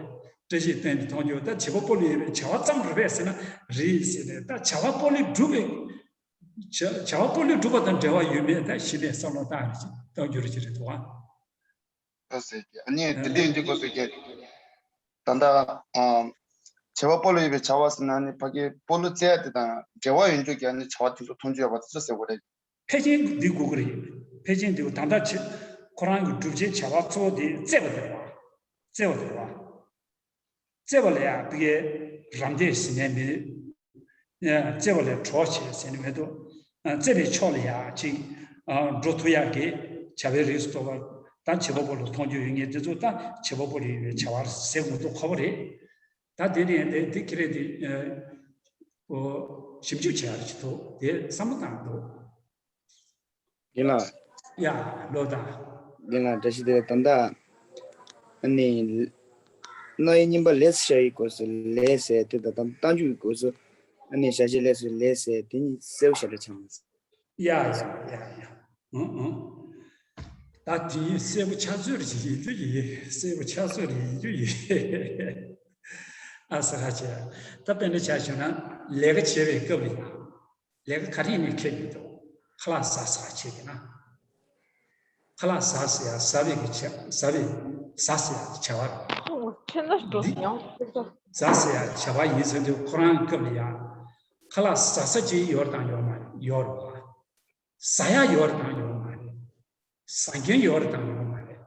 བཀྲ་ཤིས་སྟེང་ནས་མཐོང་རྒྱུ་ད་བྱེད་པ་པོ་ལ་ཡོད་པའི་བྱ་བ་ཙམ་རེད་པས་ཟེར་ན་རེད་ཟེར་ནས་ད་བྱ་བ་པོ་ལས་གྲུབ་པའི་བྱ་བྱ་བ་པོ་ལས་གྲུབ་པ་དང་འབྲེལ་བ་ཡོད་མེད་ད་གཞི་ནས་བསམ་བློ་བཏང་རེད་ཅིག་བཏང་རྒྱུ་རེད་ཅིག་རེད་འདུག་ཨ། ལགས་སོ། ཨ་ནི་དེ་འདྲ་ཡིན་དུས་སྐབས་སུ་ཀྱེ། ད་ལྟ་ཨ་བྱེད་པ་པོ་ལ་ཡོད་པའི་བྱ་བ་ཟེར་ན་ནི་ཕ་གི་སྤོ་ལོ་རྩེ་ཡ་དེ་དང་འབྲེལ་བ་ཡོད་རྒྱུ་གི་ཨ་ནི་བྱ་བ་དེ་ཚོ་མཐོང་རྒྱུ་ཡོད་པ་དེ་ཚོ་ཟེར་དགོས་རེད། ཕལ་ཆེར་འདི་དགོས་ཀྱི་རེད། ཕལ་ཆེར་འདི་ད་ལྟ་ཆེ་ཁོ་རང་གི་སྒྲུབ་བྱེད་བྱ་བ་གཙོ་བོ་དེ་རྩེ་བ་དེ་རེད་བ། རྩེ་བ་དེ་རེད་བ། རྩེ་བ་ལ་ཡང་ཕ་གི་རམ་འདེགས་ཟེར་ནས་མེད། རྩེ་བ་ལས་གྲོགས་བྱེད་ཟེར་ནས་མེད་དོ། རྩེ་བའི་ཕྱོགས་ལ་ཡང་ཅིག་འགྲོ་ཐུབ་ཡག་གི་བྱ་བའི་རིགས་སུ་གཏོགས་པ་ད་བྱེད་པ་པོ་ལ་མཐོང་རྒྱུ་ཡོད་ངེས་དེ་ཚོ་ད་བྱེད་པ་པོ་ལ་ཡོད་པའི་བྱ་བ་ཟེར་དགོས་འདུག་ཁོ་པ་རེད། ད་དེ་ནས་དེ་དེ་ཁྱེད་རེད་དེ་ཞིབ་འཇུག་བྱེད་ཡག་ཅིག་འདུག་དེ་བསམ་བློ་བཏང་འདུག་ཡིན་ལ། ཡ། ལོ་དང་། ཡིན་ལ་བཀྲ་ཤིས་བདེ་ལེགས། ད་ལྟ་ཨ་ནི་རྣམ་དབྱེ་གཉིས་པ་ལས་སུ་བྱ་ཡི་སྐབས་སུ་ལས་ཟེར་དེ་དང་རྟགས་འཇུག་གི་སྐབས་སུ་ཨ་ནི་བྱ་བྱེད་ལས་སུ་ལས་ཟེར་དེ་གཉིས་གསལ་པོ་ཞེ་དྲག་ཆགས་མ་སོང་། ཡ་ཡ་ཡ་ཡ། ཨང་ཨང་། ད་དེ་གསལ་པོ་ཆགས་ཚོད་རེ་ཡིན་རྒྱུ་ཡིན། གསལ་པོ་ཆགས་ཚོད་རེ་ཡིན་རྒྱུ་ཡིན། ཨ་ས་ཁ་ཆེ། ད་དཔེར་ན་ཆ་བཞག་ན་ལས་ཀ་བྱེད་པའི་སྐབས་ལ་ཡང་། ལས་ཀ་ག་རེ་ནས་འཁེལ་ཡོད་དོ། ཁ་ལག་ཟ་ཟ་བྱེད་ཀྱི་ན། ཁ་ ཁ་ལག་ཟ་ཟེར་ཡ་ཟ་བའི་གི་བྱ་ཟ་བའི་ཟ་ཟེར་ཡ་བྱ་བ་རེད། ཁྱེད་ན་འགྲོ་འདི་ཡང་ཁྱེད་ཚོ། ཟ་ཟེར་ཡ་བྱ་བ་ཡིན་ཟེར་དུས་ཁོ་རང་སྐབས་ལ་ཡ་ཁ་ལག་ཟ་ས་ཅིག་ཡོད་དང་ཡོད་མ་རེད། ཡོད་རེད་བ། ཟ་ཡ་ཡོད་དང་ཡོད་མ་རེད། ཟ་མཁན་ཡོད་དང་ཡོད་མ་རེད།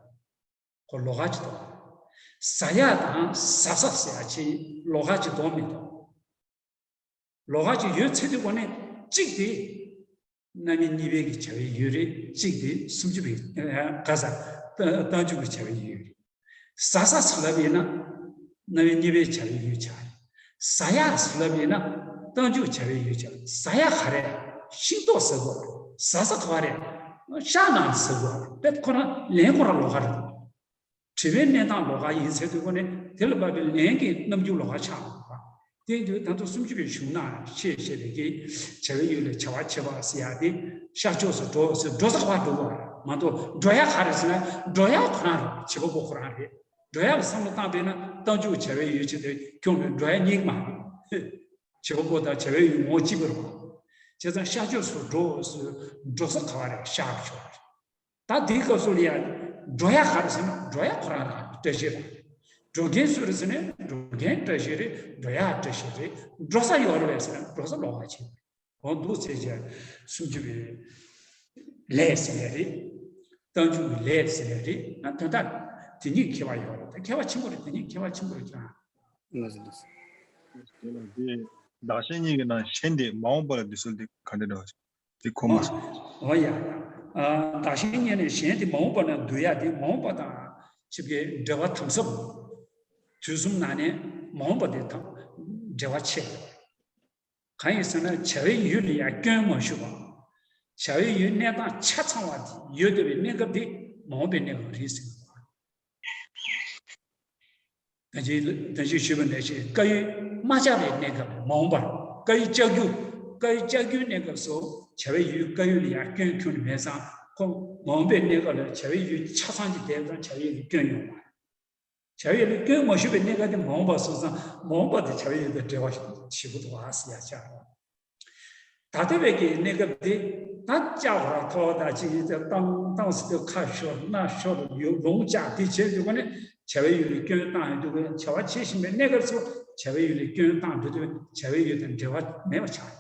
ཁོ་ལོགས་ཀ་ཅིག་འདུག་ཟ་ཡ་དང་ཟ་ས་ཟེར་ཡ་ཅིག་ལོགས་ཀ་ཅིག་འདུག་མི་འདུག་ལོགས་ཀ་ཅིག་ཡོད་ཚེ་དུས་གོ་ནས་གཅིག་དེ་རྣམ་དབྱེ་གཉིས་པའི་གི་བྱ་བའི་ཡུལ་རེད། གཅིག་དེ་སུམ་ཅུ་པའི་ག་ས་རྟགས་འཇུག་གི་བྱ་བའི་ཡུལ་རེད། ཟ་ས་ཟེར་ལབ་ཡིན་ན་རྣམ་དབྱེ་གཉིས་པའི་བྱ་བའི་ཡུལ་ཆགས་རེད། ཟ་ཡ་ཟེར་ལབ་ཡིན་ན་རྟགས་འཇུག་བྱ་བའི་ཡུལ་ཆགས། ཟ་ཡ་ག་རེ་ཤིང་ཏོག་ཟ་དགོས། ཟ་ས་ག་རེ་ཤ་ནང་ཟ་དགོས། དཔེ་ཁོ་རང་ལན་ཁོ་རང་ལོགས་ཀ་རེད། དྲི་བའི་གནས་སྟངས་ལོགས་ཀ་ཡིན་ཚེ་དུས་གོ་ནས་དེ་ལ་བབ་པའི་ལན་གྱི་རྣམ་འགྱུར་ལོགས་ཀ་ཆགས་འོང་བ། དེ་དུས་ད་དུང་སུམ་ཅུ་པའི་གཞུང་ན་ཆེས་ཆེ་བའི་གི་བྱ་བའི་ཡུལ་ལས་བྱ་བ་བྱེད་པ་ཟེར་ཡ་དེ་ཤར་ཕྱོགས་སུ་འགྲོ་ཟེར་འགྲོ་ས་ག་པར་འགྲོ་དགོས་མ་གཏོགས་འགྲོ་ཡ་ག་རེ་ཟེར་ན་འགྲོ་ཡ་ཁོ་རང་རེད། བྱེད་པ་པོ་ཁོ་རང་རེད། འགྲོ་ཡ་ལ་བསམ་བློ་བཏང་པས་ན་རྟགས་འཇུག་བྱ་བའི་ཡུལ་ཆེ་དེ་ཁྱོད་ནས་འགྲོ་ཡ་རྙེད་མ་རེད། བྱེད་པ་པོ་དང་བྱ་བའི་ཡུལ་ངོ་གཅིག་པ་རེད། བྱས་ཙང་ཤར་ཕྱོགས་སུ་འགྲོ་ཟེར་འགྲོ་ས་ག་པར་རེད། ཤར་ཕྱོགས་རེད། ད་དེའི་སྐབས་སུ་ལ་ཡང་འགྲོ་ཡ་ག་རེ་ཟེར་ན་འགྲོ་ཡ་ཁོ་རང་རང་བཀྲ་ཤིས་རང་རེད། འགྲོ་མཁན་སུ་རེད་ཟེར་ན་འགྲོ་མཁན་བཀྲ་ཤིས་རེད། འགྲོ་ཡ་བཀྲ་ཤིས་རེད། འགྲོ་ས་ཡོད་རེད་པས་ཟེར་ན་འགྲོ་ས་ལོགས་ཀ་ཅིག་རེད། འོ་འདུག་ཟེར་བྱས་སུམ་ཅུ་པའི་ལས་ཟེར་ཡ་རེད། རྟགས་འཇུག་གི་ལས་ཟེར་ཡ་རེད། ད་དོན་དག་དེ་གཉིས་ཁྱད་པར་ཡོད་རེད། ད་ཁྱད་པར་ཆེན་པོ་རེད། དེ་གཉིས་ཁྱད་པར་ཆེན་པོ་རེད་ཀྱང་། ལགས་སོ་ལགས་སོ། དེ་ལ་དེ་བདག་གཞན་གཉིས་ཀྱི་ནང་གཞན་དེ་མ་འོངས་པ་ལ་འདུ་ཚུལ་དེ་ག་འདྲ་འདྲ་བ་ཞིག་དེ་གོ་མ་སོང་། འོ་ཡ་ཡ། བདག་གཞན་གཉིས་ནས་གཞན་དེ་མ་འོངས་པ་ན་འདུ་ཡ་དེ་མ་འོངས་པ་དང་ཕྱི་པའི་འབྲེལ་བ་དམ་ཟབ། དུས་གསུམ་ནང་ནས་མ་འོངས་པ་དེ་དང་འབྲེལ་བ་ཆེ། གང་ཡིན་ཟེར་ན་བྱ་བའི་ཡུལ་ལ་ཡང་སྐྱོན་མ་ཞུགས་པ། བྱ་བའི་ཡུལ་གནས་སྟངས་ཆ་ཚང་བ་དེ་ཡོད་བསྡད་པའི་གནས་སྐབས་དེ་མ་འོངས་པའི་གནས་སྐབས་རེད་ཟེར་བ། ད་ཅི་ད་ཅི་ཞུས་པ་ནང་བཞིན་བཀའ་ཡིག་མ་བཅག་པའི་གནས་སྐབས་མ་འོངས་པར་བཀའ་ཡིག་བཅག་རྒྱུ། བཀའ་ཡིག་བཅག་རྒྱུའི་གནས་སྐབས་སུ་བྱ་བའི་ཡུལ་བཀའ་ཡིག་ལ་ཡང་སྐྱོན་ཁྱོན་ནས་མེད་ཙང་ཁོ་མ་འོངས་པའི་གནས་སྐབས་ལ་བྱ་བའི་ཡུལ་ཆ་ཚང་གཅིག་བསྡད་ཙང་བྱ་བའི་ཡུལ་ལ་སྐྱོན་ཡོང་བ། བྱ་བའི་ཡུལ་ལ་སྐྱོན་མ་ཞུགས་པའི་གནས་སྐབས་དེ་མ་འོངས་པ་སོང་ཙང་མ་འོངས་པ་དེ་བྱ་བའི་ཡུལ་དང་འབྲེལ་བ་ཞིག་གོ་འདུག་ཨ་ཟེར་ཡ་ཆགས། ད་ལྟ་བའི་གི་གནས་སྐབས་འདི་ད་ལྕགས་ར་ཐོག་ད་ཅིག་ཡིན་ཙང་བཏང་བཏང་ཟེར་དུས་ཁ་ཤོར་སྣ་ཤོར་ཡོང་ལོང་ལྕགས་འདི་བྱས་འདུག་ག་ནས་བྱ་བའི་ཡུལ་ལ་སྐྱོན་བཏང་ཡོང་དུས་བྱ་བ་བྱེད་བཞིན་པའི་གནས་སྐབས་སུ་བྱ་བའི་ཡུལ་ལ་སྐྱོན་བཏང་འགྲོ་དུས་བྱ་བའི་ཡུལ་དང་འབྲེལ་བ་མེད་པ་ཆགས།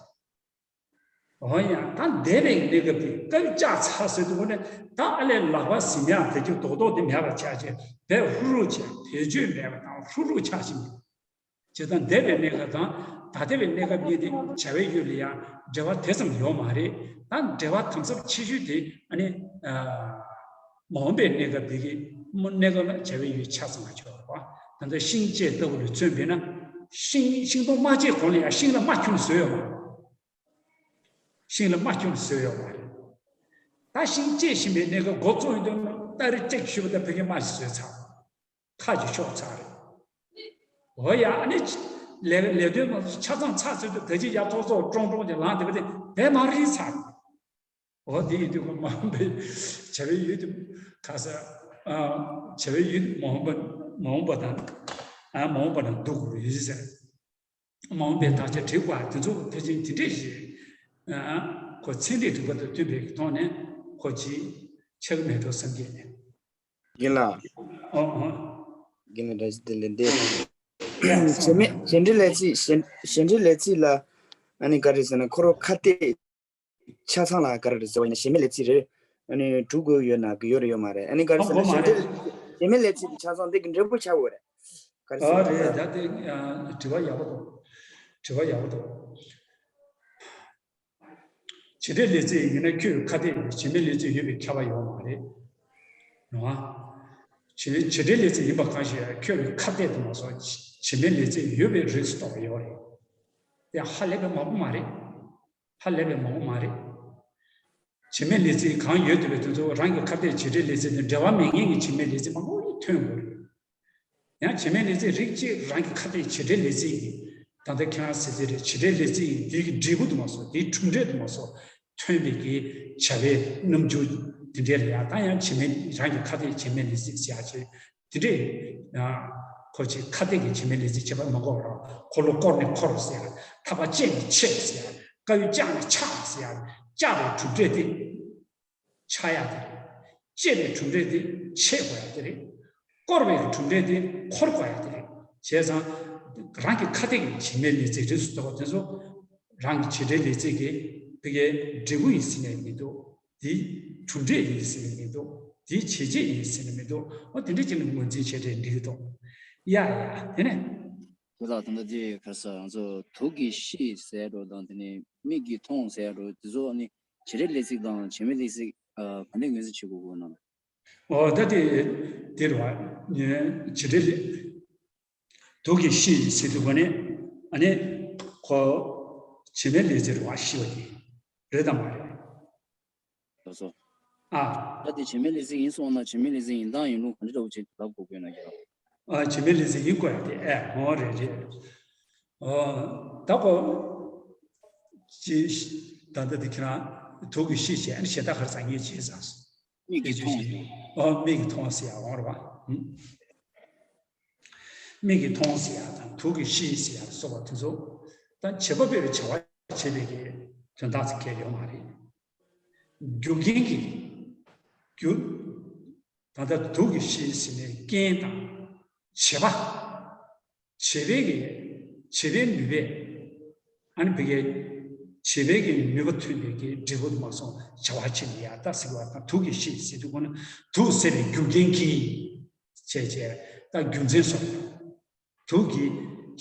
འོ་ཡ་ད་འདས་པའི་གནས་སྐབས་འདི་སྐབས་ལྕགས་ཚ་ཟེར་དུས་ག་ནས་ད་ཨ་ལས་ལག་པ་ཟིན་ཡག་དེ་ཚོ་རྡོག་རྡོག་འདི་མེད་པ་ཆགས་ཅེས་བས་ཧུ་རུ་ཆགས་བེད་སྤྱོད་མེད་པ་དང་ཧུ་རུ་ཆགས་བཞིན། བྱས་ཙང་འདས་པའི་གནས་སྐབས་དང་ད་ལྟ་བའི་གནས་སྐབས་གཉིས་དེ་བྱ་བའི་ཡུལ་ལ་ཡང་འབྲེལ་བ་དེ་ཙམ་ཡོད་མ་རེད། ད་འབྲེལ་བ་དམ་ཟབ་ཆེ་ཤོས་དེ་ཨ་ནི་མ་འོངས་པའི་གནས་སྐབས་འདི་གི་གནས་སྐབས་ལ་བྱ་བའི་ཡུལ་ཆ་ཚང་བ་ཆོག་པ། ད་ལྟ་ཤིང་བཅད་ལྟ་བུ་ལ་མཚོན་པས་ན་ཤིང་ཤིང་སྡོང་མ་བཅད་གོང་ལ་ཡང་ཤིང་ལ་རྨ་ཁྱོན་བཟོས་ཡོད་མ་རེད། ཤིང་ལ་རྨ་ཁྱོན་བཟོས་ཡོད་མ་རེད། ད་ཤིང་བཅད་བཞིན་པའི་གནས་སྐབས་འགོ་བཙུགས་ཡོང་དུས་སྟ་རེ་བཅད་ཞུས་པ་ད་ཕ་གིའི་རྨ་ཞིག་བཟོས་ཚར། ཁ་ཅིག་ཤོར་ཚར་རེད། འོ་ཡ་ཨ་ནི་ལས་ལས་དོན་མ་ཆ་ཚང་ཚར་ཚར་དུས་ད་ཅི་ཡ་ཙོག་ཙོག་ཀྲོང་ཀྲོང་ཅིག་ལངས་བསྡད་པ་དེ་བས་མ་རིག་ཚར་རེད། འོ་དེ་ཡིན་དུས་མ་འོངས་པའི་བྱ་བའི་ཡུལ་དུ་ག་ས་བྱ་བའི་ཡུལ་མ་འོངས་པ་མ་འོངས་པ་དང་མ་འོངས་པ་དང་འདུ་དགོས་ཡོད་ཟེར། མ་འོངས་པའི་དག་ཆ་དྲི་བ་དེ་ཚོ་ཕལ་ཆེར་དེ་འདྲས་ཞིག་ཁོ་ཚན་རིག་རིག་པ་དང་མཐུན་པའི་ཐོག་ནས་ཁོ་ཅིག་ཆགས་ཀྱི་མེད་འགྲོ་བསམ་གྱི་ནས། རྒན་ལགས། ཨོ་ཨོ། རྒན་ལགས་བཀྲ་ཤིས་བདེ་ལེགས་འདི། བྱེད་མེད་བྱེད་འབྲེལ་ལས་ཚིག་བྱེད་བྱེད་འབྲེལ་ལས་ཚིག་ལ་ཨ་ནི་ག་རེ་ཟེར་ན་ཁོ་རང་ཁ་གཏད། ཆ་ཚང་ལ་ག་རེ་རེད་ཟེར་བ་ཡིན་ན་གཞན་མའི་ལས་ཚིག་རེད། ཨ་ནི་དྲུག་དགོས་ཡོད་ན་གི་ཡོད་རེད་ཡོད་མ་རེད། ཨ་ནི་ག་རེ་ཟེར་ན་གཞན་མའི་གཞན་མའི་ལས་ཚིག་དེ་ཆ་ཚང་འདི་གི་འབྲས་བུ་ཆགས་ཡོད་རེད། ག་རེ་ཟེར་ཨ་ན་རེད་ད། ད་དེ་དྲི་བ་ཡག་པོ་འདུག་དྲི་བ་ཡག་པོ་འདུག་བྱེད་འབྲེལ་ལས་ཚིག་ཡིན་ན་ཁྱོད་ཁ་གཏད་གཞན་མའི་ལས་ཚིག་ཡོད་པའི་ཁྱབ་པ་ཡོད་མ་རེད། རེད་བ། བྱེད་བྱེད་འབྲེལ་ལས་ཚིག་ཡིན་པ་གང་ཞིག་ཁྱོད་ཀྱི་ཁ་གཏད་དུ་མ་སོང་བྱེད་མེད་ལས་ཚིག་ཡོད་པའི་རིགས་སུ་གཏོགས་པ་ཡོད་རེད། དེ་ཧ་ལས་པའི་མང་པོ་མ་རེད། ཧ་ལས་པའི་མང་པོ་མ་རེད། བྱེད་མེད་ལས་ཚིག་གང་ཡོད་དེ་བས་དེ་ཚོ་རང་གི་ཁ་གཏད་བྱེད་འབྲེལ་ལས་ཚིག་དང་འབྲེལ་བ་མེད་མཁན་གྱི་བྱེད་མེད་ལས་ཚིག་མང་པོ་ཐོན་དགོས་རེད། ཡང་བྱེད་མེད་ལས་ཚིག་རིགས་གཅིག་རང་གི་ཁ་གཏད་བྱེད་འབྲེལ་ལས་ཚིག་ཡིན། ད་ལྟ་ཁྱེད་རང་ཟེར་ཚིག་རེད་བྱེད་འབྲེལ་ལས་ཚིག་ཡིན་དེའི་གི་འབྲས་བུ་དུ་མ་སོང་དེའི་གྲུབ་འབྲས་དུ་མ་སོང་ཐོན་པའི་གི་བྱ་བའི་རྣམ་འགྱུར་དེ་འདྲའི་ལ་ཡང་ད་ཡང་བྱེད་མེད་རང་གི་ཁ་གཏད་བྱེད་མེད་ལས་ཚིག་ཟེར་ཡ་ཆེ། དེ་འདྲས་ཁོ་ཅིག་ཁ་གཏད་ཀྱི་བྱེད་མེད་ལས་ཚིག་ཁྱད་པར་མི་འགོག་རོགས་འཁོར་ལོ་བསྐོར་ནས་འཁོར་ཟེར་ཡ་ཐག་པ་བཅད་ནས་ཆད་ཟེར་ཡ་དཀར་ཡོལ་བཅག་ནས་ཆག་ཟེར་ཡ་བཅག་པའི་གྲུབ་འབྲས་དེ་ཆག་ཡ་དེ་རེད། བཅད་པའི་གྲུབ་འབྲས་དེ་ཆད་དགོས་ཡ་དེ་རེད། བསྐོར་བའི་གྲུབ་འབྲས་དེ་འཁོར་དགོས་ཡ་དེ་རེད། བྱས་ཙང་རང་གི་ཁ་ཏིག་གི་བྱེད་མེད་ལས་ཚིག་རིགས་སུ་གཏོགས་པ་དེ་ཚོ་རང་གི་བྱེད་འབྲས་ལས་ཚིག་གི་དེ་གའི་འབྲས་བུ་ཡིན་ཟེར་ནས་མི་འདུག་དེའི་གྲུབ་འབྲས་ཡིན་ཟེར་ནས་མི་འདུག་དེའི་བྱེད་བྱེད་ཡིན་ཟེར་ནས་མི་འདུག་འོ་དེ་འདྲ་བྱས་ནས་ངོས་འཛིན་བྱས་ཏེ་འགྲིག་གི་འདུག་ཡ་ཡ་དེ་ནས། དེ་ལ་ད་ལྟ་དེ་ག་རེ་ཟེར། ང་ཚོ་དུག་གིས་ཤི་ཟེར་འགྲོ་དང་དེ་ནས་མིག་གིས་མཐོང་ཟེར་འགྲོ་དེ་ཚོ་ནི་བྱེད་འབྲས་ལས་ཚིག་དང་བྱེད་མེད་ལས་ཚིག་ཨ་ག་འདྲས་ངོས་འཛིན་བྱེད་དགོས་གོ་ན། འོ་ད་དེ་དེ་རེད་བ། བྱེད་འབྲས་ལས། དུག་གིས་ཤི་ཟེར་དུས་ག་ནས་ཨ་ནི་ཁོ་བྱེད་མེད་ལས་ཚིག་རེད་བ། ཤི་བ་དེ་རེད་དམ་མ་རེད། ལགས་སོ། ཨ། ད་དེ་བྱེད་མེད་ལས་ཚིག་ཡིན་སོང་ན་བྱེད་མེད་ལས་ཚིག་ཡིན་སྟངས་ཡིན་ལུགས་ག་འདྲ་འདྲ་བོ་ཅིག་ལབ་དགོས་དགོས་ན་ཡང་། ཨ། བྱེད་མེད་ལས་ཚིག་ཡིན་དགོས་ཡ་དེ་ཨེ་འོ་རེད་རེད། ཨོ། ད་ཁོ་ཅི་ད་ལྟ་དེ་ཁྱེད་རང་དུག་གིས་ཤི་བྱས་ཨ་ནི་ཞེ་དྲག་ག་རེ་ཟ་ངེས་བྱས་ཟ། མིག་གིས་མཐོང་། ཨོ་མིག་གིས་མཐོང་ཟེར་ཡ་འོང་རེད་བ། མིག་གིས་མཐོང་ཟེར་ཡ་དང་དུག་གིས་ཤི་ཟེར་ཡ་སོགས་པ་དེ་ཚོ་ད་བྱེད་པ་སྤེལ་བའི་བྱ་བ་བྱེད་པའི་གི་དོན་དག་ཅིག་གལ་ཡོད་མ་རེད། རྒྱུ་རྐྱེན་གྱི་རྒྱུ། ད་ལྟ་དུག་གིས་ཤི་ཟེར་ནས་རྐྱེན་དང་། བྱེད་པ། བྱེད་པའི་གི་བྱེད་པའི་ནུས་པས། ཨ་ནི་བི་གའི་བྱེད་པའི་གི་ནུས་པ་ཐོན་པའི་གི་འབྲས་བུ་དུ་མ་སོང་བྱ་བ་བྱེད་ནི་ཡ་ད་ཟེར་བ་དང་དུག་གིས་ཤི་ཟེར་དུས་ཁོ་ན་དུག་ཟེར་བའི་རྒྱུ་རྐྱེན་གྱིས་བྱས་བྱས་ད་རྒྱུ་མཚན་སོགས། དུག་གིས་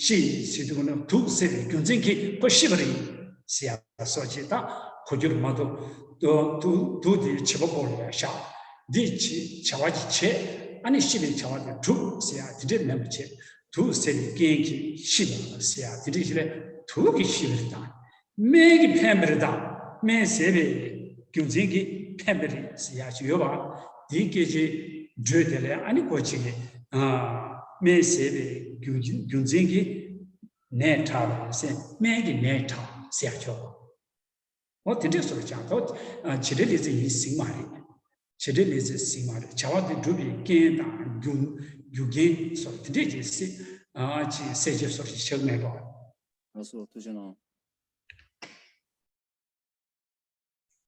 ཤི་ཟེར་དུས་ཁོ་ན་དུག་ཟེར་བའི་རྒྱུ་མཚན་གྱིས་ཁོ་ཤི་བ་རེད་ཟེར་ཡ་སོགས་ཅིག་ད་གོ་རྒྱུར་མ་གཏོགས། དུག་དུག་དུག་དེ་བྱེད་པ་པོ་ལ་ཡ་བཞག་འདི་བྱེད་བྱ་བ་ཅིག་བྱེད་ཨ་ནི་ཤི་བའི་བྱ་བ་དེ་གྲུབ་ཟེར་ཡ་དེ་འདྲས་མིན་པ་བྱེད། དུག་ཟེར་བའི་རྐྱེན་གྱིས་ཤི་བ་ཟེར་ཡ་དེ་འདྲས་ཞིག་ལས་དུག་གིས་ཤི་བ་རེད་དང་། སྨན་གྱིས་ཕན་པ་རེད་དང་སྨན་ཟས་པའི་རྒྱུ་མཚན་གྱིས་ཕན་པ་རེད་ཟེར་ཡ་ཞིག་ཡོད་པ། དེའི་སྐད་ཆའི་འགྲོས་དེ་ལས་ཨ་ནི་གོ་ཅིག་གིས་སྨན་ཟས་པའི་རྒྱུ་རྒྱུ་མཚན་གྱིས་ནད་དྲག་པ་རེད་ཟེར་སྨན་གྱིས་ནད་དྲག་ཟེར་ཡ་ཆོག་འོ་དེ་འདྲས་སོགས་ཀྱང་ད་བྱེད་འབྲས་ལས་ཚིག་ཡིན་ཟིན་མ་རེད། བྱེད་འབྲས་ལས་ཚིག་ཟིན་མ་རེད། བྱ་བ་དེ་སྒྲུབ་པའི་རྐྱེན་དང་རྒྱུ་རྒྱུ་རྐྱེན་སོགས་དེ་འདྲས་ཀྱི་སེ་ཨ་ཅི་གསལ་བྱེད་སོགས་ཀྱི་ཕྱག་མེད་པ། ལགས་སོ་ཐུགས་རྗེ་གནང་།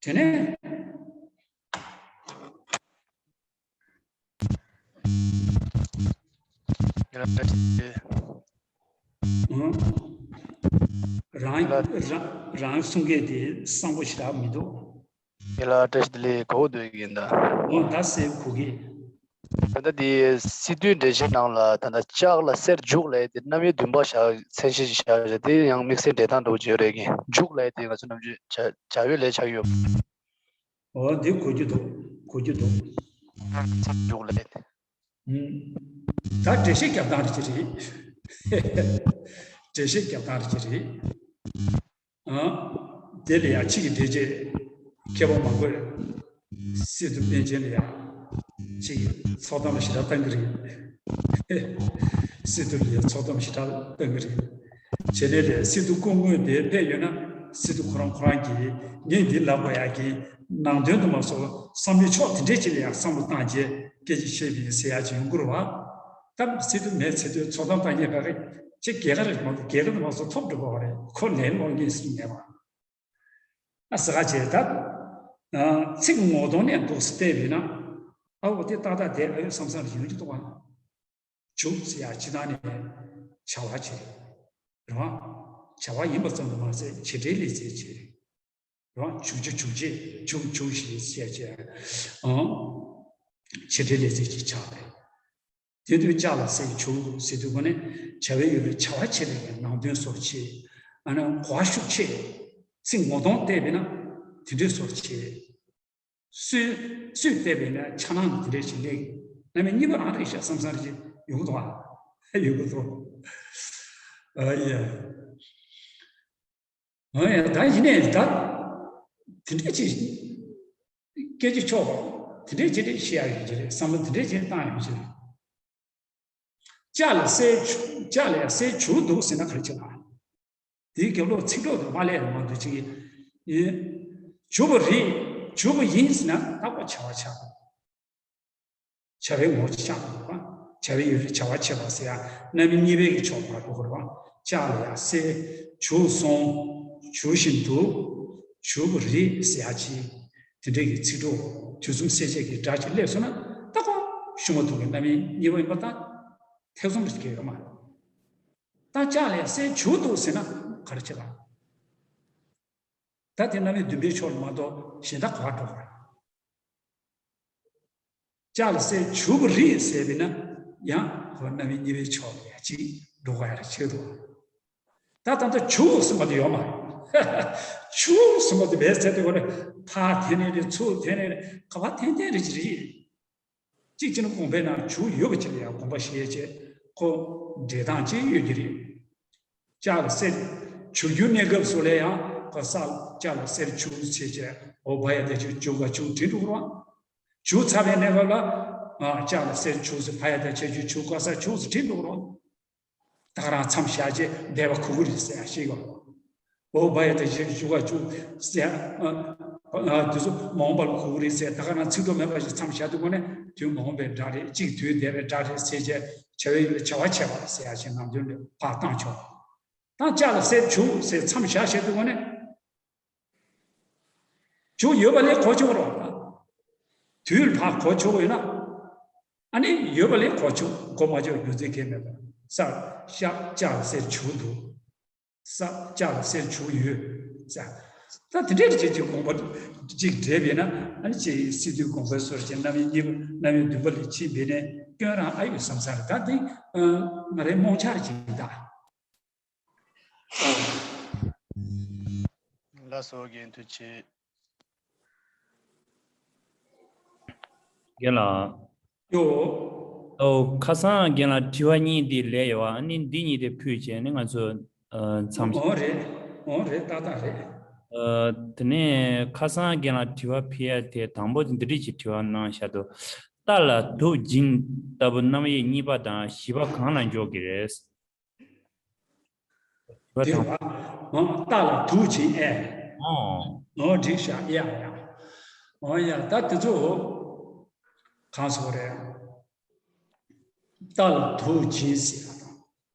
དེ་ནས། ཡ་ལ་བཀྲ་ཤིས་བདེ་ལེགས། ཨང་། རང་ལ་རང་རང་གསུང་སྐད་དེ་གསང་པོ་ཞེ་དྲག་མི་འདུག་ཡ་ལ་བཀྲ་ཤིས་བདེ་ལེགས་གོ་བོ་འདོད་ཀྱི་ཡིན་ད། འོ་ད་སེ་གོ་གི། ད་ལྟ་འདི་སི་ཏུའི་འགྲེལ་བཤད་ནང་ལ་ད་ལྟ་ལྕགས་ལ་གསེར་འཇུག་ལབ་ཡས་དེ་རྣམ་དབྱེ་བདུན་པ་བཞག་མཚན་གཞི་བཞག་བཞག་དེ་ཡང་དམིགས་བསལ་འགྲེལ་སྟངས་འདྲ་བོ་ཅིག་ཡོད་རེད་ཀྱི། འཇུག་ལབ་ཡས་དེ་ང་ཚོ་ནམ་རྒྱུན་བྱ་བྱ་བའི་ལས་ཆགས་ཡོད། འོ་འདི་གོ་རྒྱུ་འདུག་གོ་རྒྱུ་འདུག་འཇུག་ལབ་ཡས་དེ། ཨུམ། ད་འགྲེལ་བཤད་རྒྱབ་སྟངས་རེ་ཅིག་རེད། འགྲེལ་བཤད་རྒྱབ་སྟངས་རེ་ཅིག་རེད། ཨ། དེ་ལ་ཡང་ཕྱི་གི་འགྲེལ་བྱེད་མཁས་པ་མང་པོས་སི་ཏུ་པཎ་ཆེན་ལ་ཡང་ཕྱི་གི་ཚོགས་གཏམ་ཞེ་དྲག་བཏང་གི་རེད། སི་ཏུ་ལ་ཡང་ཚོགས་གཏམ་ཞེ་དྲག་བཏང་གི་རེད། བྱས་ནས་ལས་སི་ཏུ་སྐུ་དངོས་དེ་ཕེབས་ཡོད་ན་སི་ཏུ་ཁོ་རང་ཁོ་རང་གིས་ངས་འདི་ལབ་དགོས་ཡག་གི་ནང་དོན་དུ་མ་སོགས་བསམ་བློའི་ཕྱོགས་དེ་འདྲས་ཅིག་ལ་ཡང་བསམ་བློ་བཏང་རྗེས་སྐད་ཆ་བཤད་པ་ཡིན་ཟེར་ཡག་ཅིག་ཡོང་གི་རེད་བ། ད་སི་ཏུ་མེད་ཚེ་དུས་ཚོགས་གཏམ་བཏང་མཁན་ག་གེ་ཅིག་རྒྱལ་ཁ་རེད་མ་གཏོགས་རྒྱལ་ཁ་དུ་མ་སོགས་ཐོབ་འགྲོ་གི་རེད། ཁོ་ལན་སློག་མཁན་ཞིག་མེད་པ། ཨ་ཟེར་ག་བྱས་ད། ཚིག་ངོ་གདོང་ནས་འདུག་སེ་བལྟས་པས་ན། ཨ་འོ་དེ་ཏག་ཏག་བསྡད་ཨ་ཡོད་བསམ་བསམ་རེ་ཡོང་གི་འདུག་ག་འཇུག་ཟེར་ཡག་སྤྱིར་བཏང་ནས་བྱ་བ་ཅིག་རེད། རེད་བ། བྱ་བ་ཡིན་པ་ཙམ་དུ་མ་ཟད་བྱེད་འབྲེལ་ལས་ཚིག་ཅིག་རེད། རང་བྱུག་བྱུག་བྱུག་བྱེད་བྱུག་བྱུག་ཞེས་བཤད་བྱས། ཨང་། བྱེད་འབྲེལ་ལས་ཚིག་ཅིག་ཆགས་པས། དེ་དུས་ལྕགས་ལ་གསེར་འཇུག་ཟེར་དུས་ཁོ་ནས་བྱ་བའི་ཡུལ་ལ་བྱ་བ་བྱེད་པའི་ནང་དོན་སོགས་བྱེད། ཨ་ནི་གོ་བ་ཤུགས་ཆེ། ཚིག་ངོ་གདོང་བལྟས་པས་ན་དེ་འདྲའི་སོགས་བྱེད། སུས་སུས་བལྟས་པས་ན་འཆར་སྣང་དེ་འདྲའི་ཞིག་སླེབས། རྣམ་དབྱེ་གཉིས་པ་རང་རེད་ཤག་བསམ་བསམ་རེ་ཡོང་གི་འདུག་ཨ། ཡོང་གི་འདུག་ཨ་ཡ། ཨ་ཡ་ད་ཡིན་ནའི་ད། དེ་འདྲས་ཅིག་སྐད་ཆ་ཆོག་པ། དེ་འདྲས་ཅིག་རེད་བཤད་ཡག་ཡོད་ཀྱི་རེད། བསམ་བློ་དེ་འདྲས་ཅིག་བཏང་ཡོད་ཀྱི་རེད། ལྕགས་ལ་གསེར་འཇུག་ལྕགས་ལ་ཡང་གསེར་འཇུག་འདུག་ཟེར་ན་ག་རེ་བྱེད་པ། དེའི་རྒྱབ་ལོགས་ཚིག་གྲོགས་དེ་མ་སླེབས་མ་འདུག་ཅིག་ཡིན། འཇུག་པ་རེད། འཇུག་པ་ཡིན་ཟེར་ན་ད་ཁོ་བྱ་བ་ཆགས། བྱ་བའི་ངོ་བོ་ཆགས་འདུག་པ། བྱ་བའི་ཡུལ་ལ་བྱ་བ་བྱེད་པ་ཟེར་ཡ་རྣམ་དབྱེ་གཉིས་པའི་གི་ཕྱོགས་མ་གཏོགས་རེད་པ། ལྕགས་ལ་ཡང་གསེར་འཇུག་སོང་། འཇུག་བཞིན་འདུག་འཇུག་པ་རེད་ཟེར་ཡ་ཅིག་དེ་འདྲའི་གི་ཚིག་གྲོགས་དུས་གསུམ་གསལ་བྱེད་ཀྱི་སྒྲ་ཅིག་སླེབས་སོང་ན་ད་ཁོ་གཞུང་མ་འདུག་གི་རྣམ་དབྱེ་གཉིས་པ་ཡིན་པ་ད་ཐེ་ཚོམ་རེ་སྐྱེ་ཡོད་མ་རེད། ད་ལྕགས་ལ་གསེར་བྱུག་འདུག་ཟེར་ན་ག་རེ་བྱེད་པ། ད་དེ་རྣམ་དབྱེ་བདུན་པའི་ཕྱོགས་ལ་མ་གཏོགས་གཞན་དག་ག་པར་འགྲོ་བ་རེད། ལྕགས་ལ་གསེར་བྱུག་པ་རེད་ཟེར་བས་ན་ཡང་ཁོ་རྣམ་དབྱེ་གཉིས་པའི་ཕྱོགས་ལ་ཡ་གཅིག་འགྲོ་ག་ཡ་རེ་ཆེ་འགྲོ། ད་ད་ལྟ་བྱུག་ཟེར་བ་དེ་ཡོད་མ་རེད། བྱུག་ཟེར་བ་དེ་བས་ཟེར་དེ་གོ་རེ་ཕར་འཐེན་ནས་རེད་ཚུར་འཐེན་ནས་རེད་ག་པར་འཐེན་འཐེན་རེད་ཅི་རེད། གཅིག་བྱས་ན་དགོངས་པའི་ནང་བྱུག་ཡོད་པ་ཅིག་ལ་ཡང་དགོངས་པ་བཞེས་བྱས་ཁོ་འགྲེལ་སྟངས་ཅིག་ཡོད་ཀྱི་རེད། ལྕགས་ལ་གསེར་བྱུག་རྒྱུའི་གནས་སྐབས་སུ་ལ་ཡང་ཁོ་ས་ལྕགས་ལ་གསེར་བྱུག་ཟེར་བྱས་འོ་བ་ཡ་བཏགས་བྱུག་བྱུག་ག་བྱུག་བྲིས་འགྲོ་གི་རེད། བྱུག་ཚར་བའི་གནས་སྐབས་ལ་ལྕགས་ལ་གསེར་བྱུག་ཟེར་བ་ཡ་བཏགས་བྱ་བྱུག་བྱུག་ག་ས་བྱུག་ཟེར་བྲིས་འགྲོ་གི་རེད། ད་ག་རང་མཚམས་བཞག་བྱས་བསྡད་པ་གོ་གི་རེད་ཟེར་ཡ་ཤེས་གི་རེད། འོ་བ་ཡ་བཏགས་བྱ་བྱུག་ག་བྱུག་ཟེར་ཡ། དེ་ཚོ་མ་འོངས་པ་ལ་གོ་གི་རེད་ཟེར་ད་ག་རང་ཚིག་ཐོ་མེད་པ་ཞིག་མཚམས་བཞག་དུས་གོ་ནས་དུས་མ་འོངས་པའི་སྒྲ་རེད་གཅིག་དུས་འདས་པའི་སྒྲ་རེད་ཟེར་བྱས་བྱ་བའི་ཡུལ་ལ་བྱ་བ་བྱས་པ་ཟེར་ཡ་ཞིག་ནམ་རྒྱུན་ལ་ཕར་བཏང་ཆོག་ད་ལྕགས་ལ་གསེར་བྱུག་ཟེར་མཚམས་བཞག་བྱས་དུས་གོ་ནས། བྱུག་ཡོད་པ་ལས་གོ་ཆོག་རོགས། དུས་ལ་ཕར་གོ་ཆོག་ཡོད་ན། ཨ་ནི་ཡོད་པ་ལས་གོ་ཆོག་གོ་མ་ཆོག་རྒྱུ་མཚན་གང་མེད་པར་ས་ཤ་ལྕགས་ལ་གསེར་བྱུག་འདུག་ས་ལྕགས་ལ་གསེར་བྱུག་ཡོད། ས། ད་དེ་འདྲའི་རིགས་ཀྱི་དགོངས་པ་གཅིག་འགྲེལ་བས་ན་ཨ་ནི་ཅིག་སི་ཏུའི་དགོངས་པའི་སོར་གྱི་རྣམ་དབྱེ་གཉིས་པ་རྣམ་དབྱེ་བདུན་པ་ལ་ཕྱིན་པས་ནས་སྐྱོན་རང་ཨ་ཡོད་བསམ་ས་རེད་ད་དེ་ང་རའི་རྨོངས་འཆར་གྱིས་ད། ལགས་སོ་རྒན་ཐུགས་རྗེ་ཆེ། རྒན་ལགས། ཡོ། ཨོ་ཁ་སང་རྒན་ལགས་དྲི་བ་གཉིས་འདི་ལས་ཡོད་ཨ་ནི་འདི་གཉིས་དེ་ཕུལ་བྱས་ནི་ང་ཚོ་མཚམས། ཨོ་རེད། ཨོ་རེད་ཏག་ཏག་རེད། དེ་ནས་ཁ་སང་རྒན་ལགས་དྲི་བ་ཕུལ་ཡ་དེ་དང་པོ་དེ་འདི་འདྲ་ཅིག་དྲི་བ་གནང་བཞག་འདུག་རྟ་ལ་དུག་སྦྱིན་ལྟ་བུ་རྣམ་དབྱེ་གཉིས་པ་དང་བཞི་པ་གང་ལ་འཇོག་གི་རེད། དེ་རེད་པ། ཨོ་རྟ་ལ་དུག་སྦྱིན་ཨེ། ཨོ། ཨོ་འགྲིག་ཤག་ཡ་ཡ། ཨོ་ཡ་ད་དེ་ཚོ་གང་སོགས་རེད། རྟ་ལ་དུག་སྦྱིན་ཟེར་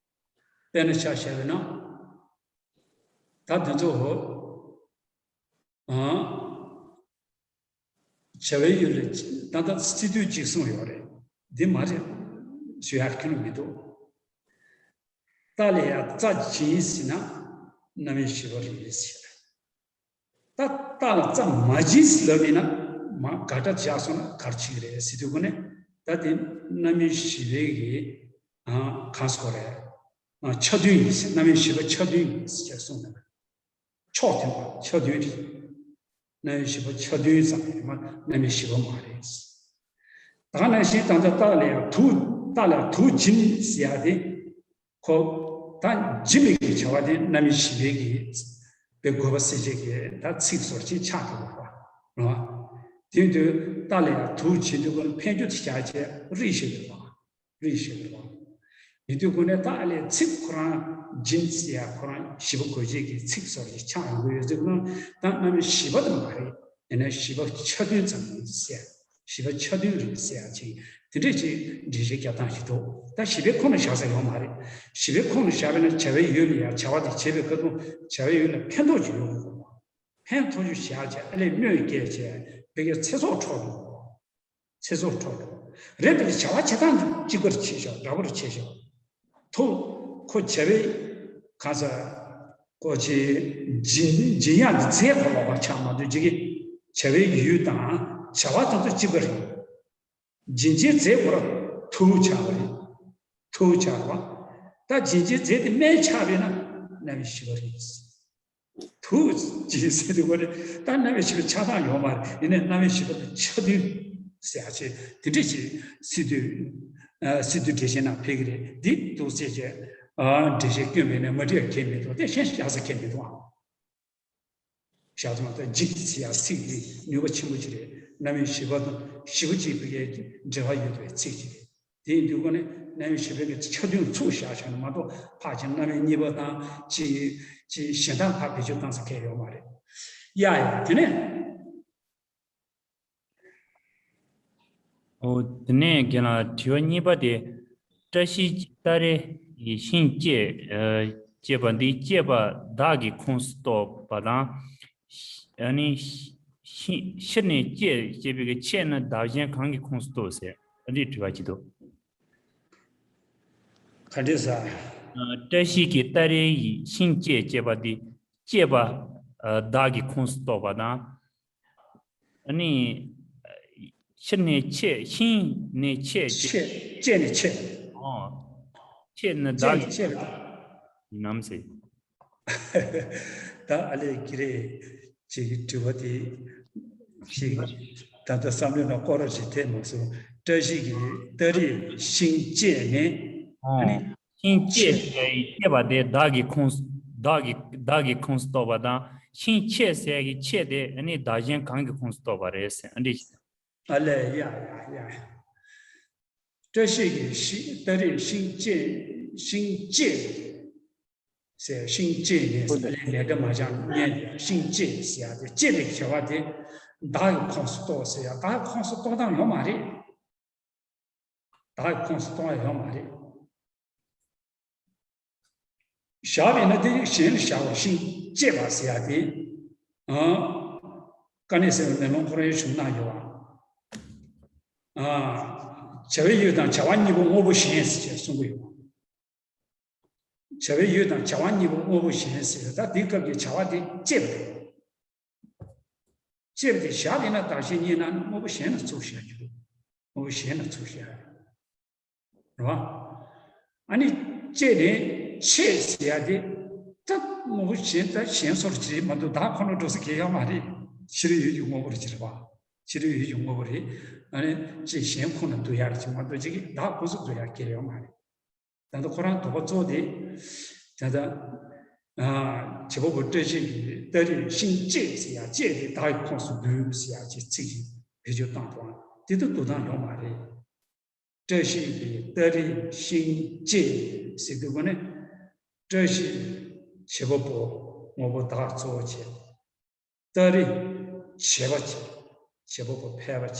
བ་དང་། དཔེར་ན་ཆ་བཞག་པ་ན། ད་དེ་ཚོ་ཨ། བྱ་བའི་ཡུལ་ལ་ད་ལྟ་སི་ཏུ་གཅིག་གསུངས་ཡོད་རེད། འདི་མ་རེད། ཞུ་ཡག་ཁྱོན་ནས་མི་འདུག་རྟ་ལ་ཡ་རྩྭ་སྦྱིན་ཟེར་ན་རྣམ་དབྱེ་བཞི་པ་རེད་ཟེར། ད་རྟ་ལ་རྩྭ་མ་སྦྱིན་ཟེར་ལབ་ཡིན་ན་མ་དགག་སྒྲ་བཞག་སོང་ན་ག་རེ་བྱེད་ཀྱི་རེད་ཟེར་དུས་གོ་ནས་ད་དེ་རྣམ་དབྱེ་བཞི་པའི་གི་གང་སོ་རེད། ཆ་མཐུན་ཡིན་ཟེར་རྣམ་དབྱེ་བཞི་པ་ཆ་མཐུན་ཡིན་ཟེར་གསུངས་ནས། ཕྱོགས་མཐུན་པ་ཆ་མཐུན་རེད། རྣམ་དབྱེ་བཞི་པ་ཆ་མཐུན་ཙམ་ཡིན་མ་རྣམ་དབྱེ་བཞི་པ་མ་རེད། ད་ག་ནང་བཞིན་ད་ལྟ་རྟ་ལ་ཡང་དུག་རྟ་ལ་དུག་སྦྱིན་ཟེར་ཡ་དེ། ཁོ། ད་སྦྱིན་པའི་གི་བྱ་བ་དེ་རྣམ་དབྱེ་བཞི་པའི་གི་པའི་དགོས་པ་སེལ་བྱེད་ཀྱི་ད་ཚིག་ཟུར་ཅིག་ཆགས་འགྲོ་བ་རེད། དེ་དུས་རྟ་ལ་ཡང་དུག་སྦྱིན་དུས་ཁོ་ལ་འཕེན་རྒྱུ་དེ་བྱ་བྱེད་རིགས་ཤིག་འདུག་བ། རིགས་ཤིག་འདུག་བ། ཡིན་དུས་ཁོ་ནས་རྟ་ལ་ཡང་ཚིག་ཁོ་རང་སྦྱིན་ཟེར་ཡ་ཁོ་རང་བཞི་པ་དགོས་བྱེད་ཀྱི་ཚིག་ཟུར་ཅིག་ཆགས་འགྲོ་གི་ཡོད་ཚུལ་ཁོ་ན་ད་རྣམ་དབྱེ་བཞི་པ་དེ་མ་རེད། ཡིན་ན་བཞི་པ་ཆ་མཐུན་ཙམ་ཡིན་ཟེར། བཞི་པ་ཆ་མཐུན་རེད་ཟེར་ཡ་ཅིག་དེ་འདྲས་ཅིག་འགྲེལ་བཤད་རྒྱབ་སྟངས་ཤིག་འདུག་ད་བཞི་པའི་ཁོངས་ལ་བཞག་ས་ཡོད་མ་རེད། བཞི་པའི་ཁོངས་ལ་བཞག་པས་ན་བྱ་བའི་ཡུལ་ལ་ཡང་བྱ་བ་དེ་བྱེད་པའི་སྐབས་དུ་བྱ་བའི་ཡུལ་ལ་ཕན་ཐོགས་ཅིག་ཡོད་དགོས། ཕན་ཐོགས་ཅིག་བཞག་བྱས་ཨ་ལས་གནོད་སྐྱེལ་བྱས་བོད་ཀྱི་ཚེ་སྲོག་འཕྲོག་འགྲོ། ཚེ་སྲོག་འཕྲོག་འགྲོ། རེད་དེ་བྱ་བ་བྱེད་སྟངས་གཅིག་པར་བྱེད་ཤོག་འདྲ་པོར་བྱེད་ཤོག་ཐུག་ཁོ་བྱ་བའི་ག་ས་ཁོ་ཆེ་སྦྱིན་སྦྱིན་ཡག་གི་རྫས་ཁོ་ལོག་པ་ཆགས་མ་འདུག་ཅིག་གི་བྱ་བའི་ཡུལ་དང་བྱ་བ་དེ་ཚོ་གཅིག་པ་རེད། སྦྱིན་བྱའི་རྫས་ཁོ་ར་ཐུག་ཆགས་པ་རེད། ཐུག་ཆགས་པ། ད་སྦྱིན་བྱའི་རྫས་དེ་སྨན་ཆགས་པས་ན་རྣམ་དབྱེ་བཞི་པ་རེད། དུག་ཅེས་ཟེར་དུས་ཁོ་རེ་ད་རྣམ་དབྱེ་བཞི་པ་ཆགས་སྟངས་ཡོད་མ་རེད། ཡིན་ནའི་རྣམ་དབྱེ་བཞི་པ་དང་ཆ་མཐུན་ཟེར་ཡ་ཆེ་དེ་འདྲ་ཞིག་སི་ཏུ་སི་ཏུ་འགྲེལ་བཤད་ནང་ཕེབས་ཀྱི་རེད། འདི་འདུག་ཟེར་བྱས་འགྲེལ་བཤད་སྐྱོན་མེད་ནས་མ་འགྲིག་ཡ་གང་མི་འདུག་དེ་གཞན་བཞག་ས་གང་མི་འདུག་ཨང་། བཞག་ཐུབ་མ་ཐུབ་འཇིག་ཟེར་ཡ་ཚིག་འདི་ནུས་པ་ཆེན་པོ་ཅིག་རེད། རྣམ་དབྱེ་བཞི་པ་དང་བཞི་པོ་གཅིག་པའི་འབྲེལ་བ་ཡོད་པའི་ཚིག་ཅིག་རེད། དེ་ཡིན་དུས་ཁོ་ནི་རྣམ་དབྱེ་བཞི་པའི་གི་ཆ་མཐུན་ཚུགས་བཞག་བྱུང་ན་མ་གཏོགས་ཕར་ཕྱིན་རྣམ་དབྱེ་གཉིས་པ་དང་ཅི་ཅི་གཞན་དག་ཕར་བེད་སྤྱོད་བཏང་ས་གང་ཡོད་མ་རེད། ཡ་ཡ་དེ་ནས། ཨོ་དེ་ནས་རྒན་ལགས་དྲི་བ་གཉིས་པ་དེ། བཀྲ་ཤིས་སྟ་རེ་ཡི་ཤིང་བཅད་ཅེས་པ་འདི་བཅད་པ་བདག་གི་ཁོངས་སུ་གཏོགས་པ་དང་། ཨ་ནི། ཤིང་ཤིང་ནས་བཅད་ཅེས་པའི་གི་བཅད་ནི་བདག་གཞན་གང་གི་ཁོངས་སུ་གཏོགས་ཟེར། འདི་དྲི་བ་ཅིག་འདུག། ག་འདྲས་ཟེར། བཀྲ་ཤིས་ཀྱི་སྟ་རེ་ཡིས་ཤིང་བཅད་ཅེས་པ་འདི་བཅད་པ་བདག་གི་ཁོངས་སུ་གཏོགས་པ་དང་། ཨ་ནི་ཤིང་ནས་ཆད། ཤིང་ནས་ཆད་ཅེས། ཆད་ཆད་ནས་ཆད། ཨོ། ཆད་ནི་ཆད་བདག་ནས་ཆད། ཡིན་ནམ་ཟེར། ད་ཨ་ལས་ཀྱི་རེད་ཅེས་ཀྱི་དྲི་བ་དེ་ཞིག་ད་ལྟ་བསམ་བློའི་ནང་སྐོར་ར་ཞིག་ཐེབས་མ་སོང་། བཀྲ་ཤིས་ཀྱི་སྟ་རེ་ཤིང་བཅད་ནས། ཨ་ནི་ཤིང་བཅད་ཟེར་ཡི་བཅད་པ་དེ་བདག་གི་ཁོངས་སུ། བདག་གི་བདག་གི་ཁོངས་སུ་གཏོགས་པ་དང་། ཤིང་ཆད་ཟེར་གྱི་ཆད་དེ་ཨ་ནི་བདག་གཞན་གང་གི་ཁོངས་སུ་གཏོགས་པ་རེད་ཟེར། ཨ་འདྲས་ཞིག། ཨ་ལས་ཡ་ཡ་ཡ། བཀྲ་ཤིས་ཀྱི་ཤིང་སྟ་རེ་ཤིང་བཅད། ཤིང་བཅད་ཟེར། ཤིང་བཅད་ནས་ཟེར། ཨ་ལས་ལས་འབྲས་མ་བྱང་ཉན། ཤིང་བཅད་ཟེར་ཡ་དེ་བཅད་པའི་བྱ་བ་དེ་བདག་གི་ཁོངས་སུ་གཏོགས་ཟེར་ཡ། བདག་གི་ཁོངས་སུ་གཏོགས་སྟངས་ཡོད་མ་རེད། བདག་གི་ཁོངས་སུ་གཏོགས་ཡ་ཡོད་མ་རེད། བཞག་པས་ན་དེ་གཞན་ལ་བཞག་པ། ཤིང་བཅད་པ་ཟེར་ཡ་དེ། ཨ། དཀའ་གནད་གསལ་བའི་མེ་ལོང་ཁོ་རང་གཞུང་ན་ཡོད་པ། ཨ། བྱ་བའི་ཡུལ་དང་བྱ་བ་གཉིས་པོ་དངོས་པོ་གཞན་ཟེར་གསུང་གི་ཡོད་པ། བྱ་བའི་ཡུལ་དང་བྱ་བ་གཉིས་པོ་དངོས་པོ་གཞན་ཟེར། ད་དེའི་སྐབས་ཀྱི་བྱ་བ་དེ་བཅད་པ་རེད། བཅད་པ་དེ་བཞག་པས་ན་བདག་གཞན་གཉིས་ན་ནི་དངོས་པོ་གཞན་ལ་ཚུར་བཞག་རྒྱུ་རེད། དངོས་པོ་གཞན་ལ་ཚུར་བཞག་རེད་བ། ཨ་ནི་བཅད་ནས་ཆད་ཟེར་ཡ་དེ། ད་དངོས་པོ་གཞན། ད་གཞན་སོར་བྱེད་མ་གཏོགས་བདག་ཁོ་ན་འགྲོ་ས་གང་ཡང་མ་རེད། ཕྱི་རོལ་ཡུལ་གྱི་དངོས་པོ་རེད་ཅེས་རེད་བ། ཕྱི་རོལ་ཡུལ་གྱི་དངོས་པོ་རེད། ཨ་ནི་ཅིག་གཞན་ཁོ་ན་འདུ་ཡ་རེད་ཅེས་མ་གཏོགས་ཅིག་གིས་བདག་ཁོ་སུ་འདུ་ཡ་གང་ཡང་མ་རེད། ད་ལྟ་ཁོ་རང་དོགས་པ་གཙོ་བོ་དེ། ད་ལྟ་ཨ། བྱེད་པ་པོ་བཀྲ་ཤིས་ཀྱི་སྟ་རེ་ཤིང་བཅད་ཟེར་ཡ། བཅད་དེ་བདག་གི་ཁོངས་སུ་འདུས་ཟེར་ཡ་ཅིག་ཚིག་ཅིག་བེད་སྤྱོད་བཏང་དང་། དེ་ལྟར་འདུ་སྟངས་ཡོད་མ་རེད། བཀྲ་ཤིས་ཀྱི་སྟ་རེ་ཤིང་བཅད་ཟེར་དུས་ཀ་ནས། བཀྲ་ཤིས་བྱེད་པ་པོ་དངོས་པོ་བདག་གཙོ་བོ་བྱས། སྟ་རེ་བྱེད་པ་བྱེད། བྱེད་པ་པོ་ཕལ་པ་བྱེད་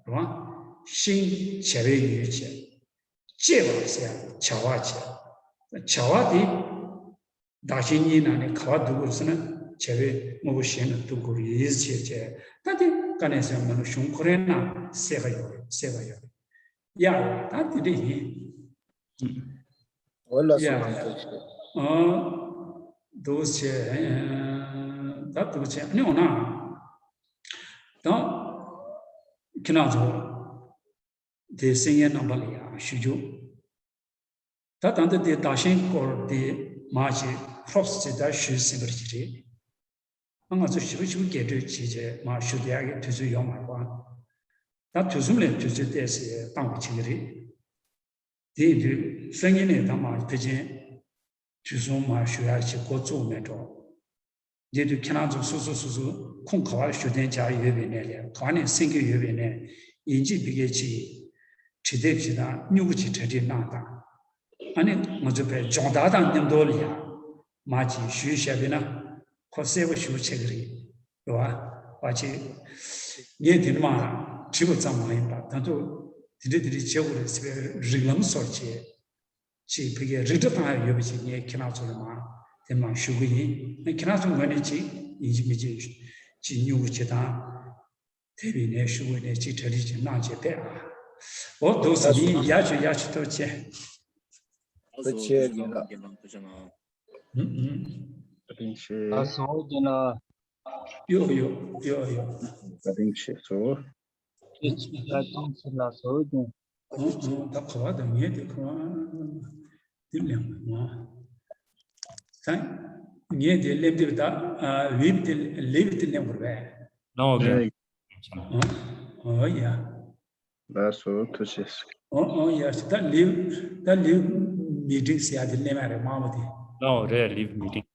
རུང་། ཤིང་བྱ་བའི་ཡུལ་བྱེད། བཅད་པ་ཟེར་ཡ་བྱ་བ་བྱེད། བྱ་བ་དེ་བདག་གཞན་གཉིས་ནང་ནས་ག་པར་འདུ་དགོས་ཟེར་ན། བྱ་བའི་དངོས་པོ་གཞན་ལ་འདུ་དགོས་ཡིན་ཟེར་བྱས། ད་དེ་དཀའ་གནད་གསལ་བའི་མེ་ལོང་གཞུང་ཁོ་རའི་ནང་གསལ་ཁ་ཡོད་རེད། གསལ་ཁ་ཡོད་རེད། ཡ། ད་དེ་འདྲ་ཡིན། འོ་ལགས་སོ། ཡ། ཐུགས་རྗེ་ཆེ། ཨ། འདུག་བྱས། ད་འདུག་བྱས། ཨ་ནི་འོ་ན། ད་ཁྱེད་རང་ཚོ་དེ་གསན་མཁན་རྣམ་པ་ལ་ཡང་ཞུ་རྒྱུ། ད་ད་ལྟ་དེ་བདག་གཞན་སྐོར་དེ་མར་ཅིག་ཧྲོབ་ཙེ་ད་ཞུས་ཟིན་པ་ཅིག་རེད། ང་ཚོ་ཞིབ་པོ་ཞིབ་པོ་རྒྱས་སྤྲོས་བྱས་བྱས་མར་ཞུ་བསྡད་ཡག་གི་དུས་ཚོད་ཡོད་མ་རེད་པ། ད་དུས་གསུམ་ལས་དུས་ཚོད་བལྟས་ཚེ་བཏང་དགོས་བྱེད་ཀྱི་རེད། དེ་ཡིན་དུས་སང་ཉིན་ནས་ད་མར་ཕལ་ཆེར་དུས་གསུམ་མར་ཞུ་ཡག་ཅིག་འགོ་བཙུགས་མེད་འགྲོ། དེ་དུས་ཁྱེད་རང་ཚོ་སོ་སོ་སོ་སོ་ཁུངས་ག་པར་ཞུ་གཏན་འཇགས་ཡོད་པའི་གནས་ལས། ག་པར་ནས་གསན་གྱི་ཡོད་པའི་གནས། ཡིན་གཅིག་མིན་གཅིག་ཅིག་བྲིས་དེབ་ཅིག་དང་སྨྱུ་གུ་ཅིག་གྲ་སྒྲིག་གནང་དང་། ཨ་ནི་ང་ཚོ་བས་སྦྱོང་བརྡར་དང་མཉམ་དུ་ལ་ཡང་མར་ཅིག་ཞུས་བཞག་པས་ན་ཁོ་གསལ་པོ་ཞེ་པོ་ཆགས་ཀྱི་རེད། རེད་བ། བ་ཅིག་ངས་དེ་ནི་མར་བྲིས་པ་ཙམ་མ་ཡིན་པར། ད་དུང་དེ་འདྲ་དེ་འདྲ་བྱེད་དགོས་རེད་ཟེར་བའི་རིགས་ལམ་སོགས་བྱས། ཅིག་ཕ་གིའི་རིགས་འགྲེ་བཏང་ཡག་ཡོད་པ་ཅིག་ངས་ཁྱེད་རང་ཚོ་ལ་མར་དེ་མར་ཞུ་གི་ཡིན། ཁྱེད་རང་ཚོ་ངོས་ནས་ཅིག་ཡིན་གཅིག་མིན་གཅིག་ཅིག་སྨྱུ་གུ་ཅིག་དང་། དེ་བས་ནས་ཞུ་དགོས་ནས་ཅིག་གྲ་སྒྲིག་ཅིག་གནང་བྱས་ཕེབས་ཨ། འོ་འདུག་སེ་ཡིན། ཡག་ཤོས་ཡག་ཤོས། ཐུགས་རྗེ་ཆེ། ཐུགས་རྗེ་ཆེ་རྒན་ལགས། ཨུམ་ཨུམ། བཀའ་དྲིན་ཆེ། ལགས་སོ་རྒན་ལགས། ཡོ་ཡོ་ཡོ་ཡོ། བཀའ་དྲིན་ཆེ་སོ། ཁྱེད་ཀྱིས་བཀའ་དྲིན་ཆེ་ལགས་སོ་རྒན། ཨུམ་ཨུམ། ད་ག་པར་ད་ངས་དེ་ག་པར་དེ་ལེན་དགོས་ང་། ད་ངས་དེ་ལེན་དེ་ད་ཨ་ཝིབ་དེ་ལེབ་དེ་ལེན་དགོས་རེད་པས། ལའོ་གི། ཨོ་ཨོ་ཡ། ལགས་སོ། ཐུགས་རྗེ་ཆེ། ཨོ་ཨོ་ཡ། ད་ལེབ་ད་ལེབ་མི་ཊིང་ཟེར་ཡ་དེ་ལེན་ཡ་རེད་མ་འོ་དེ། ལའོ་རེད། ལེབ་མི་ཊིང་